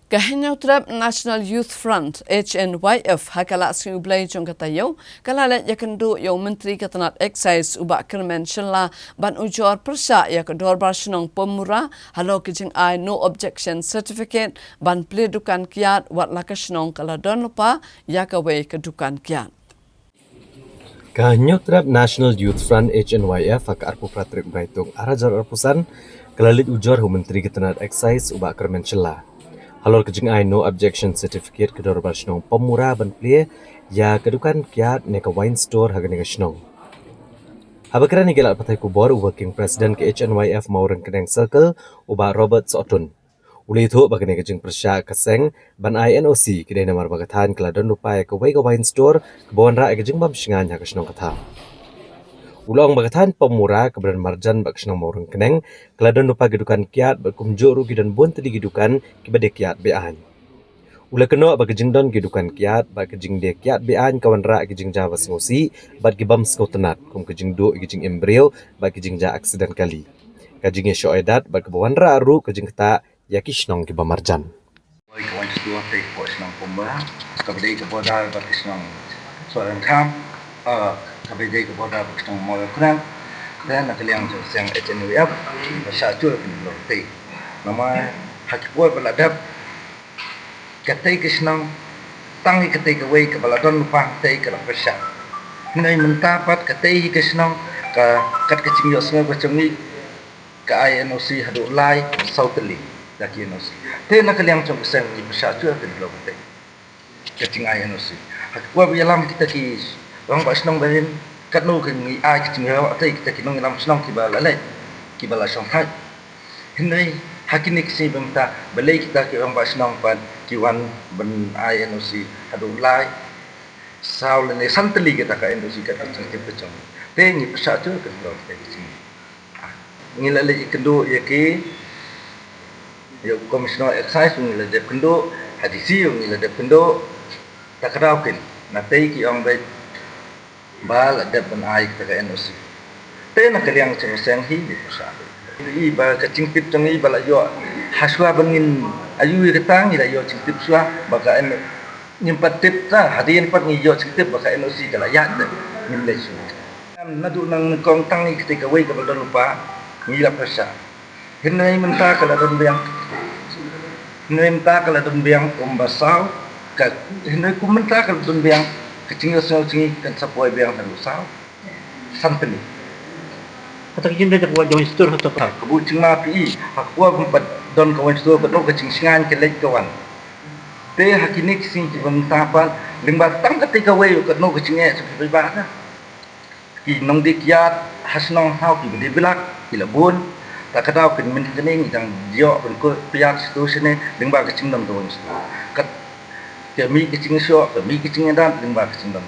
Ka Hynñiewtrep National Youth Front, H N Y F, ha ka lad Sngi U Blei jong ka taïew ka la leit ïakynduh ïa u Myntri ka tnat Excise u Bah Kyrmen Shylla ban ujor pyrshah ïa ka Dorbar Shnong Pamura halor ka jingai No Objection Certificate ban plie dukan kiad, wat la ka shnong ka la don lypa ïa kawei ka dukan kiad. Ka Hynñiewtrep National Youth Front, H N Y F, ha ka arphew phra tarik Bnaitung arhajar arphew san ka la leit ujor ha u Myntri ka tnat Excise u Bah Kyrmen Shylla halor ka jingai No Objection Certificate ka Dorbar Shnong Pamura ban plie ïa ka dukan kiad ne ka wine store ha kane ka shnong. Haba kren ha ki lad pathai khubor, u Working President ka H N Y F Mawryngkneng Circle u Bah Robert Sohtun u la ïathuh ba kane ka jingpyrshah ka seng ban ai N O C ka dei namar ba ka thaiñ ka la don lypa ïa kawei ka wine store kaba wanrah ïa ka jingbam shngaiñ ha ka shnong ka thaw. U la ong ba ka thaiñ Pamura kaba don marjan bad ka shnong Mawryngkneng ka la don lypa ki dukan kiad bad kumjuh ruh ki don bun tylli ki dukan kiba die kiad be-aiñ. U la kynnoh ba ka jingdon ki dukan kiad bad ka jingdie kiad be-aiñ ka wanrah ïa ki jingjia ba sngewsih bad ki bym sngewtynnat, kum ka jingduh ïa ki jingim briew bad ki jingjia aksiden kali, ka jingïashoh ïadat bad kaba wanrah ruh ka jingktah ïa ki shnong kiba marjan. Wei ka wan stua te ko shnong Pamura kaba dei ka border bad ka shnong Sohryngkham, ah, kaba dei ka border bad ka shnong Mawryngkneng. Te na ka liang jong seng H N Y F ba sha jur ka nilo te. Namar ha ki por ba la dep katei ka shnong tang hi katei kawei kaba la don lypa, tei ka la pyrshah. Hynrei mynta pat katei hi ka shnong ka kat ka jingïohsngew ka jong ngi ka ai N O C haduh lai saw tylli da ki N O C. Te na ka liang jong ka seng ngi pyrshah jur ka nilo te ka jingai N O C. Ha ka por ba ïalam kita ki rangbah shnong ba rim, katno ka ngi ai ka jingïarap ïa kita ki nongïalam shnong kiba la leit, kiba la shongthait. Hynrei ha kine ki sngi ba mynta balei kita ki rangbah shnong pat ki wan ban ai N O C haduh lai saw lane san tylli kata ka N O C kat ka jingtip ka jong. Te ngi pyrshah jur ka nilo te ka jing. Ngi la leit ïakynduh ïa ki, ïa u Commissioner Excise ngi la dep kynduh, ha D C ngi la dep kynduh. Ta ka daw kin, na tei ki ong beit ba la dep ban ai kata ka N O C. Te na ka liang jong ka seng hi ngi pyrshah. I ba ka jingtip jong i ba la ïoh ha shuwa ba ngin ïoh ïa kata ngi la ïoh jingtip shuwa ba ka N-, ngim pat tip ta, hadien pat ngi ïoh jingtip ba ka N O C ka la ïaid te ngim leit shuwa. Naduh nangkong tang ïa katei kawei kaba la don lypa ngi la pyrshah. Hynrei mynta ka la don biang. Hynrei mynta ka la don biang kumba saw. Ka, hynrei kum mynta ka la don biang ka jingïohsngew jong ngi kan sa poi biang haduh saw san tylli. Kata ka jingdon ka wine store hato ka. Ka buh jingma phi i ha ka por ba don ka wine store ka don ka jingshngaiñ ka leit ka wan. Te ha kine ki sngi kiba mynta pat lyngba tang katei kawei ka don ka jingeh jong ki paidbah ka. Ki nongdie kiad ha shnong ha kiba die blak ki la bun. Ta ka daw kin mynta kane ngi dang ïoh ban kut piat shuh shane lyngba ka jingdon ka wine store. Kat ka mih ka jingshoh, ka mih ka jingïadat lyngba ka jingdon.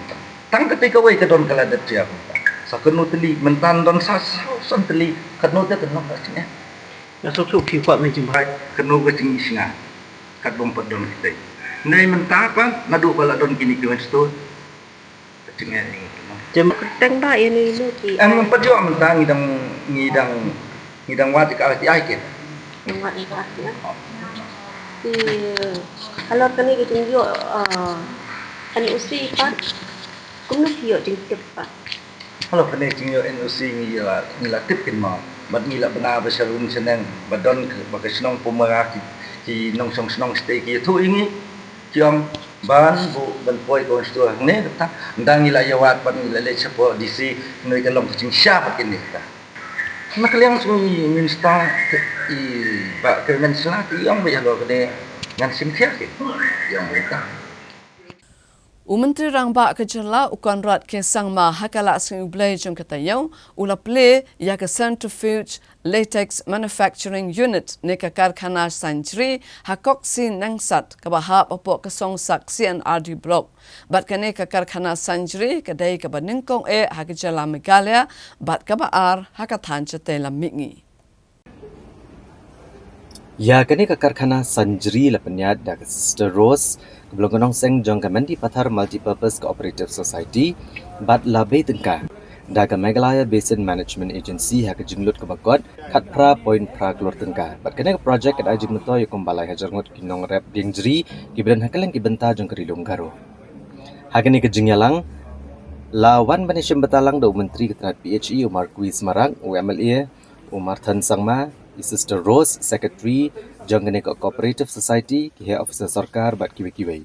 Tang katei kawei ka don ka la dep jia mynta. Sa katno tylli mynta don sa saw san tylli, katno te ka don ka jingeh. Ïa suk suk ki kwah mih jingbai, katno ka jingïasngap. Kat bym pat don katei. Hynrei mynta pat naduh ba la don kine ki wine store. Ka jingeh. Jem. Kyrteng ba ïa ni ni ki. Em, ngam pat ïoh mynta ngi dang, ngi dang, ngi dang wad ïa ka R T I ki. Dang wad ïa ka R T I. Ki halor kane ka jingïoh, ah, N O C pat. Kumno ki ïoh jingtip pat? Halor kane ka jingïoh N O C ngi la, ngi la tip kin mo. Bad ngi la bna ba sha rung sha neng ba don ka, ba ka shnong Pumara ki, ki nongshong shnong shatei ki ïathuh ïa ngi. Ki ong ban buh ban poi ka wine store hangne kata. Ynda ngi la ïa wad bad ngi la leit shapoh D C, hynrei ka long ka jingshisha bad kine kata. Na ka liang jong i Minister i Bah Kyrmen Shylla te i ong ba ïa halor kane ngan shim khia ki. I ong ba ïa kata. U Myntri Rangbah ka Jylla u Conrad K Sangma ha ka la sngi U Blei jong ka taïew u la plie ïa ka Centrifuge Latex Manufacturing Unit ne ka karkhana sanjri ha Koksi Nengsat kaba hap hapoh ka Songsak C and R D Block. Bad kane ka karkhana sanjri ka dei kaba nyngkong eh ha ka Jylla Meghalaya bad kaba ar ha ka thaiñ shatei lam mihngi. Ïa kane ka karkhana sanjri la pynïaid da ka Sister Rose, kaba long ka nongseng jong ka Mendipathar Multipurpose Cooperative Society, bad la bei tyngka da ka Meghalaya Basin Management Agency ha ka jinglut kaba kut khatphra point phra klur tyngka. Bad kane ka project ka dei jingmyntoi ïa kumba lai hajar ngut ki nongrep dieng jri kiba don ha kylleng ki bynta jong ka Ri Lum Garo. Ha kane ka jingïalang la wan ban ïashim bynta lang da u Myntri ka tnad P H E u Marcuise Marak, u M L A u Marthon Sangma, i Sister Rose, Secretary jong kane ka Cooperative Society, ki heh officer sorkar bad kiwei kiwei.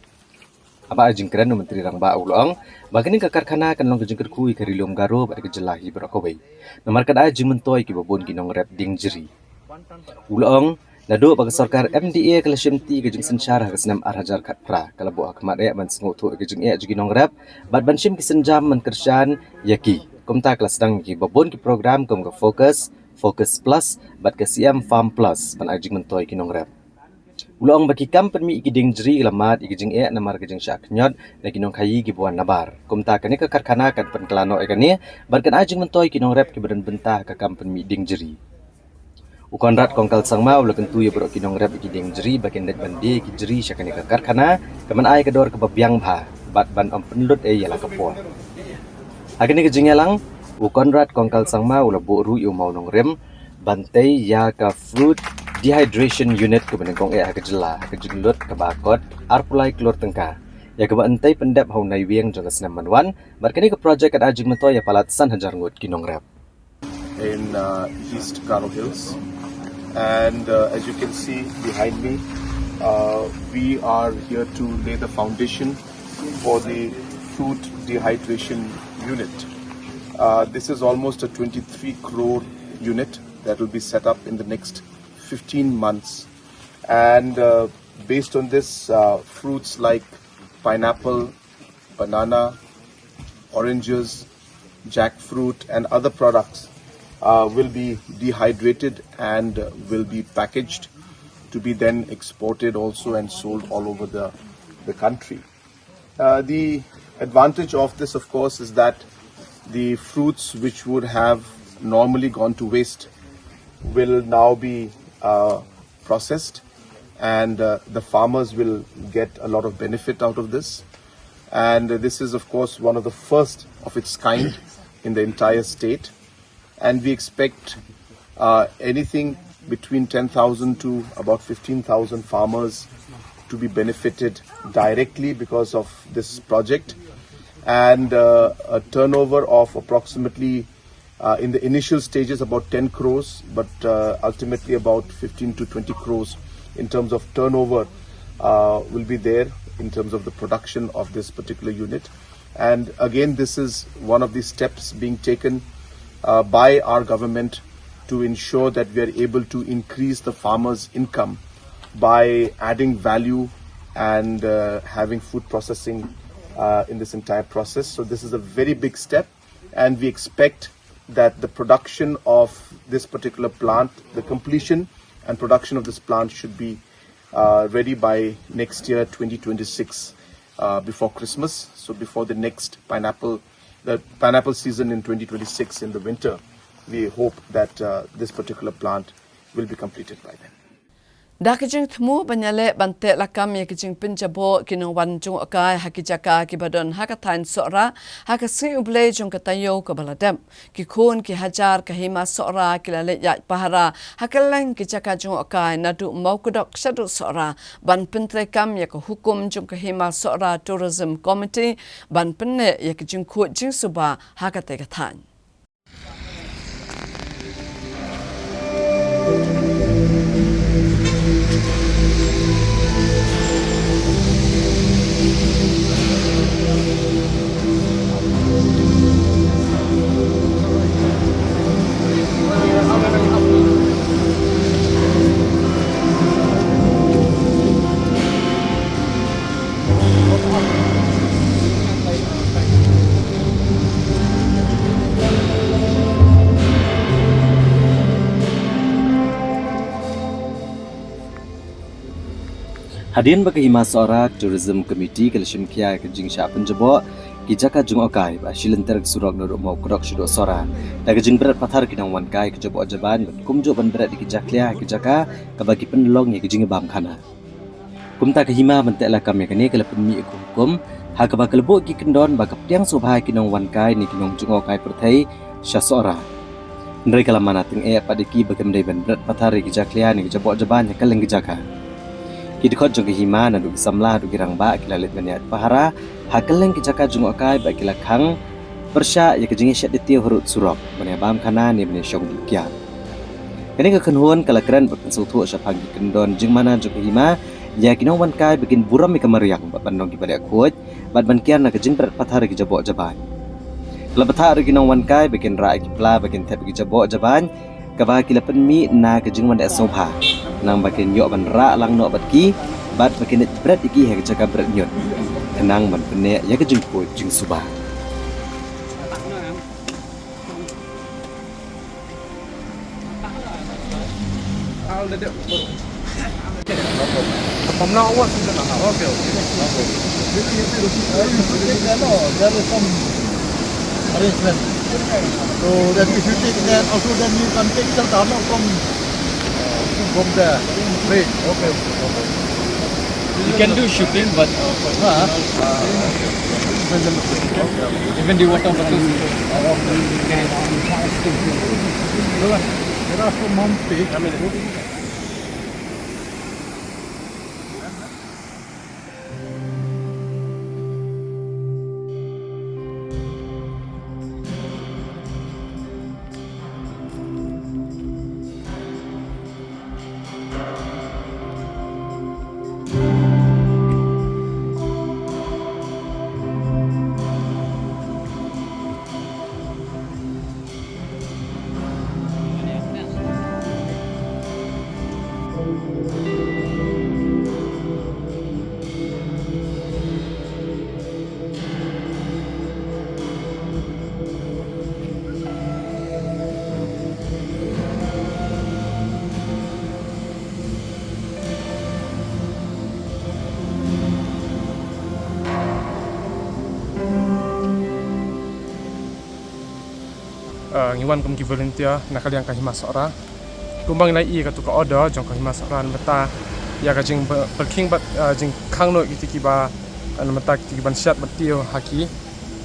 Haba ai jingkren u Myntri Rangbah u la ong ba kane ka karkhana kan long ka jingkyrkhu ïa ka Ri Lum Garo bad ka jylla hi baroh kawei. Namar kan ai jingmyntoi ïa kiba bun ki nongrep dieng jri. U la ong naduh ba ka sorkar M D A ka la shimti ka jingsynshar ha ka snem ar hajar khatphra, ka la buh ha khmat eh ban sngewthuh ïa ka jingeh jong ki nongrep bad ban shim ki sienjam ban kyrshan ïa ki. Kumta ka la sdang ïa kiba bun ki program kum ka Focus, Focus Plus bad ka C M Farm Plus ban ai jingmyntoi ïa ki nongrep. U la ong ba ki kam pynmih ïa ki dieng jri ka la mad ïa ka jingeh namar ka jingshah khñiot na ki nongkhaïi kiba wan nabar. Kumta kane ka karkhana kan pynkylla noh ïa kane bad kan ai jingmyntoi ïa ki nongrep kiba don bynta ha ka kam pynmih dieng jri. U Conrad Kongkal Sangma u la kyntu ïa baroh ki nongrep ïa ki dieng jri ba kin leit ban die ïa ki jri sha kane ka karkhana, ka ban ai ka dor kaba biang bha bad ban ym pynlut ei ïa la ka por. Ha kane ka jingïalang u Conrad Kongkal Sangma u la buh ruh ïa u mawnongrim ban tei ïa ka Fruit Dehydration Unit kaba nyngkong eh ha ka jylla ha ka jinglut kaba kut arphew lai klur tyngka, ïa kaba yn tei pyndep ha u Naiwieng jong ka snem ban wan. Bad kane ka project kan ai jingmyntoi ïa palat san hajar ngut ki nongrep. In uh, East Garo Hills. And uh, as you can see behind me, uh, we are here to lay the foundation for the fruit dehydration unit. Uh, this is almost a twenty-three crore unit that will be set up in the next fifteen months. And uh, based on this, uh, fruits like pineapple, banana, oranges, jackfruit, and other products uh, will be dehydrated and will be packaged to be then exported also and sold all over the, the country. Uh, the advantage of this, of course, is that the fruits which would have normally gone to waste will now be uh, processed, and uh, the farmers will get a lot of benefit out of this. And this is, of course, one of the first of its kind in the entire state. And we expect uh, anything between ten thousand to about fifteen thousand farmers to be benefited directly because of this project. And uh, a turnover of approximately uh, in the initial stages about ten crores, but uh, ultimately about fifteen to twenty crores in terms of turnover uh, will be there in terms of the production of this particular unit. And again, this is one of the steps being taken uh, by our government to ensure that we are able to increase the farmers' income by adding value and uh, having food processing uh, in this entire process. So this is a very big step, and we expect that the production of this particular plant, the completion and production of this plant should be uh, ready by next year, twenty twenty-six, uh, before Christmas. So before the next pineapple, the pineapple season in twenty twenty-six in the winter, we hope that uh, this particular plant will be completed by then. Da ka jingthmu ban ïaleh ban teh lakam ïa ka jingpynjaboh ki nongwan jngohkai ha ki jaka kiba don ha ka thaiñ Sohra ha ka sngi U Blei jong ka taïew kaba la dep, ki khun ki hajar ka Hima Sohra ki la leit ïaid pahara ha kylleng ki jaka jngohkai naduh Mawkdok shaduh Sohra ban pyntreikam ïa ka hukum jong ka Hima Sohra Tourism Committee ban pynneh ïa ka jingkhuid jingsuba ha katei ka thaiñ. Hadien ba ka Hima Sohra Tourism Committee ka la shim khia ka jingshah pynjaboh ki jaka jngohkai ba shilynter ka surok naduh Mawkdrok shaduh Sohra da ka jingbret pathar ki nongwan kai ka jaboh jaban, ban kumjuh ban bret ïa ki jakhlia ha ki jaka kaba ki pynlong ïa ka jingbam khana. Kumta ka Hima ban teh lakam ïa kane ka la pynmih ïa ka hukum ha kaba ka la buh ki kyndon ba ka pdiang sngewbha ïa ki nongwan kai ne ki nongjngohkai pyrthei sha Sohra. Hynrei ka la mana tyngeh pat ïa ki ba kim dei ban bret pathar ïa ki jakhlia ne ki jaboh jaban ha kylleng ki jaka. Ki dkhot jong ka Hima naduh ki samla haduh ki rangbah ki la leit ban ïaid pahara ha kylleng ki jaka jngohkai ba ki la khang pyrshah ïa ka jingïashet da tiew harud surok ban ïabam khana ne ban ïashong kiar. Kane ka kynhun ka la kren bad pynsngewthuh shaphang ki kyndon jingmana jong ka Hima ïa ki nongwan kai ba kin burom ïa ka mariang bad ban long kiba dei khuid bad ban kiar na ka jingbret pathar ïa ki jaboh jaban. Ka la bthah ruh ïa ki nongwan kai ba kin rah ïa ki pla ba kin thep ïa ki jaboh jaban kaba ki la pynmih na ka jingwan dei sngewbha, khnang ba kin ïoh ban rah lang noh bad ki bad ba kin leit bret ïa ki ha ka jaka bret ñiut, khnang ban pynneh ïa ka jingkhuid jingsuba. From now onwards, we don't know. Okay, okay. Arrangement. So then if you take that also, then you can take the down from, uh, from the plane. Okay, okay, okay. You can do shooting, but, uh, for Ah, ah, okay, okay. Even the water bottle. There are some mountain. Ah, ngi wan kum ki volunteer na ka liang ka Hima Sohra. Kumba ngi la ïohi katto ka order jong ka Hima Sohra namar ta ïa ka jingpyrkhing bad, ah, jingkhang noh kiti kiba, ah, namar ta kiti kiban shet bad tiew ha ki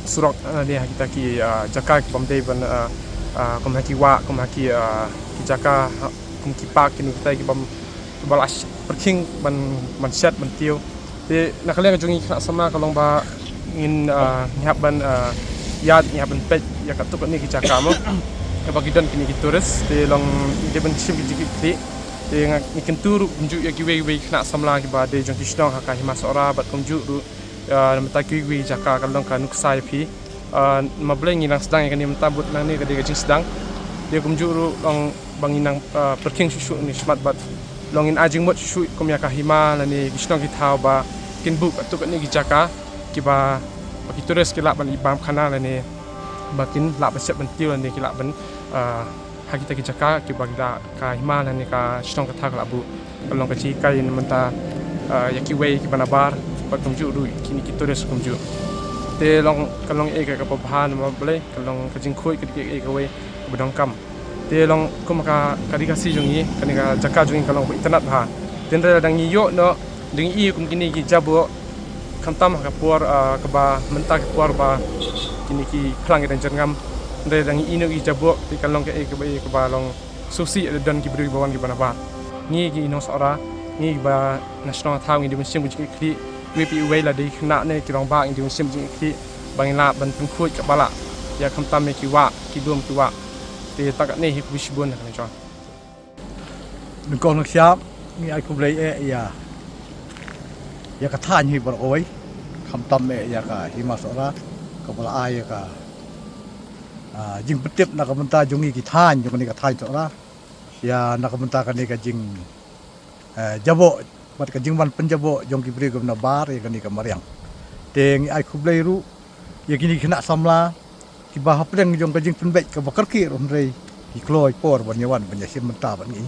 surok, ah, ne ha kita ki, ah, jaka ki bym dei ban, ah, ah, kum ha ki wah, kum ha ki, ah, ki jaka, ha, kum ki park kine kita ki bym, kiba la sh-, pyrkhing ban, ban shet ban tiew. Te na ka liang jong ngi khynnah samla ka long ba ngin, ah, ngi hap ban, ah, ïaid, ngi hap ban peit ïa katto katne ki jaka mo kaba ki don kine ki tourist. Te long dei ban shim ki jingkitkhlieh. Te nga, ngi kyntu ruh kumjuh ïa kiwei kiwei khynnah samla kiba dei jong ki shnong ha ka Hima Sohra bad kumjuh ruh, ah, namar ta kiwei kiwei jaka ka long ka nuksa ïa phi. Ah, ma Blei ngi nang sdang ïa kane mynta bad nangne ka dei ka jingsdang. Te kumjuh ruh long ba ngin nang, ah, pyrkhing shuh shuh ne shakhmat bad long ngin ai jingmut shuh shuh kum ïa ka Hima lane ki shnong ki thaw ba kin buh katto katne ki jaka kiba, ba ki tourist ki lah ban ïa bam khana lane ba kin lah ban shet ban tiew lane ki lah ban, ah, ha kita ki jaka kiba ki la ka Hima lane ka shnong ka thaw ka la buh. Ka long ka jinghikai na mynta, ah, ïa kiwei kiba nabar bad kumjuh ruh kine ki tourist kumjuh. Te long, ka long eh ka, kaba bha namar balei, ka long ka jingkhuid ka dei eh kawei kaba donkam. Te long kum ka, ka ri Khasi jong ngi, kane ka jaka jong ngi ka long ba itynnad bha. Te hynrei lada ngi ïoh noh, da ngi ïoh kum kine ki jaboh, khamtam ha ka por, ah, kaba mynta ka por ba kine ki phlang ki dang jyrngam. Hynrei da ngi ïoh ki jaboh, te ka long kaei kaba, kaei kaba long sngewsih da don ki briew kiba wan kiba nabar. Ngi ki nong Sohra, ngi kiba na shnong thaw ngi dei ban shim ka jingkitkhlieh, iwei pa iwei lada ki khynnah ne ki rangbah ngi dei ban shim ka jingkitkhlieh ba ngin lah ban pynkhuid kaba lah ïa khamtam ïa ki wah, ki lum ki wah. Te tang katne hi, khublei shibun na ka liang jong. Nyngkong nyngshap ngi ai khublei eh ïa, ïa ka thaiñ hi baroh kawei, khamtam eh ïa ka Hima Sohra kaba la ai ïa ka, ah, jingpyntip na ka bynta jong ngi ki thaiñ jong kane ka thaiñ Sohra, ïa na ka bynta kane ka jing, eh, jaboh bad ka jingwan pynjaboh jong ki briew kiba nabar ïa kane ka mariang. Te ngi ai khublei ruh ïa kine ki khynnah samla kiba hapdeng jong ka jingpynbeit kaba kyrkieh ruh hynrei ki kloi por ban ïa wan ban ïa shim bynta bad ngi.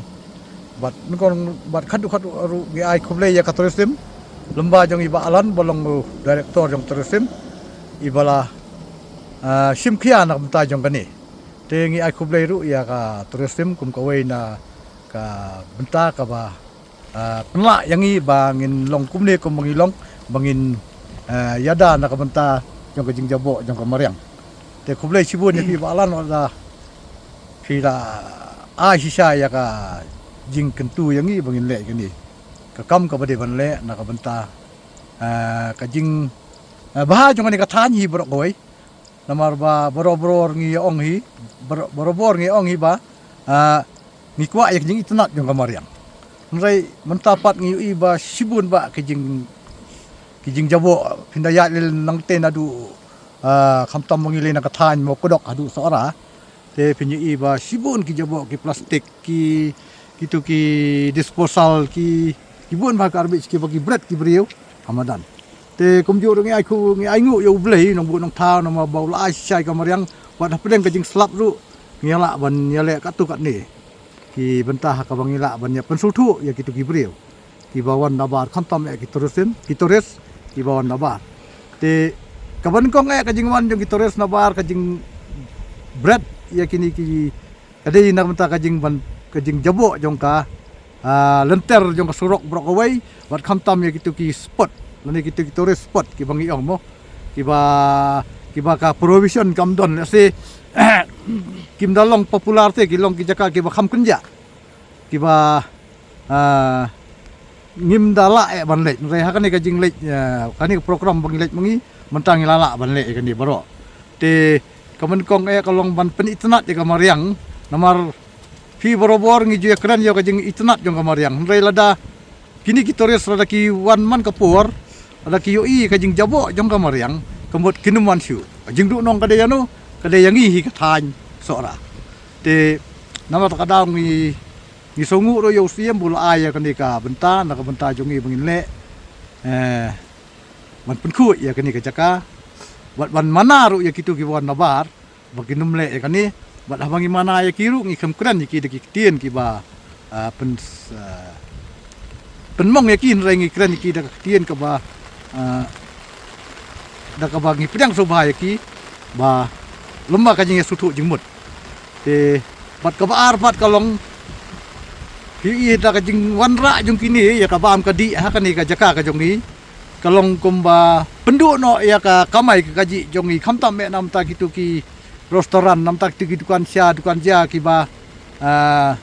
Bad nyngkong bad khadduh khadduh ruh ngi ai khublei ïa ka tourism Lymba jong i Bah Alan ba long u director jong tourism, i ba la, ah, shim khia na ka bynta jong kane. Te ngi ai khublei ruh ïa ka tourism kum kawei na ka bynta kaba, ah, pynlah ïa ngi ba ngin long kumne kum ba ngi long, ba ngin, ah, ïada na ka bynta jong ka jingjaboh jong ka mariang. Te khublei shibun ïa phi Bah Alan, wat la phi la ai shisha ïa ka jingkyntu ïa ngi ba ngin leh kane ka kam kaba dei ban leh na ka bynta, ah, ka jing, ah, bha jong kane ka thaiñ hi baroh kawei. Namar ba barabor ngi ong hi, bar-, barabor ngi ong hi ba, ah, ngi kwah ïa ka jingitynnad jong ka mariang. Hynrei mynta pat ngi ïohi ba shibun ba ka jing, ka jingjaboh, phin da ïaid leh nangta naduh, ah, khamtam ba ngi leit na ka thaiñ Mawkdok haduh Sohra. Te phin ïohi ba shibun ki jaboh, ki plastik, ki, kitu ki disposal, ki, ki bun bha ka garbage kiba ki bret ki briew ha madan. Te kumjuh ruh ngi ai khu, ngi ai nguh ïa U Blei Nongbuh Nongthaw namar ba u la ai shisha ïa ka mariang, wat hapdeng ka jingslap ruh ngi lah ban ïaleh katto katne ki bynta ha kaba ngi lah ban ïa pynsngewthuh ïa kitu ki briew kiba wan nabar, khamtam eh ki tourism, ki tourist kiba wan nabar. Te kaba nyngkong eh ka jingwan jong ki tourist nabar, ka jingbret ïa kine ki, ka dei na ka bynta ka jingban, ka jingjaboh jong ka, ah, lynter jong ka surok baroh kawei, bad khamtam ïa kitu ki spot, lane kitu ki tourist spot kiba ngi ong mo, kiba, kiba ka provision kam don, lehse kim da long popular te, ki long ki jaka kiba kham kynjah, kiba, ah, ngim da lah eh ban leit. Hynrei ha kane ka jingleit, ah, kane ka program ba ngi leit ma ngi, mynta ngi la lah ban leh ïa kane baroh. Te kaba nyngkong eh ka long ban pynitynnad ïa ka mariang, namar phi barabor ngi ju ïakren ïa ka jingitynnad jong ka mariang. Hynrei lada kine ki tourist lada ki wan man ka por, lada ki ïohi ka jingjaboh jong ka mariang, ka mut kin ym wan shuh. Ka jingduhnong ka dei ïano, ka dei ïa ngi hi ka thaiñ Sohra. Te namar kata ka daw ngi, ngi sngewnguh ruh ïa u Syiem ba u la ai ïa kane ka bynta, na ka bynta jong ngi ba ngin leh, eh, ban pynkhuid ïa kane ka jaka, bad ban mana ruh ïa kitu kiba wan nabar ba kin ym leh ïa kane. Bad haba ngi mana ïa ki ruh ngi khlem kren ïa ki da ki ktien kiba, ah, pyn, ah, pynmong ïa ki, hynrei ngi kren ïa ki da ka ktien kaba, ah, da kaba ngi pdiang sngewbha ïa ki ba lem bad ka jingïasngewthuh jingmut. Te bad kaba ar pat ka long, phi ïohi da ka jingwanrah jong kine ïa ka bam ka dih ha kane ka jaka ka jong ngi, ka long kumba pynduh noh ïa ka kamai ka kajih jong ngi, khamtam eh na ka bynta kitu ki restaurant, na ka bynta kitu ki dukan sha dukan jia kiba, ah,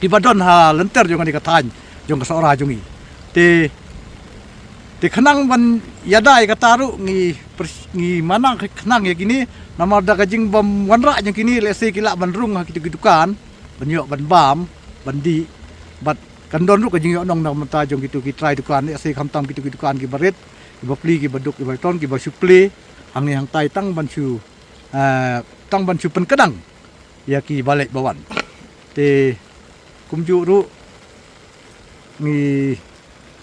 kiba don ha lynter jong kane ka thaiñ jong ka Sohra jong ngi. Te, te khnang ban ïada ïa kata ruh ngi pers-, ngi mana khnang ïa kine, namar da ka jingbym wanrah jong kine, lehse ki lah ban rung ha kitu ki dukan, ban ïoh ban bam, ban dih, bad kan don ruh ka jingïohnong na ka bynta jong kitu ki trai dukan, lehse khamtam kitu ki dukan kiba rit, kiba plie, kiba duk, kiba ton, kiba shu plie hangne hangtai tang ban shu, eh, tang ban shu pynkdang ïa kiba leit ba wan. Te kumjuh ruh ngi,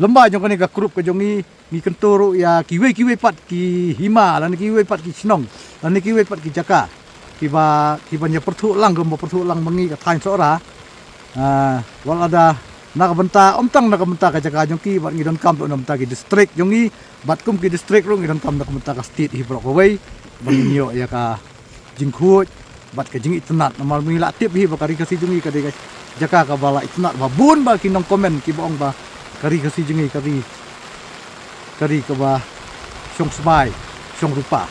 lem bad jong kane ka group ka jong ngi, ngi kyntu ruh ïa kiwei kiwei pat ki hima, lane kiwei pat ki shnong, lane kiwei pat ki jaka kiba, kiban ïa pyrthuh lang, kumba pyrthuh lang ma ngi ka thaiñ Sohra. Ah, wat lada na ka bynta, ym tang na ka bynta ka jaka jong ki, bad ngi donkam ruh na ka bynta ki district jong ngi, bad kum ki district ruh ngi donkam na ka bynta ka state hi baroh kawei ba ngin ïoh ïa ka jingkhuid bad ka jingitynnad. Namar ngi la tip hi ba ka Ri Khasi jong ngi ka dei ka jaka kaba la itynnad, ba bun ba ki nong comment kiba ong ba ka Ri Khasi jong ngi ka ri, ka ri kaba shong sbai, shong rupa.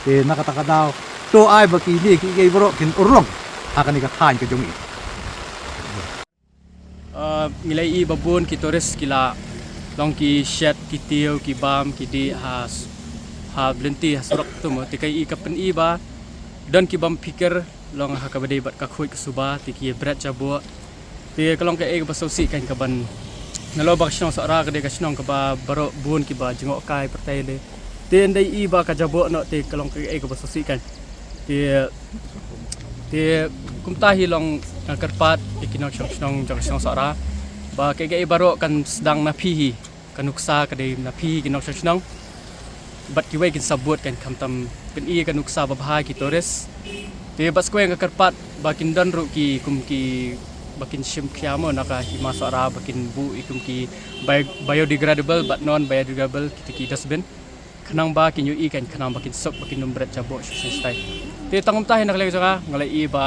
Te na kata ka daw, to ai ba kine kiei kiei baroh kin urlong ha kane ka thaiñ ka jong ngi. Ah, ngi la ïohi ba bun ki tourist ki la long ki shet, ki tiew, ki bam, ki dih ha s-, ha lynti, ha surok tu mo. Te ka ïohi, ka pyni ba don ki bym phikir long ha kaba dei bad ka khuid ka suba, te ki bret jaboh. Te ka long kaei kaba sngewsih kan, kaban, nalor ba ka shnong Sohra ka dei ka shnong kaba baroh bun kiba jngohkai pyrthei lei. Te ynda ïohi ba ka jaboh noh, te ka long kaei kaba sngewsih kan. Te, te kumta hi long nga kyrpad ïa ki nongshong shnong jong ka shnong Sohra ba kaei kaei baroh kan sdang na phi hi. Ka nuksa ka dei na phi hi ki nongshong shnong. Bad kiwei kin sabut kan, khamtam pyni ka nuksa babha ki tourist. Te bad skweng ka kyrpad ba kin don ruh ki, kum ki ba kin shim khia mo na ka Hima Sohra ba kin buh i kum ki bi- biodegradable bad non biodegradable kita ki dustbin. Khnang ba kin ïohi kan khnang ba kin suk ba kin ym bret jaboh shisha shisha. Te tang mynta hi na ka liang jong nga nga la i ba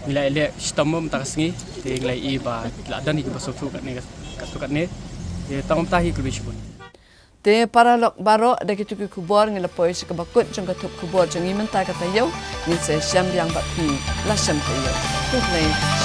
ngi la leh shitom mynta ka sngi. Te ngi la i ba la don hi kiba sngewthuh katne katto katne. Te tang mynta hi khublei shibun. Te paralok baroh da kito ki khubor ngi la poi sha kaba kut jong ka thup khubor jong ngi mynta ka taïew. Ngin sa ïashem biang bad phi la shem taïew. Khublei.